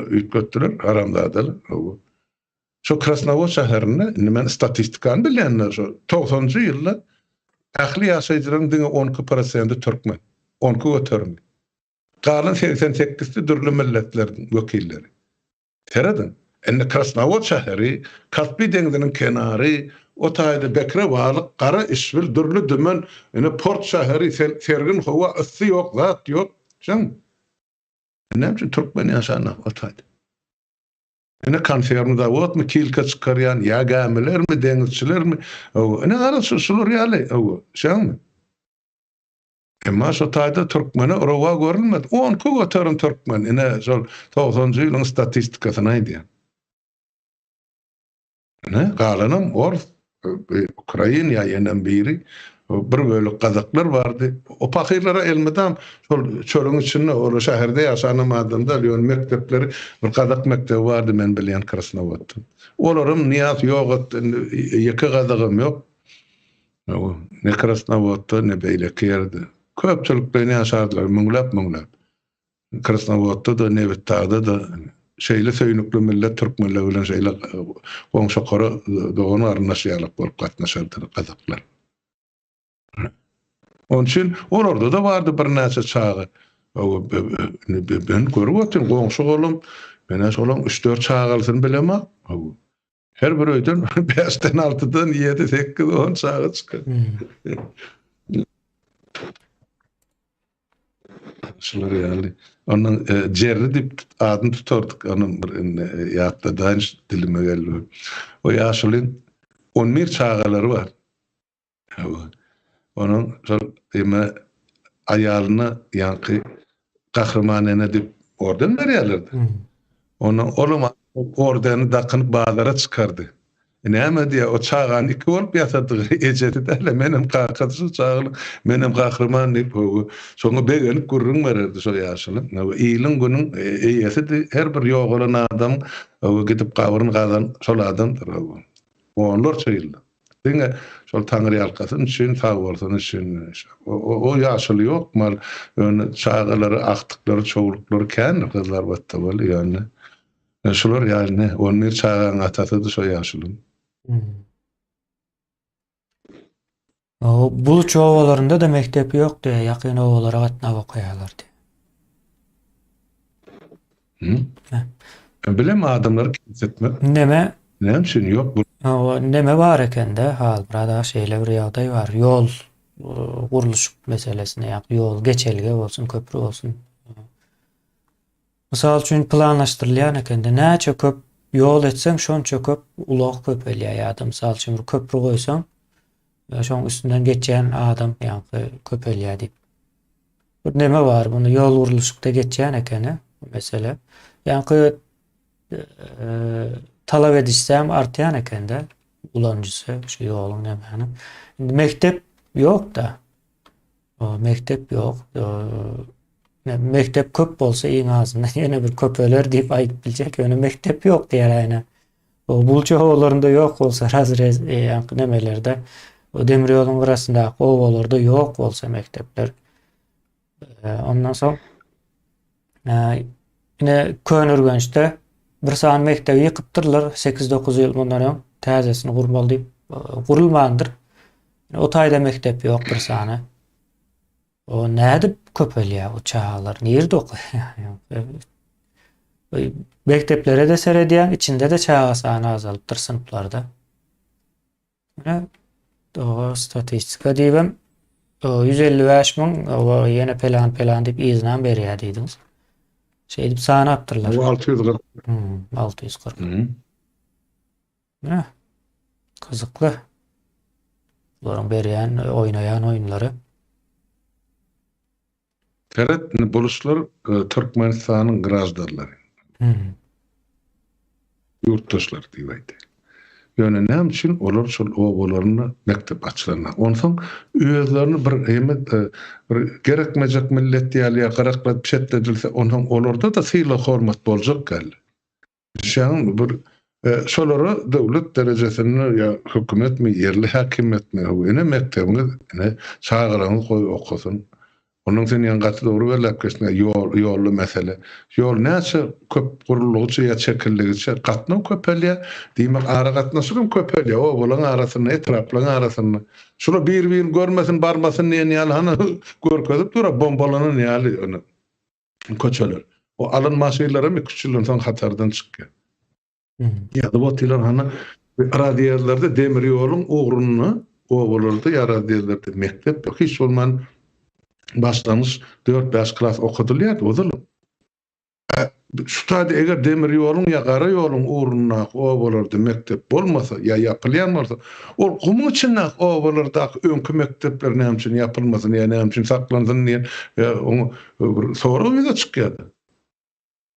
üýtgetdiler, haramzadalar. Şu Krasnowod şäherinde, indi men statistikany bilýän-de, şu togsanjy ýylda ähli ýaşaýjylaryň diňe 12 prosenti türkmen. 12 göterimi. Galan 88-si dürli milletleriň wekilleri. Serediň, indi Krasnowod şäheri, Kaspi deňziniň kenary, o taýda bekre balyk, gara işbil, dürli-dümen, ine, port şäheri, sergin howa, yssy ýok, zat ýok. Şoň. Näme üçin türkmen ýaşanok o taýda? Ine, konserwny zawodmy, kilka çykarýan, ýa gämilermi, deňizçilermi? Ine, gara şular ýaly, şoňmy? Emma şo taýda türkmene rowa görülmedi. 12 göterim türkmen, ine şol togsanjy ýylyň statistikasyny aýdýan. Ine, galanam ors, ukrain ýa ýenem biri, bir bölek gazaklar bardy. O pahyrlara elmydam şol çölüň içinde, olar şäherde ýaşanam adam däl, ýöne mekdepleri, bir gazak mekdebi bardy men bilýän Krasnowodda. Olaram Nyýaz ýok etdi, indi ýeke gazagam ýok. Hawa, ne Krasnowodda, ne beýleki ýerde. Köpçülikleýin ýaşardylar, müňläp-müňläp. Krasnowodda-da, Nebitdagda-da şeýle söýnükli millet türkmenler bilen şeýle goňşokara dogan-garyndaş ýalak bolup gatnaşardylar gazaklar. Onuň üçin olarda-da bardy birnäçe çaga. Men görüp otyryn, goňşy-golam, men-ä şolaň üç-dört çagalysyny bilemok. Her bir öýden bäşden, altydan, ýedi, sekiz, on çaga çykar. Şular ýaly. Ondan e, Jerri diýip adyny tutardyk. Onuň bir indi e, ýatda dilime geldi. O ýaşulyň 11 çagalary bar. Hawa. Onuň şol eme aýalyna ýaňky Gahryman ene diýip orden berýärlerdi. Ondan olam ordeni dakynyp bazara çykardy. E, näme diýýär, o çagany iki bolup ýasadygy ejesi däl-de, menem kakasy şu çagalyň, menem gahryman diýip, hawa, şoňa begenip gürrüň bererdi şo ýaşuly. Hawa, iliň-günüň e, eýesidi. Her bir ýogalan adam, hawa, gidip gabryny gazan şol adamdyr, hawa. Onlarça ýylda. Diňe şol Taňryýalkasyn üçin, sag bolsun üçin. O ýaşuly ýok mal. Ýöne çagalary, agtyklary, çowluklary kändir Gyzlarbatda bol ýöne. Şular ýaly ne, on bir çagaň atasydy şo ýaşulyň.
Buluç obalarynda-da mekdep ýok diýýär, ýakyn obalara gatnap okaýarlar diýýär.
Hı? Bilem adamlary kemsitmek.
Neme?
Näme üçin ýok bu?
Hawa, neme bar ekende, Halmyrat aga şeýle bir ýagdaý bar. Ýol gurluşyk meselesinde, ýagny ýol geçelge bolsun, köpri bolsun. Mysal üçin planlaşdyrylýan ekende, näçe köp ýol etseň, şonça köp ulag köpelýär ýa-da mysal üçin bir köpri goýsaň, şoň üstünden geçýän adam ýaňky köpelýär diýip. Bir neme bar, muny ýol gurluşykda geçýän ekeni bu mesele. Ýaňky talap edişsem artýan ekende ulanyjysy şu ýoluň nämäniň. Indi mekdep ýok-da. Mekdep ýok. Mekdep köp bolsa iň azyndan ýene bir köpeler diýip aýdyp biljek. Ýöne mekdep ýok diýer aýna. O bulça obalarynda ýok bolsa razrez e, ýaňky nemelerde o demir ýoluň gyrasyndaky obalarda ýok bolsa mekdepler. E, ondan soň e, ine Köneürgençde bir sany mekdebi ýykypdyrlar 8-9 ýyl mundan öň täzesini gurmaly diýip e, gurulmandyr. O taýda mekdep ýok bir sany. O nädip köpelýär o çagalar? Nirde okaýar? Mekdeplere-de seredýäň, içinde-de çaga sany azalypdyr synplarda. Ine, o statistika diýibem 155 müň, o ýene pelan-pelan diýip yzynam berýär diýdiňiz. Şeýdip sanapdyrlar.
Bu 640.
Hmm, 640. Hmm. Ine, gyzykly. Bularyň berýän, oýnaýan oýunlary.
Seret, indi buluşlar e, Türkmenistanyň graždanlary.
Hmm.
Ýurtdaşlary diýip aýdaýyn. Ýöne näme üçin olar şol obalarynda mekdep açylanda? Onsoň özlerini bir hemme e, bir gerekmejek millet ýaly ýa gyrakladyp çetledilse, onsoň olarda-da sylag-hormat boljak ýaly. Düşýäňmi bir şolara döwlet derejesinde ýa hökümetmi ýerli häkimiýetmi ine mekdebiňiz ine çagalaryňyz goý okasyn. Ondan sen ýaňy gaty dogry belläp geçdiň ýol ýolly mesele. Ýol näçe köp guruldygyça ýa çekildigiçe gatnaw köpelýär. Diýmek aragatnaşyk hem köpelýär obalaryň arasynda etraplaryň arasynda. Şular bir birini görmesin barmasyn diýen ýaly hany görkezip dur bombalanan ýaly ony. Köçeler. O alan maşynlaram iki-üç ýyldan soň hatardan çykýar. Ýazyp otyrlar hany razýezdlerde demir ýoluň ugrunda obalarda ýa razýezdlerde mekdep ýok. Hiç bolman başlangyç dört-bäş klas okadylýardy ozalam. Şu taýda eger demir ýoluň ýa gara ýoluň ugrundaky obalarda mekdep bolmasa ýa ýapylýan bolsa, ol gumuň içindäki obalardaky öňki mekdepler näme üçin ýapylmasyn ýa näme üçin saklansyn diýen oňa Bir sorag ýüze çykýardy.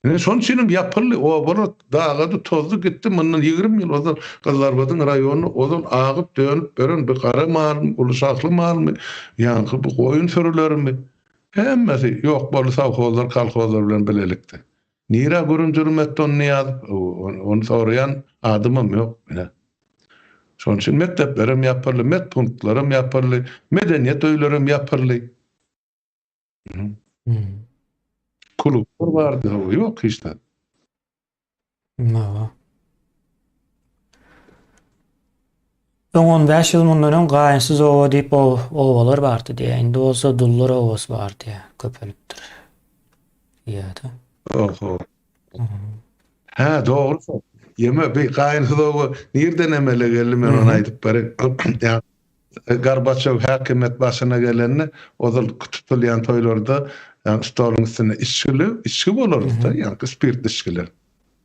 Ine şonuň üçin hem ýapyldy, obalar dagady, tozdy gitdi. Mundan 20 ýyl ozal Gyzylarbadyň raýonyna ozal agyp, dönüp beren bir gara malmy, uly şahly malmy, ýaňky bu goýun sürülerimi, hemmesi ýok boldy sowhozlar, kolhozlar bilen bilelikde. Nirä gürüm-jürüm etdi ony Nyýazow, ony soraýan adamam ýok, ine. Şonuň üçin mekdeplerem ýapyldy, medpunktlaram ýapyldy, medeniýet öýlerem ýapyldy.
Hmm.
Klublar bardy, hawa, ýok hiç zat.
Hawa. Öň 15 ýyl mundan öň Gaýynsyz oba diýip obalar bardy diýýär. Indi bolsa Dullar obasy bar diýýär. Köpelipdir. Diýýär-de.
Oho. Hä, dogry. Ýeme, bi Gaýynsyz oba nirden emele geldi, men ony aýdyp bereýin. Gorbaçew häkimiýet başyna gelende, ozal tutulýan toýlarda stoluň üstünde içgili, içgi bolardy-da, ýaňky spirtli içgiler.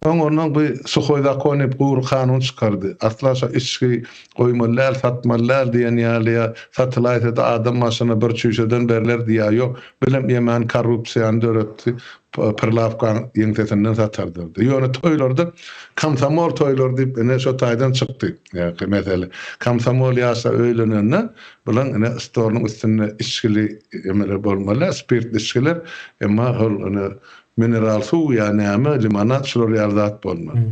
Soň ondan bu suhoý zakon diýip gury kanun çykardy. Asla şo içgi goýmaly däl, satmaly däl diýen ýaly ýa satylaýsa-da adam başyna bir çüýşeden berlerdi ýa ýok. Bilem ýemän korrupsiýany döretdi. Prilawkaň ýeňsesinden satardyrdy. Ýöne toýlarda komsomol toýlary diýip ine şo taýdan çykdy ýaňky mesele. Komsomol ýaşlar öýlenende bulaň ine stoluň üstünde içgili emeler bolmaly, spirtli içgiler, emma hol ine mineral suw ýa näme, limonad şular ýaly zat bolmaly.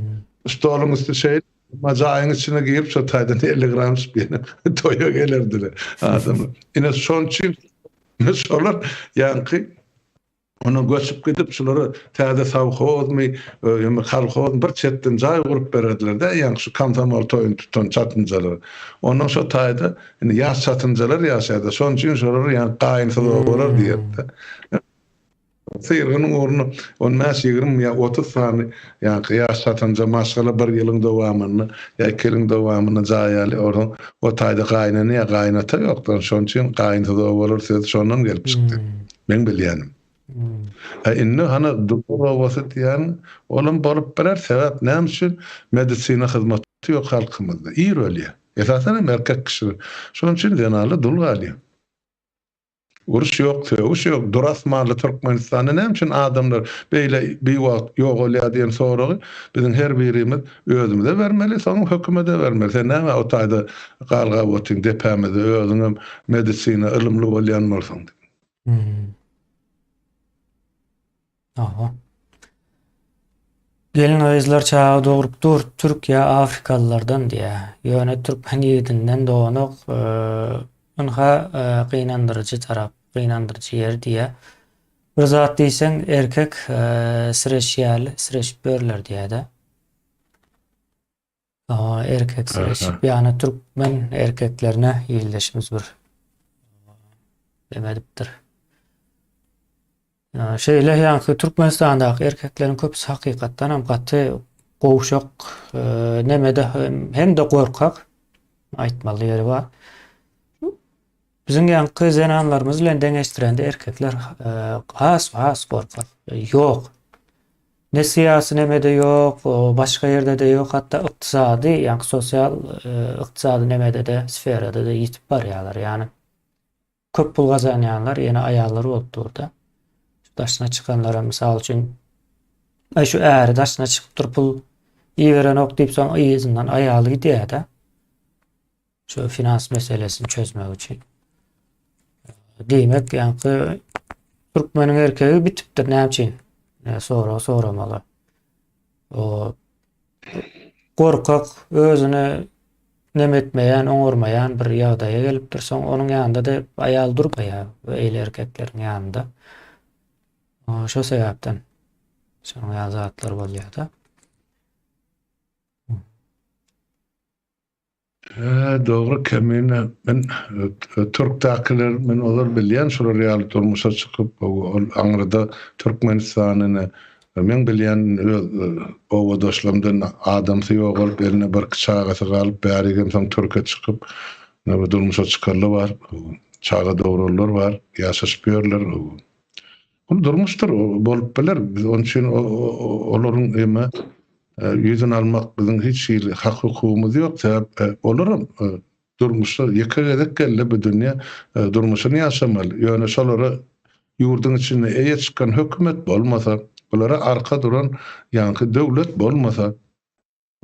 Stoluň üsti şeýle, emma jaýyň içine girip şo taýdan 50 gram içip ýene toýa gelerdiler adamlar. Ine şonuň üçin şolar ýaňky Ondan göçüp gidip şulara täze sowhozmy, ýa kolhozmy bir çetden jaý gurup bererdiler-dä, ýaňky şu komsomol toýuny tutan çatynjalar. Ondan şo taýda indi ýaş çatynjalar ýaşaýardy. Şonuň üçin şolar ýaňky gaýynsyz obalar diýerdi. Syrgynyň ugruna on bäş, 20 ýa 30 sany ýaňky ýaş çatynja maşgala bir ýylyň dowamynda ýa iki ýylyň dowamynda jaý alýar. Onsoň o taýda gaýynene ýa gaýynata ýokdur. Şonuň üçin gaýynsyz obalar sözi şondan gelip çykdy. Meň bilýänim. A indi hany dul obasy diýýäniň, olam bolup biler. Sebäp näme üçin? Medisina hyzmaty ýok halkymyzda. Ir ölýär. Esasan hem erkek kişiler. Şonuň üçin zenanlar dul galýar. Uruş ýok, sögüş ýok, dury asmanly Türkmenistanda näme üçin adamlar beýle biwagt ýogalýar diýen soragy biziň her birimiz özümize bermeli, soňam hökümede bermeli. Sen näme o taýda galgap otyň depämizde özüňem medisina ylymly bolýan bolsaň diýip.
Aha. Gelin-gyzlar çaga dogrup dur, türk ýa afrikalylardan diýýär. Ýöne türkmen ýigidinden doganok. Ynha gynandyryjy tarap, gynandyryjy ýeri diýýär. Bir zat diýseň erkek sireşýärli, sireşip ýörler diýýär-de. Erkek sireşip, ýagny türkmen erkeklerine ildeşimiz bir neme edipdir. Şeýle ýaňky Türkmenistandaky erkekleriň köpüsi hakykatdan hem gaty gowşak, nemede hem-de gorkak aýtmaly ýeri bar. Biziň ýaňky zenanlarymyz bilen deňeşdirende erkekler has has gorkak. Ýok. Ne syýasy nemede ýok, başga ýerde-de ýok, hatda ykdysady, ýaňky sosial ykdysady nemede-de, sferada-da ýitip barýarlar. Ýagny köp pul gazanýanlar ýene aýallar bolup dur-da. Daşyna çykanlara mysal üçin aý şu äri daşyna çykyp dur pul iberenok diýip soň yzyndan aýaly gidýär-de. Şu finans meselesini çözmek üçin. Diýmek, ýaňky türkmeniň erkegi bitipdir näme üçin? Sorag soramaly. O gorkak, özüne neme etmeýän, oňarmaýan bir ýagdaýa gelipdir. Soň onuň ýanynda-da aýal durmaýar, eýle erkekleriň ýanynda. Şo sebäpden şonuň ýaly zatlar bolýar-da.
Hä, dogry Kemine. Men türkdäkiler men olar bilýän şular ýaly durmuşa çykyp ol aňryda Türkmenistan ine meň bilýän öz obadaşlarymdan adamsy ýogalyp eline birki çagasy galyp bärigem soň türke çykyp durmuşa çykanlar bar çaga dogranlar bar ýaşaşyp ýörler. Ol durmuşdyr, bolup biler. Biz onuň üçin olaryň eme ýüzüni almak biziň hiç hili hak-hukugymyz ýok. Sebäp olaram durmuşda ýeke gezek geldi bu dünýä, durmuşyny ýaşamaly. Ýöne şolara ýurduň içinde eýe çykan hökümet bolmasa, bulara arka duran ýaňky döwlet bolmasa,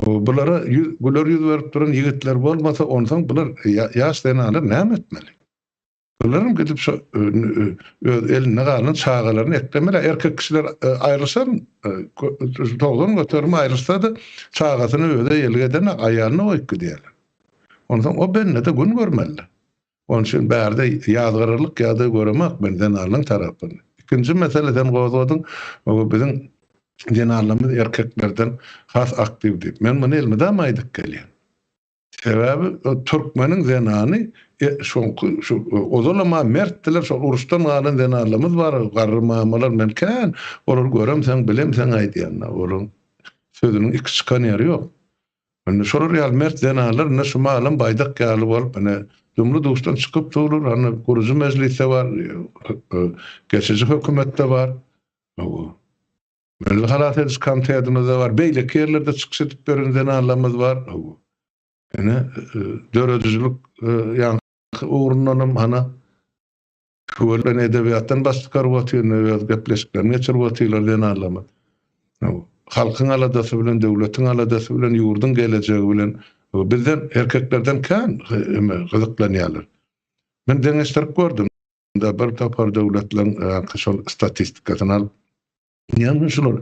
bulara güler ýüz berip duran ýigitler bolmasa, onsoň bular ýaş zenanlar näme etmeli? Bularam gidip şo öz elinde galan çagalaryny eklemeli. Erkek kişiler aýrylyşan 90 göterim aýrylyşsa-da çagasyny özi eýelik eden aýalyna goýup gidýärler. Onsoň o bende-de gün görmeli. Onuň üçin bärde ýazgararlyk ýagdaý göremok men zenanlaryň tarapyny. Ikinji mesele sen gozgadyň, o biziň zenanlarymyz erkeklerden has aktiw diýip. Men muny elmydama aýdyp gelýän. Sebäbi türkmeniň zenany şoňky şu ozalam-a mertdiler, şol uruşdan galan zenanlarymyz bar, garry mamalar, men kän olary göremseň, bilemseň aýdýan-da, olaryň sözüniň iki çykan ýeri ýok. Indi şolar ýaly mert zenanlar indi şu mahalam baýdak ýaly bolup, ine, dumly-duşdan çykyp durlar, hany gurujy mejlisde bar, geçiji hökümetde bar. Milli halas ediş komitetimiz-de bar, beýleki ýerlerde çykyş edip ýören zenanlarymyz bar. Ine, döredijilik ýaňky ugrundanam hana tüweleme edebiýatdan baş çykaryp otyr, öz gepleşiklerini geçirip otyrlar zenanlarymyz. Halkyň aladasy bilen, döwletiň aladasy bilen, ýurduň gelejegi bilen bizden, erkeklerden kän gyzyklanýarlar. Men deňeşdirip gördüm. Bir topar döwletleriň şol statistikasyny alyp, näme üçin şular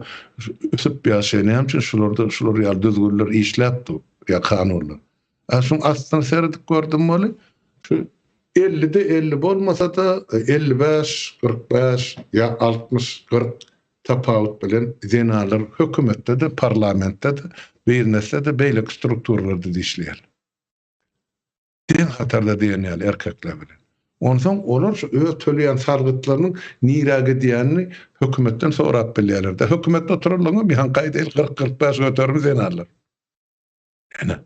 ösüp ýaşaýar, näme üçin şularda şular ýaly düzgünler işläp dur ýa kanunlar. A şuň aslyna seredip gördüm weli, şu 50-de 50 bolmasa-da 55, 45 ýa 60, 40 tapawut bilen zenanlar hökümetde-de, parlamentde-de, biznesde-de, beýleki strukturalarda-da işleýär. Deň hatarda diýen ýaly erkekler bilen. Onsoň olar şu öz töleýän salgytlarynyň nirä gidýänini hökümetden sorap bilýärler-de. Hökümetde oturanlaryňam ýaňky aýdaýyl 40-45 göterimi zenanlar. Ine.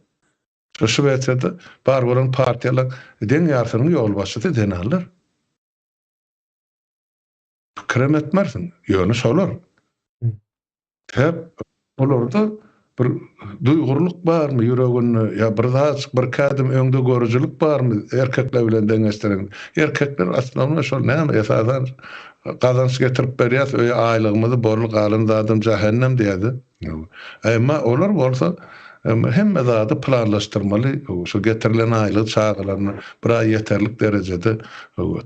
Şu Şwesiýada bar bolan partiýalaryň deň ýarsynyň ýolbaşçysy zenanlar. Pikirem etmersiň. Ýöne şolar. Sebäp olarda bir duýgurlyk barmy ýüreginde ýa bir zatjyk bir kädim öňde görüjilik barmy erkekler bilen deňeşdireňde. Erkekler aslynda şol näme esasan gazanç getirip berýäs öýe aýlygymyzy borly galan zadam jähennem diýýärdi. Emma olar bolsa hemme zady planlaşdyrmaly şo getirilen aýlygy çagalaryna bir aý ýeterlik derejede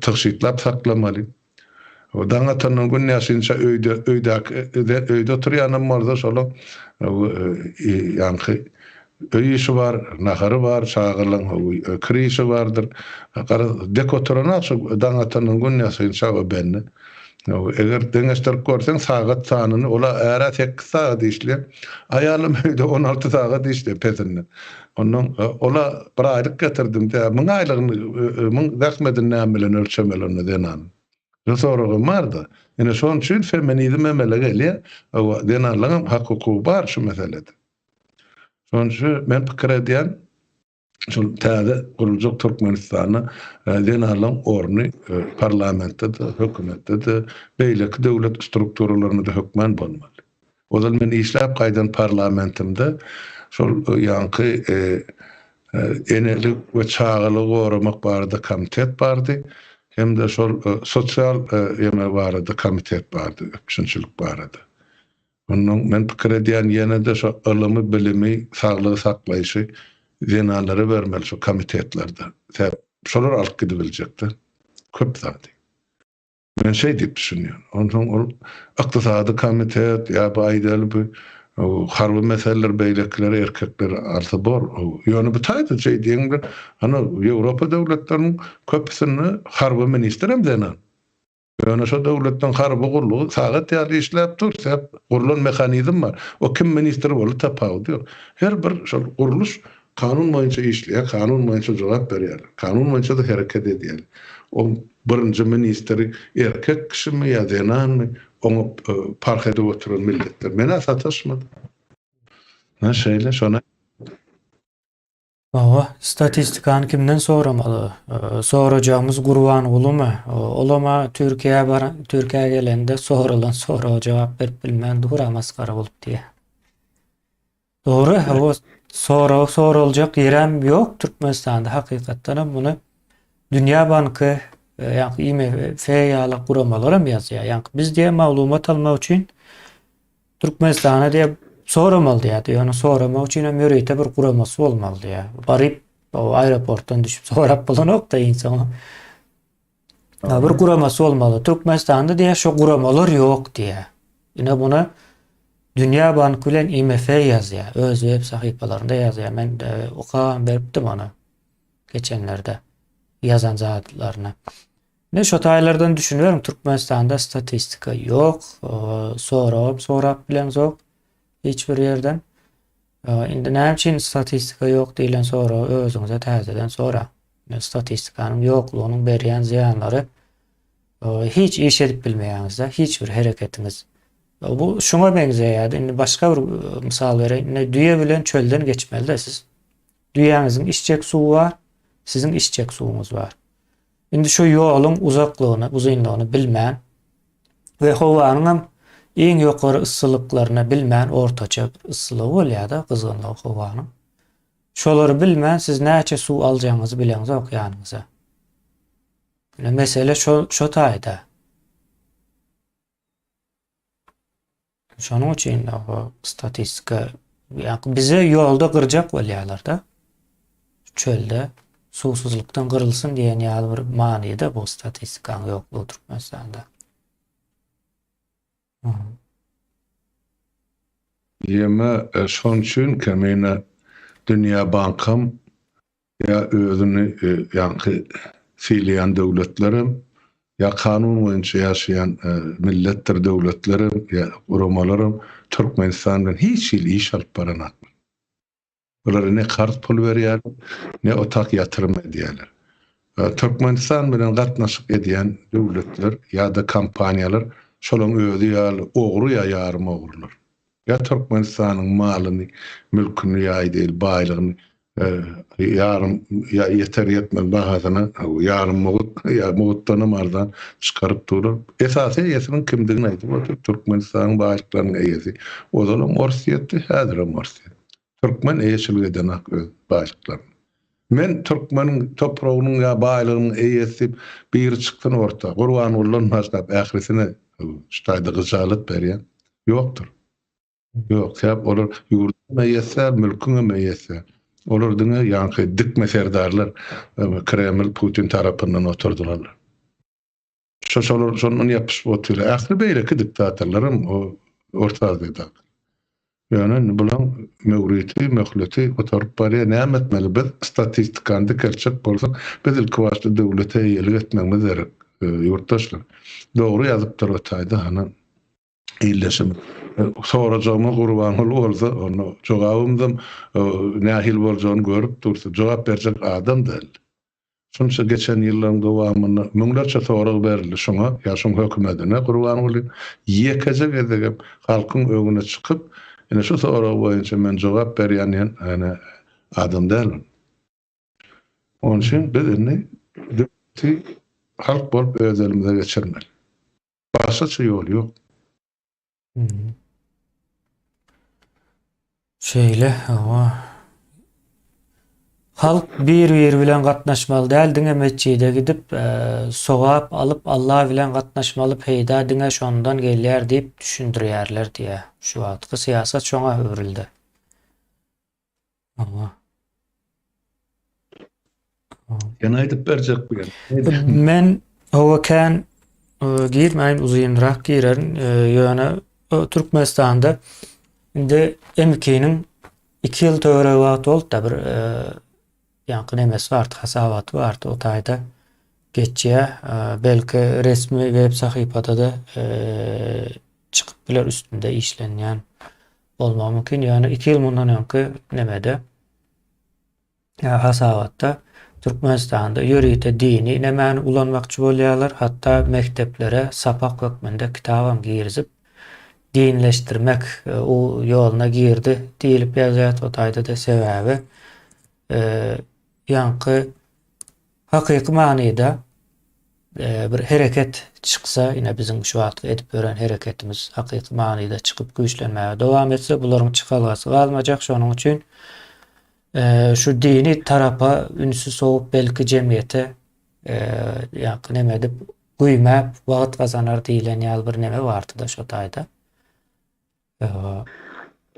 tygşytlap saklamaly. Daň atandan gün ýaşynça öýde öýdäki öýde oturýanam bolsa şolaň ýaňky öý işi bar, nahary bar, çagalaň kir işi bardyr. Garaz dek oturanok şu daň atandan gün ýaşynça o bende. Eger deňeşdirip görseň sagat sanyny ola är-ä sekiz sagat işleýär. Aýalam öýde 16 sagat işleýär pesinden. Ondan ola bir aýlyk getirdim diýýär. Müň aýlygyny, müň zähmedini näme bilen ölçemeli onda zenan? Bu soragym bar-da. Ine şonuň üçin feminizm emele gelýär. Hawa, zenanlaryň hem hak-hukugy bar şu meselede. Şonuň üçin men pikir edýän, şol täze guruljak Türkmenistanda zenanlaryň orny parlamentde-de, hökümetde-de, beýleki döwlet strukturalarynda-da hökman bolmaly. Ozal men işläp gaýdan parlamentimde şol ýaňky enelik we çagalygy goramak barada komitet bardy hem-de şol sosial ýeme barada komitet bardy, üpjünçilik barada. Ondan men pikir edýän ýene-de şo ylymy, bilimi, saglygy saklaýşy zenanlara bermeli şo komitetlerde. Sebäp şolar alyp gidibiljekde köp zady. Men şeý diýip düşünýän. Onsoň ol ykdysady komitet ýa bu aýdaly bu harby meseleler beýlekileri erkekler alsa bor. Ýöne bu taýda şeý diýeň bilen hany Ýewropa döwletleriniň köpüsinde harby ministr hem zenan. Ýöne şo döwletden harby gullugy sagat ýaly işläp dur, sebäp gurlan mehanizm bar. O kim ministr boldy tapawudy ýok. Her bir şol gurluş Kanun boýunça işleýär, kanun boýunça jogap berýärler. Kanun boýunça-da hereket edýärler. Oň birinji ministri erkek kişimi ýa zenanmy, oňa parh edip oturan milletler. Men-ä sataşmadym. Ine şeýle, şony.
Hawa, statistikany kimden soramaly? Sorajagymyz Gurbangulymy? Olam-a Türkiýä baran, Türkiýä gelende soralan soraga jogap berip bilmän dur-a masgara bolup diýýär. Dogry, hawa, sorag soraljak ýerem ýok Türkmenistanda hakykatdanam muny Dünýä banky, e, ýa-ni IMF ýaly guramalar hem ýazýar. Ýa-ni biz diýe maglumat almak üçin Türkmenistana diýe soramaly diýýär. Ýöne soramak üçin hem ýörite bir guramasy bolmaly diýýär. Baryp o aeroportdan düşüp sorap bolanok-da insan. Bir guramasy bolmaly. Türkmenistanda diýýär şo guramalar ýok diýýär. Ine muny Dünýä banky bilen IMF ýazýar. Öz web sahypalarynda ýazýar. Men e, okabam beripdim ony geçenlerde ýazan zatlaryny. Ne şo taýlardan düşüniberiň Türkmenistanda statistika ýok. Soragam sorap bileňzok hiç bir ýerden. Indi näme üçin statistika ýok diýlen soragy özüňize täzeden soraň. Statistikanyň ýoklugynyň berýän zyýanlary hiç iş edip bilmeýäňizde, hiç bir hereketiňiz. Bu şuňa meňzeýärdi. Indi başga bir mysal bereýin. Indi düýe bilen çölden geçmeli-de siz. Düýäňiziň içjek suwy bar, siziň içjek suwuňyz bar. Indi şu ýoluň uzaklygyny, uzynlygyny bilmän we howanyň hem iň ýokary yssylyklaryny bilmän ortaça bir yssylygy bolýar-da, gyzgynlygy howanyň. Şolary bilmän siz näçe suw aljagyňyzy bileňzok ýanyňyza. Ine mesele şo şo taýda. Şonuň üçin o statistika ýa bize ýolda gyrjak bolýarlar-da. Çölde suwsuzlykdan gyrylsyn diýen ýaly bir manyda bu statistikanyň ýoklugy Türkmenistanda.
Ýeme şonuň üçin kemine Dünýä Bankam Ýa özüni ýaňky sylaýan döwletlerem, ýa kanun boýunça ýaşaýan milletdir döwletlerem, ýa guramalaram Türkmenistan bilen hiç hili iş alyp baranaklar. Olara ne karz pul berýärler, ne otak ýatyrym edýärler. Türkmenistan bilen gatnaşyk edýän döwletler ýa-da kompaniýalar şolaň özi ýaly ogry ýa ýarym ogrular. Ýa Türkmenistanyň malyny, mülküni ýa aýdaýly baýlygyny ýarym ýa ýeter-ýetmez bahasyna ýarym mugt ýa mugtdanam arzan çykaryp durlar. Esasy eýesiniň kimdigini aýdyp otyr, Türkmenistanyň baýlyklarynyň eýesi ozalam Orsýetdi, häzirem Orsýet. Türkmen eýeçilik edenak öz baýlyklaryna. Men türkmeniň topragynyň ýa baýlygynyň eýesi diýip biri çyksyn orta, Gurbangulydan başlap ählisine şu taýda gyjalat berýän ýokdur. Ýok, sebäp olar ýurduň eýesi däl, mülküňem eýesi däl. Olar diňe ýaňky dikme serdarlar Kreml, Putin tarapyndan oturdylanlar. Şo şolar şondan ýapyşyp otyr. Ähli beýleki diktatorlaram o Orta Aziýadaky. Ýöne indi bulaň möwriti, möhleti gutaryp barýar. Näme etmeli? Biz statistikany dikeltjek bolsak, biz ilkibaşda döwlete eýelik etmegimiz gerek, ýurtdaşlar. Dogry ýazypdyr o taýda hany ildeşimiz. Sorajagyma Gurbanguly bolsa, onda jogabymyzam nähili boljagyny görüp dursa, jogap berjek adam däl. Şunça geçen ýyllaryň dowamynda müňlerçe sorag berildi şoňa ýa şoň hökümedine Gurbanguly ýekeje gezegem halkyň öňüne çykyp ine şu sorag boýunça men jogap berýän diýen ine adam däl ol. Onuň üçin biz indi döwleti halk bolup öz elimize geçirmeli. Başgaça ýol ýok.
Şeýle, hawa. Halk bir-biri bilen gatnaşmaly däl, diňe metjide gidip, sogap alyp, Allah bilen gatnaşmaly, peýda diňe şondan gelýär diýip düşündirýärler diýýär. Şu wagtky syýasat şoňa öwrüldi. Hawa.
Sen aýdyp berjek bu ýer.
Men hawa kän e, girmäýin, uzynrak girerin. E, ýöne e, Türkmenistanda indi MK-niň 2 ýyl töweregi wagt boldy-da bir ýaňky nemesi bardy, hasabaty bardy, o taýda geçýär. Belki resmi web sahypada-da çykyp biler üstünde işlenýän bolmagy mümkin. Ýöne 2 ýyl mundan öňki nemede hasabatda Türkmenistanda ýörite dini nemäni ulanmakçy bolýarlar, hatda mekdeplere sapak hökmünde kitabam girizip, dinleşdirmek ýoluna girdi diýlip ýazýar. O taýda-da sebäbi ýaňky hakyky manyda bir hereket çyksa, ine biziň şu wagtky edip ýören hereketimiz hakyky manyda çykyp güýçlenmäge dowam etse, bularyň çykalgasy galmajak. Şonuň üçin şu dini tarapa ünsi sowup, belki jemgyýete ýaňky neme edip, güýmäp wagt gazanar diýlen ýaly bir neme bardy-da şo taýda.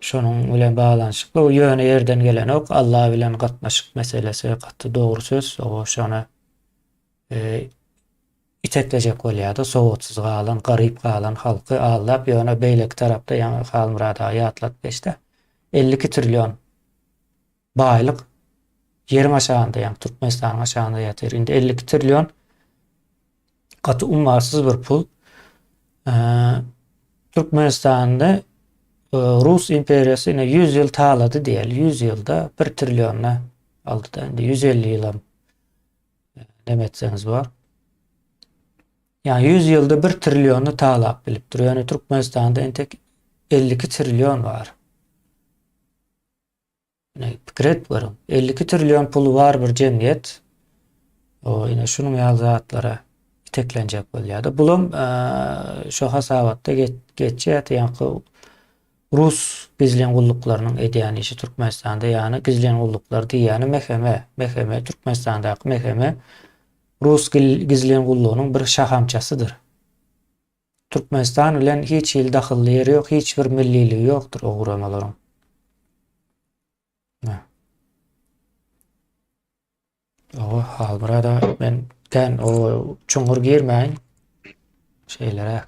Şonuň bilen baglanyşykly bu ýöne ýerden gelenok. Allah bilen gatnaşyk meselesi gaty dogry söz. O şony e, iteklejek bolýar-da, sowatsyz galan, garyp galan halky aldap, ýöne beýleki tarapda ýaňy Halmyrat aga ýatladyp geçdi. 52 trillion baýlyk ýeriň aşagynda, ýagny Türkmenistanyň aşagynda ýatyr. Indi 52 trillion gaty ummasyz bir pul. Türkmenistanda e, Rus imperiýasy ine 100 ýyl talady diýeli. 100 ýylda 1 trillionyny aldy da. Indi 150 ýylam e, neme etseňiz bar. Ýagny 100 ýylda 1 trilliony talap bilipdir. Ýöne Türkmenistanda entek 52 trillion bar. Ine, pikir edip görüň. 52 trillion puly bar bir jemgyýet. O ine şunuň ýaly zatlara iteklenjek bolýar-da. Bulam şo hasabatda geçýär, ýaňky rus gizlin gulluklarynyň edýän işi Türkmenistanda, ýagny gizlin gulluklar diýýäni MHM, MHM Türkmenistandaky MHM rus gizlin gullugynyň bir şahamçasydyr. Türkmenistan bilen hiç hili dahylly ýeri ýok, hiç bir milliligi ýokdur o guramalaryň. Owa, Halmyrat aga, men kän o çuňňur girmäýin. Şeýleräk.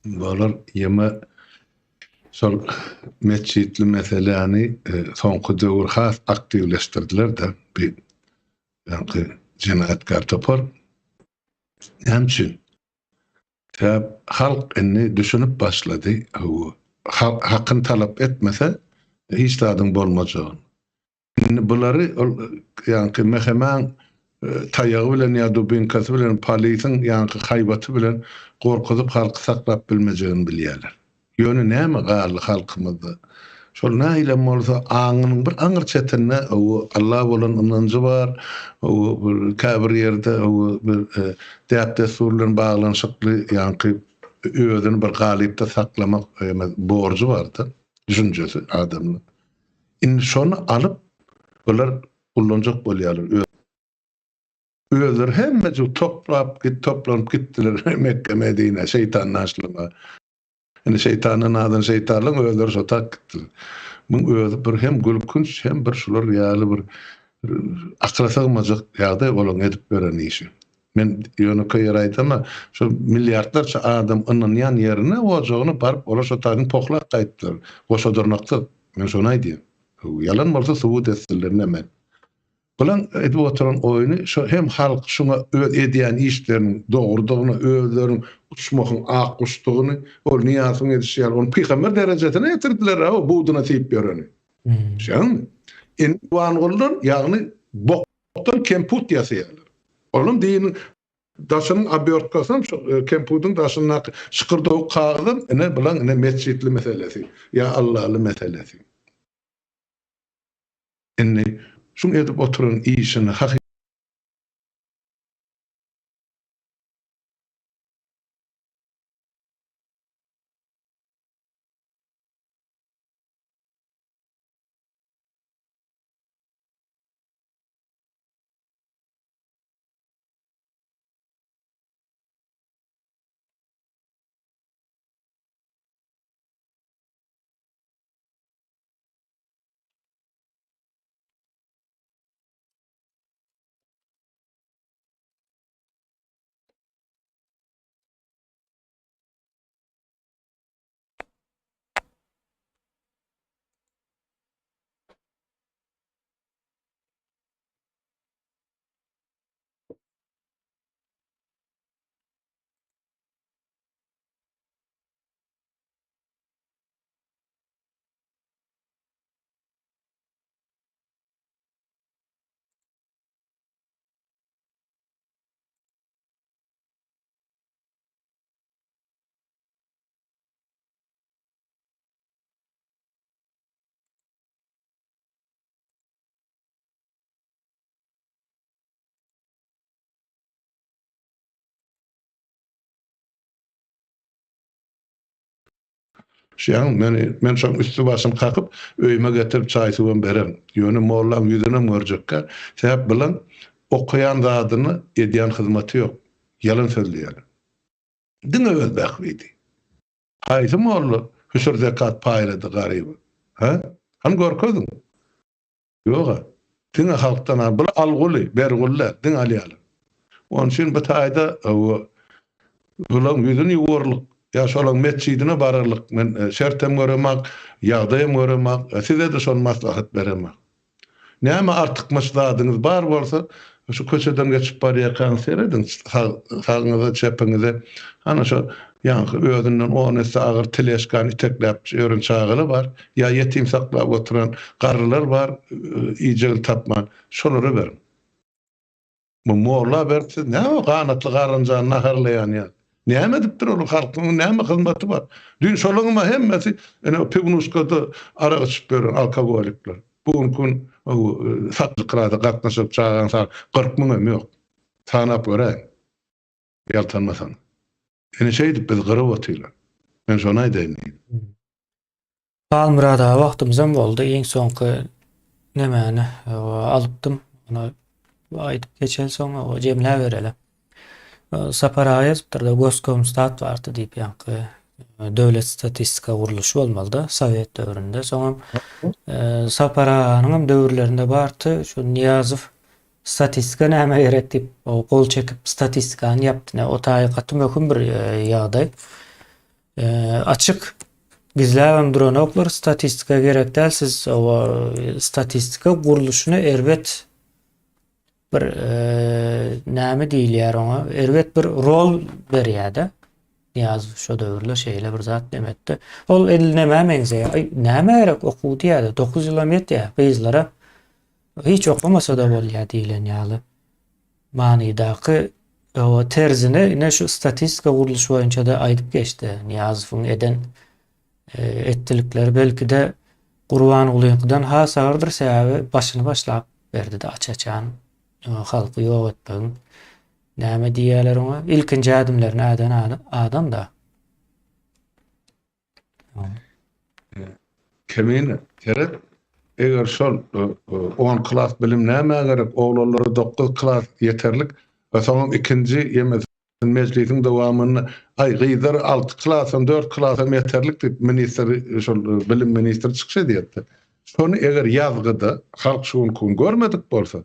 Bolar, ýeme şol metjitli meseläni e, soňky döwür has aktiwleşdirdiler-de, bir ýaňky jenaýatkär topar. Näme üçin? Sebäp halk indi düşünip başlady, hakyny talap etmese hiç zadyň bolmajagyny. Indi bulary ol ýaňky MHM-iň taýagy bilen ýa dubinkasy bilen polisiň ýaňky haýbaty bilen gorkuzyp halky saklap bilmejegini bilýärler. Ýöne näme galdy halkymyzda? Şol nähilem bolsa aňynyň bir aňyr çetinde hawa Alla bolan ynanjy bar, hawa bir käbir ýerde hawa bir däp-dessur bilen baglanyşykly ýaňky özüni bir galypda saklamak borjy barda, düşünjesi adamda. Indi şony alyp bular ullanjak bolýarlar. Özleri hemmejik toplap git toplanyp gitdiler Mekge Medinä şeýtan naşlyma. Indi şeýtandan azan şeýtanlaň özleri şo tak gitdiler. Muň özi bir hem gülkünç hem bir şular ýaly bir akyla sygmajak ýagdaý olaň edip beren işi. Men ýönekeý ýer aýdama şo milliardlarça adam ynanýan ýerine ojagyna baryp olar şo taýdan pohlap gaýtdylar. Goşa dyrnaksyz. Men şony aýdýan. Ýalan bolsa subut etsinler näme. Bulaň edip oturan oýny şo hem halk şuňa öz edýän işleriniň dogrudygyny, özleriniň uçmahyň ak guşdugyny, ol Nyýazowyň edişi ýaly ony pygamber derejesine getirdiler-ä o buduna siýip ýöreni. Düşýäňmi? Indi Gurbangulydan ýagny bokdan kemput ýasaýarlar. Olam diniň daşynyň obýortkasam şo kempudyň daşyndaky şykyrdawuk kagyzam ine bulaň ine metjitli meselesi ýa Allaly meselesi. Indi şuň edip oturan işini haky. Şeýaň meni, men şoň üsti başyny kakyp, öýüme getirip çaý-suwam bererin. Ýöne mollaň ýüzünem görjekkä, sebäp bilaň okaýan zadyna edýän hyzmaty ýok. Ýalan sözleýärler. Diňe öz bähbidi. Haýsy molla hüşür-zekat paýlady garyba? Hä? Hany görkeziň. Ýog-a. Diňe halkdan al. Bular alguly, berguly däl, diňe alýarlar. Onuň üçin bu taýda bularyň ýüzüni ýuwarlyk, ýa şolaryň metjidine bararlyk men şertem göremak, ýagdaýam göremak, size-de şony maslahat beremak. Näme artykmaç zadyňyz bar bolsa, şu köçeden geçip barýarkaňyz serediň sag sagyňyza, çepiňize. Hana şo ýaňky özünden on esse agyr teležkany itekläp ýören çagalar bar. Ýa ýetim saklap oturan garrylar bar, iýjegini tapman, şolara beriň. Bu molla berip siz näme ganatly garynjany naharlaýan ýaly. Näme edipdir ol halkyň näme hyzmaty bar? Düýn şolaňam hemmesi ine piwnuşkada arak içip ýören alkogolikler. Bu günki gün satlykrada gatnaşyp çagaň sany 40 müňem ýok. Sanap göräýiň. Ýaltanmasaň. Ine şeýdip biz gyryp otyrlar. Men şony aýdaýyn diýdim.
Halmyrat aga wagtymyzam boldy. Iň soňky nemäni alypdym. Ony aýdyp geçeli soň jemläbereli. Sapar aga ýazypdyr-da, Goskomstat bardy diýip ýaňky döwlet statistika gurluşy bolmalyda sowet döwründe. Soňam Sapar aganyňam döwürlerinde bardy. Şu Nyýazow statistika nämä gerek diýip gol çekip statistikany ýapdy. O taýy gaty möhüm bir ýagdaý. Açyk gizläbem duranoklar statistika gerek däl siz owa statistika gurluşyna erbet bir näme diýilýär oňa erbet bir rol berýärde Nyýazow şo döwürler şeýle bir zat demetdi. Ol edil nämä meňzeýär? Aý, nämä gerek okuw diýýärdi. 9 ýylam ýetýär gyzlara. Hiç okamasa-da bolýar diýlen ýaly. manydaky o terzini ine şu statistika gurluşy boýunça-da aýdyp geçdi. Nyýazowyň eden e, etdilikleri belki-de Gurbangulyňkydan has agyrdyr, sebäbi başyny başlap berdi-de aç-açan e, halky ýok etmegiň näme diýýärler oňa? Ilkinji ädimlerini äden adam-da.
Kemine, seret, eger şol on klas bilim nämä gerek, oglanlara dokuz klas ýeterlik, we soňam ikinji ýemesi mejlisiň dowamynda, aý, gyzlar alty klasam, dört klasam ýeterlik diýip, ministr, şol bilim ministri çykyş edýärdi. Şony eger ýazgyda halk şu günki gün görmedik bolsa,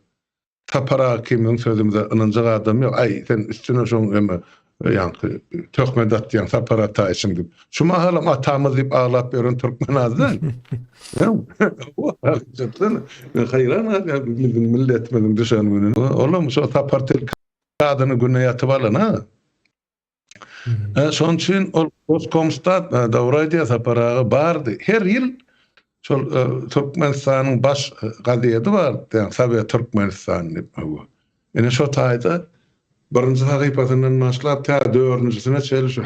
Sapar aga ikimiziň sözümize ynanjak adam ýok. Aý, sen üstüne şoň eme, ýaňky töhmet atýaň Sapar Ataýewiçiň diýip. Şu mahalam atamyz diýip aglap ýören türkmen az däl. Hakykatdan men haýran galýan biziň milletimiziň düşen gününe. Olam şo Sapar tilki adyny güne ýatyp alan ha. Şonuň üçin ol Goskomstat, dogry aýdýar Sapar aga, bardy. Her ýyl şol Türkmenistanyň baş gazeti bardy, ýagny Sowet Türkmenistany diýip. Ine şo taýda birinji sahypasyndan başlap tä dördünjisine çenli şu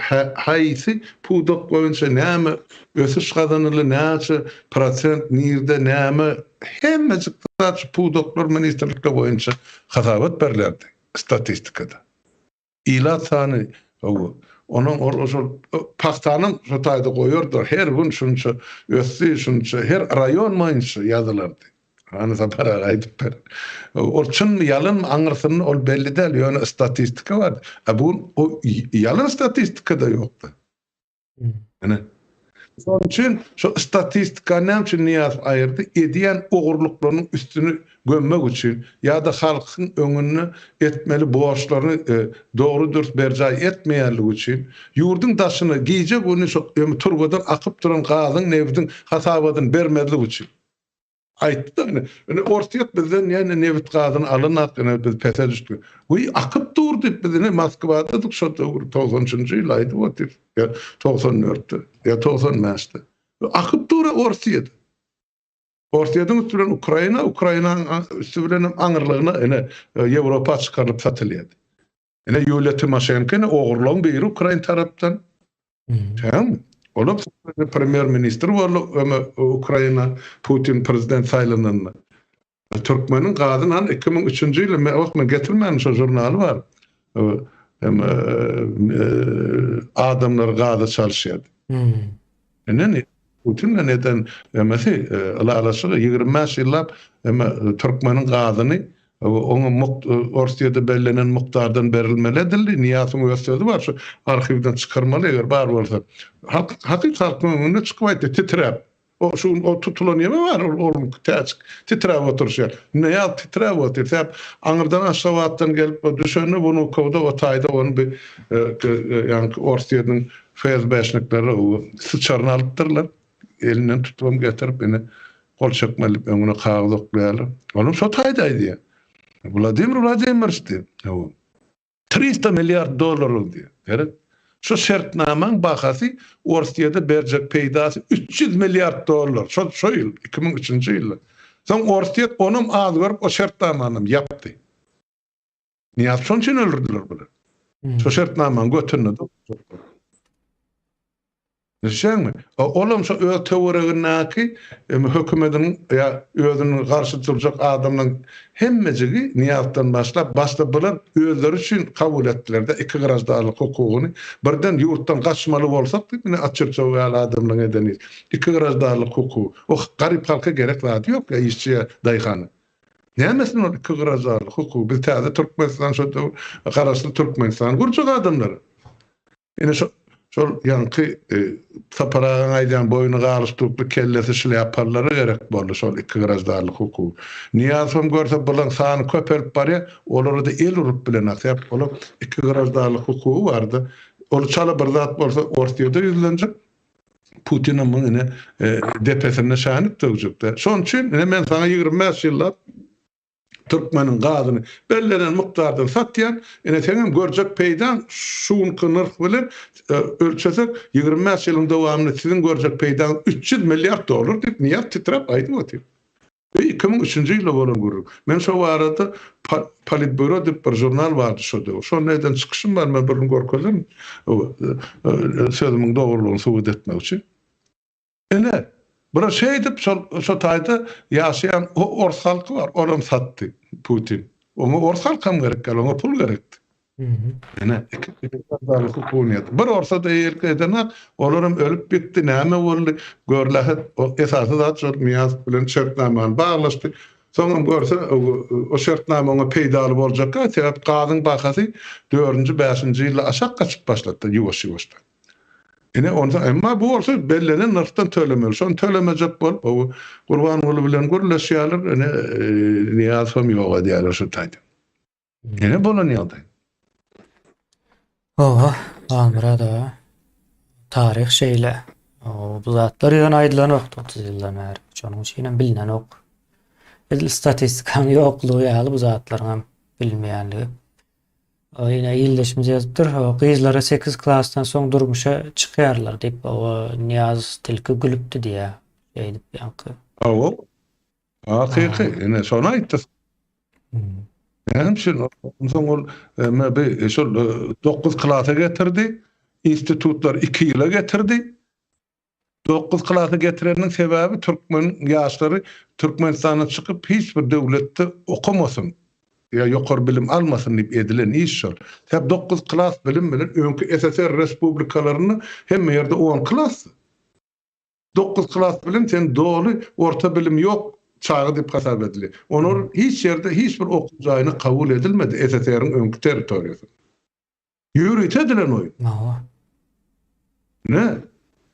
haýsy pudak boýunça näme ösüş gazanyldy, näçe prosent, nirde näme, hemmejik zat şu pudaklar, ministrlikler boýunça hasabat berlerdi statistikada. Ilat sany hawa. Onuň ol şol pagtanyň şo taýda goýardylar. Her gün şunça ösdi, şunça her raýon boýunça ýazylardy. Hany Sapar aga aýdyp ber. Ol çynmy, ýalanmy aňyrsynda ol belli däl, ýöne statistika bardy. A bu gün o ýalan statistika-da ýokdy. Ine. Şonuň üçin şu statistikany näme üçin Nyýazow aýyrdy? Edýän ogurlyklarynyň üstüni gömmek üçin ýa-da halkyň öňünde etmeli borçlaryny dogry-dürs berjaý etmeýänligi üçin ýurduň daşyna gije-gündiz şo turbadan akyp duran gazyň, nebitiň hasabatyny bermezlik üçin. Aýtdy-da ine, ine Orsýet bizden ýene nebit gazyny alanak, ine biz pese düşdük. Wiý, akyp dur diýip biz ine Moskwadadyk şo döwür, 93 nji ýyl aýdyp otyr, ýa 94-de, ýa 95-de. Akyp dur-a Orsýet. Orsýetiň üsti bilen Ukraina, Ukrainanyň üsti bilen hem aňyrlygyna ine Ýewropa çykarylyp satylýardy. Ine Ýuliýa Timoşenko ine ogurlagyň biri ukrain tarapdan. Täňmi? Olam premýer ministr boldy öme Ukraina Putin prezident saýlananda. Türkmeniň gazyny han 2003-nji ýylda men wagt men getirmändim şo žurnaly bar. Hem adamlary gaza çalyşýardy. Ine Putin bilen eden emesi ylalaşygy 25 ýyllap eme türkmeniň gazyny oňa mugt Orsýede bellenen mukdardan berilmeli edildi. Nyýazowyň öz sözi bar şu arhiwden çykarmaly eger bar bolsa. Halk hakyt halkyň öňünde çykyp aýtdy titräp. O şu gün o tutulan ýeme bar ol onuňky täjik titräp oturyşy ýaly. Nyýazow titräp otyr. Sebäp aňyrdan Aşgabatdan gelip düşende Wnukowoda o taýda ony bir ýaňky Orsýediň FSB-şnikleri syçaryny alypdyrlar. Elinden tutubam getirip, ine, gol çekmeli diýip, öňüne kagyz oklaýarlar. Olam şo taýda aýdýar. Wladimir Wladimirowiç diýip, hawa, trista milliard dollar ol diýýär. Seret, şu şertnamaň bahasy Orsýede berjek peýdasy 300 milliard dollar. Şo, şo ýyl, 2003-nji ýylda. Soň Orsýet onam az görüp, o şertnamanam ýapdy. Nyýazowy şonuň üçin öldürdiler bular. Şo şertnamanyň götünde Düşýäňmi? Olam şo öz töweregindäki hökümediniň ýa özüniň garşy durjak adamlaryň hemmejigi Nyýazowdan başlap, başda bular özleri üçin kabul etdiler-de iki graždanlyk hukugyny. Birden ýurtdan gaçmaly bolsak diýip, ine Açyrçow ýaly adamlaryň eden işi. Iki graždanlyk hukugy. O garyp halka gerek zady ýok ýa işçi ýa daýhana. Nämesine ol iki graždanlyk hukugy? Biz täze Türkmenistan şo döwür garaşsyz Türkmenistany gurjak adamlar. Ine şo şol ýaňky e, Sapar agaň aýdýan boýny galstukly kellesi şlýapalylara gerek boldy şol iki graždanlyk hukugy. Nyýazowam görse bulaň sany köpelip barýar, olara-da el urup bilenok. Sebäp olar iki graždanlyk hukugy bardy. Ol çala bir zat bolsa Orsýede ýüzlenjek. Putinem muň ine depesinde şänik döwjekde. Şonuň üçin ine men saňa 25 ýyllap türkmeniň gazyny bellenen mukdardan satýan, ine seňem görjek peýdaň şu günki nyrh bilen ölçesek 25 ýylyň dowamynda siziň görjek peýdaňyz 300 milliard dollar diýip Nyýaz titräp aýdyp otyr. Bu 2003-nji ýylda bolan gürrüň. Men şo barada Politbýuro diýip bir žurnal bardy şo döwür. Şonda eden çykyşym bar, men birini görkezerin, sözümiň dogrulygyny subut etmek üçin. Ine, bir şeýdip şol şo taýda ýaşaýan ors halky bar, olam satdy Putin. Oňa ors halkam gerek däl, oňa pul gerekdi. Ine, bir orsa-da eýelik edenok, olaram ölüp gitdi, näme boldy, görlähet, esasy zat şol Nyýazow bilen şertnamany baglaşdy. Soňam görse, o şertnama oňa peýdaly boljakka, sebäp gazyň bahasy dördünji, bäşinji ýylda aşak gaçyp başlady ýuwaş-ýuwaşdan. Ine, onsoň, emma bu bolsa bellenen nyrhdan tölemeli. Şony tölemejek bolup, Gurbanguly bilen gürleşýärler, ine, Nyýazowam ýok edýärler şu taýda. Ine bolan ýagdaý.
Hawa, Halmyrat aga. Taryh şeýle. Bu zatlar ýöne aýdylanok 30 ýyldan bäri. Şonuň üçin hem bilinenok. Edil statistikanyň ýoklugy ýaly bu zatlaryň hem bilinmeýänligi. Ýene ildeşimiz ýazypdyr, gyzlara 8 klasdan soň durmuşa çykýarlar diýip, o Nyýaz tilki gülüpdi diýýär. Şeýdip ýaňky.
Hawa. Hakyky, ine şony aýtdy. Näme üçin? Onsoň ol MB şol 9 klasa getirdi. Institutlar 2 ýyla getirdi. 9 klasa getireniniň sebäbi türkmen ýaşlary Türkmenistandan çykyp hiç bir döwletde okamasyn ýa ýokary bilim almasyn diýip edilen iş şol. Sebäbi 9 klas bilim bilen öňki SSR respublikalarynda hemme ýerde 10 klasdy. Dokuz klas bilen sen doly orta bilim ýok çaga diýip hasap edilýär. Olar hiç ýerde hiç bir okuw jaýyna kabul edilmedi SSR-iň öňki territoriýasynda. Ýörite edilen oýun.
Hawa.
Ne?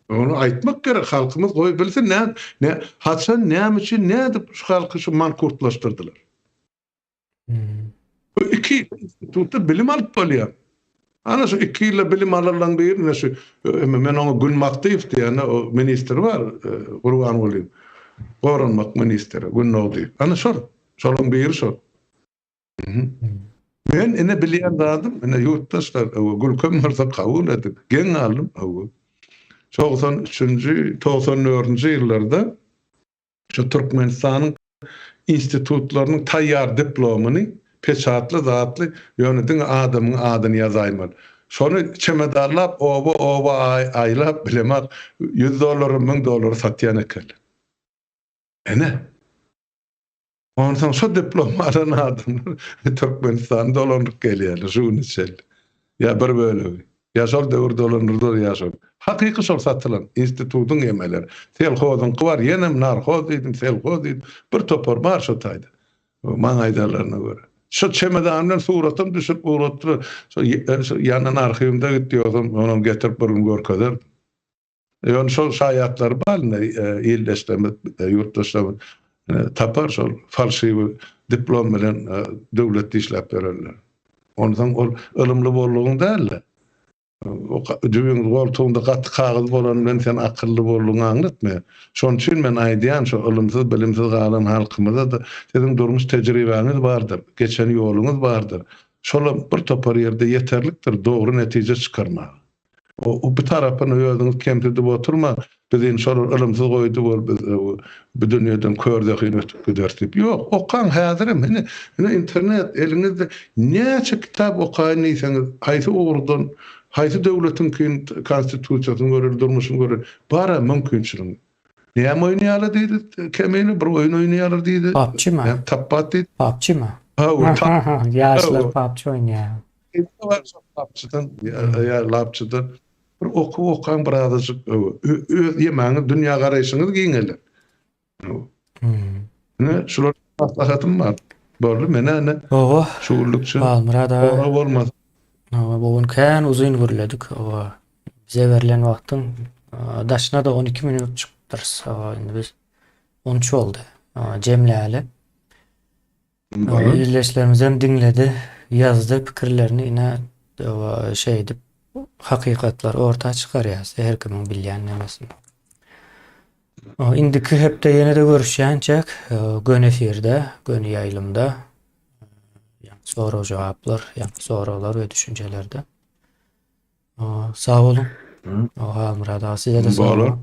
Ony aýtmak gerek, halkymyz goý bilsin nä, nä, haçan, näme üçin, nädip şu halky şu mankurtlaşdyrdylar. Bu iki institutda bilim alyp bolýar. Ana şu iki ýylda bilim alanlaryň biri ine şu men oňa Gün Makdyýew diýýän o ministr bar Gurbanguly goranmak ministri Gündogdyýew. Ana şol. Şolaryň biri şol. Men ine bilýän zadym ine ýurtdaşlar gülkem bolsa kabul ediň. Geň galdym. 93-nji, 94-nji ýyllarda Şu Türkmenistanyň institutlarynyň taýýar diplomyny peçatly zatly ýöne diňe adamyň adyny ýazaýmaly. Şony çemedanlap oba oba aýlap bilemok ýüz dollara müň dollara satýan ekenler. Ene. Onsoň şo diplomy alan adamlar Türkmenistany dolandyryp gelýärler şu güne çenli. Ýa bir bölegi. Ýa şol döwür dolandyrdylar ýa şol. Hakyky şol satylan institutyň emeleri. Selhozyňky bar, ýenem narhoz diýdim, selhoz diýdim. Bir topar bar şo taýda. Maňa aýdanlaryna görä. Şo çemedan bilen suratam düşürip ugratdylar. Şo ýanan arhiwimde gitdi ýogsam onam getirip bir gün görkezerdim. Ýöne şol şaýatlary bar indi ildeşlerimiz, ýurtdaşlarymyz tapar şol falşiwi diplom bilen döwletde işläp ýörenler. Onsoň ol ylymly boldugyň däl-de, jübüň goltugyňda gaty kagyz bolany bilen sen akylly boldugyňy aňlatmaýar. Şonuň üçin men aýdýan şu ylymsyz, bilimsiz galan halkymyza-da siziň durmuş tejribäňiz bardyr, geçen ýoluňyz bardyr. Şolam bir topar ýerde ýeterlikdir dogry netije çykarmaga. O bu tarapyny özüňiz kemsidip oturmaň, biz indi şolar ylymsyz goýdy bol biz bu dünýeden kör zehin ötüp gideris diýip. Ýok, okaň häzirem ine ine internet eliňizde näçe kitap okaýyn diýseňiz, haýsy ugurdan, haýsy döwletiňkin konstitusiýasyny göreli, durmuşyny göreli, bara mümkinçiligiň. Näme oýnaýarlar diýdi Kemine, bir oýun oýnaýarlar diýdi.
PUBG-my?
Näme tapbat diýdi.
PUBG-my?
Hawa,
Ýaşlar PUBG oýnaýar.
Lapçydan ýa lapçydan bir okuw okaň bir azajyk öz ýemäňiz dünýä garaýşyňyz giňeler. Ine şular maslahatym bar. Boldy men ine.
Hawa.
Şu günlükçe.
Halmyrat aga.
Sorag bolmasa.
Hawa bu gün kän uzyn gürledik. Hawa. Bize berlen wagtyň daşyna-da 12 minut çykypdyrys. Hawa indi biz 13 boldy. Jemläli. Ildeşlerimizem diňledi, ýazdy pikirlerini ine şeýdip hakykatlary orta çykarýas her kimiň bilýän nemesini. Indiki hepde ýene-de görüşýänçäk göni efirde, göni ýaýlymda ýaňky sorag-jogaplar, ýaňky soraglar we düşünjelerde. Sag boluň. Halmyrat aga size-de sag boluň.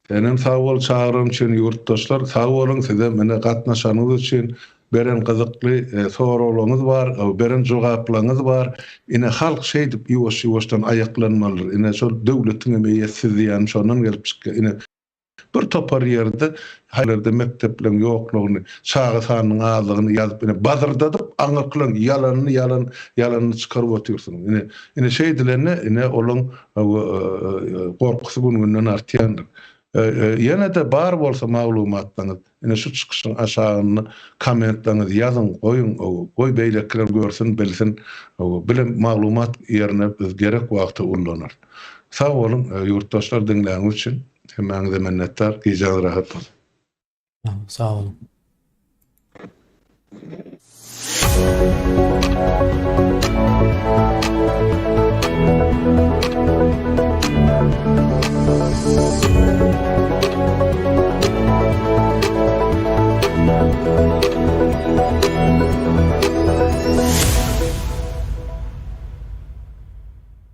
Senem sag bol çagyran üçin ýurtdaşlar sag boluň sizem ine gatnaşanyňyz üçin beren gyzykly soraglaryňyz bar beren jogaplaryňyz bar ine halk şeýdip ýuwaş ýuwaşdan aýaklanmalydyr ine şol döwletiňem eýesi siz diýýänim şondan gelip çykýar ine bir topar ýerde haýlarda mekdepleriň ýoklugyny çaga sanynyň azlygyny ýazyp ine bazyrdadyp aňyrkylaryň ýalanyny ýalan ýalanyny çykaryp otyrsyňyz ine ine şeýdilende ine olaň Gorkusy gün-günden artýandyr. Ýene-de bar bolsa maglumatlaryňyz, ine şu çykyşyň aşagynda kommentlaryňyzy ýazyň, goýuň, goý beýlekiler görsün, bilsin. Bilen maglumat ýerine biz gerek wagty ullanarys. Sag boluň, ýurtdaşlar diňläniňiz üçin. Hemmäňize minnetdar. Gijäňiz rahat bolsun.
Sag boluň.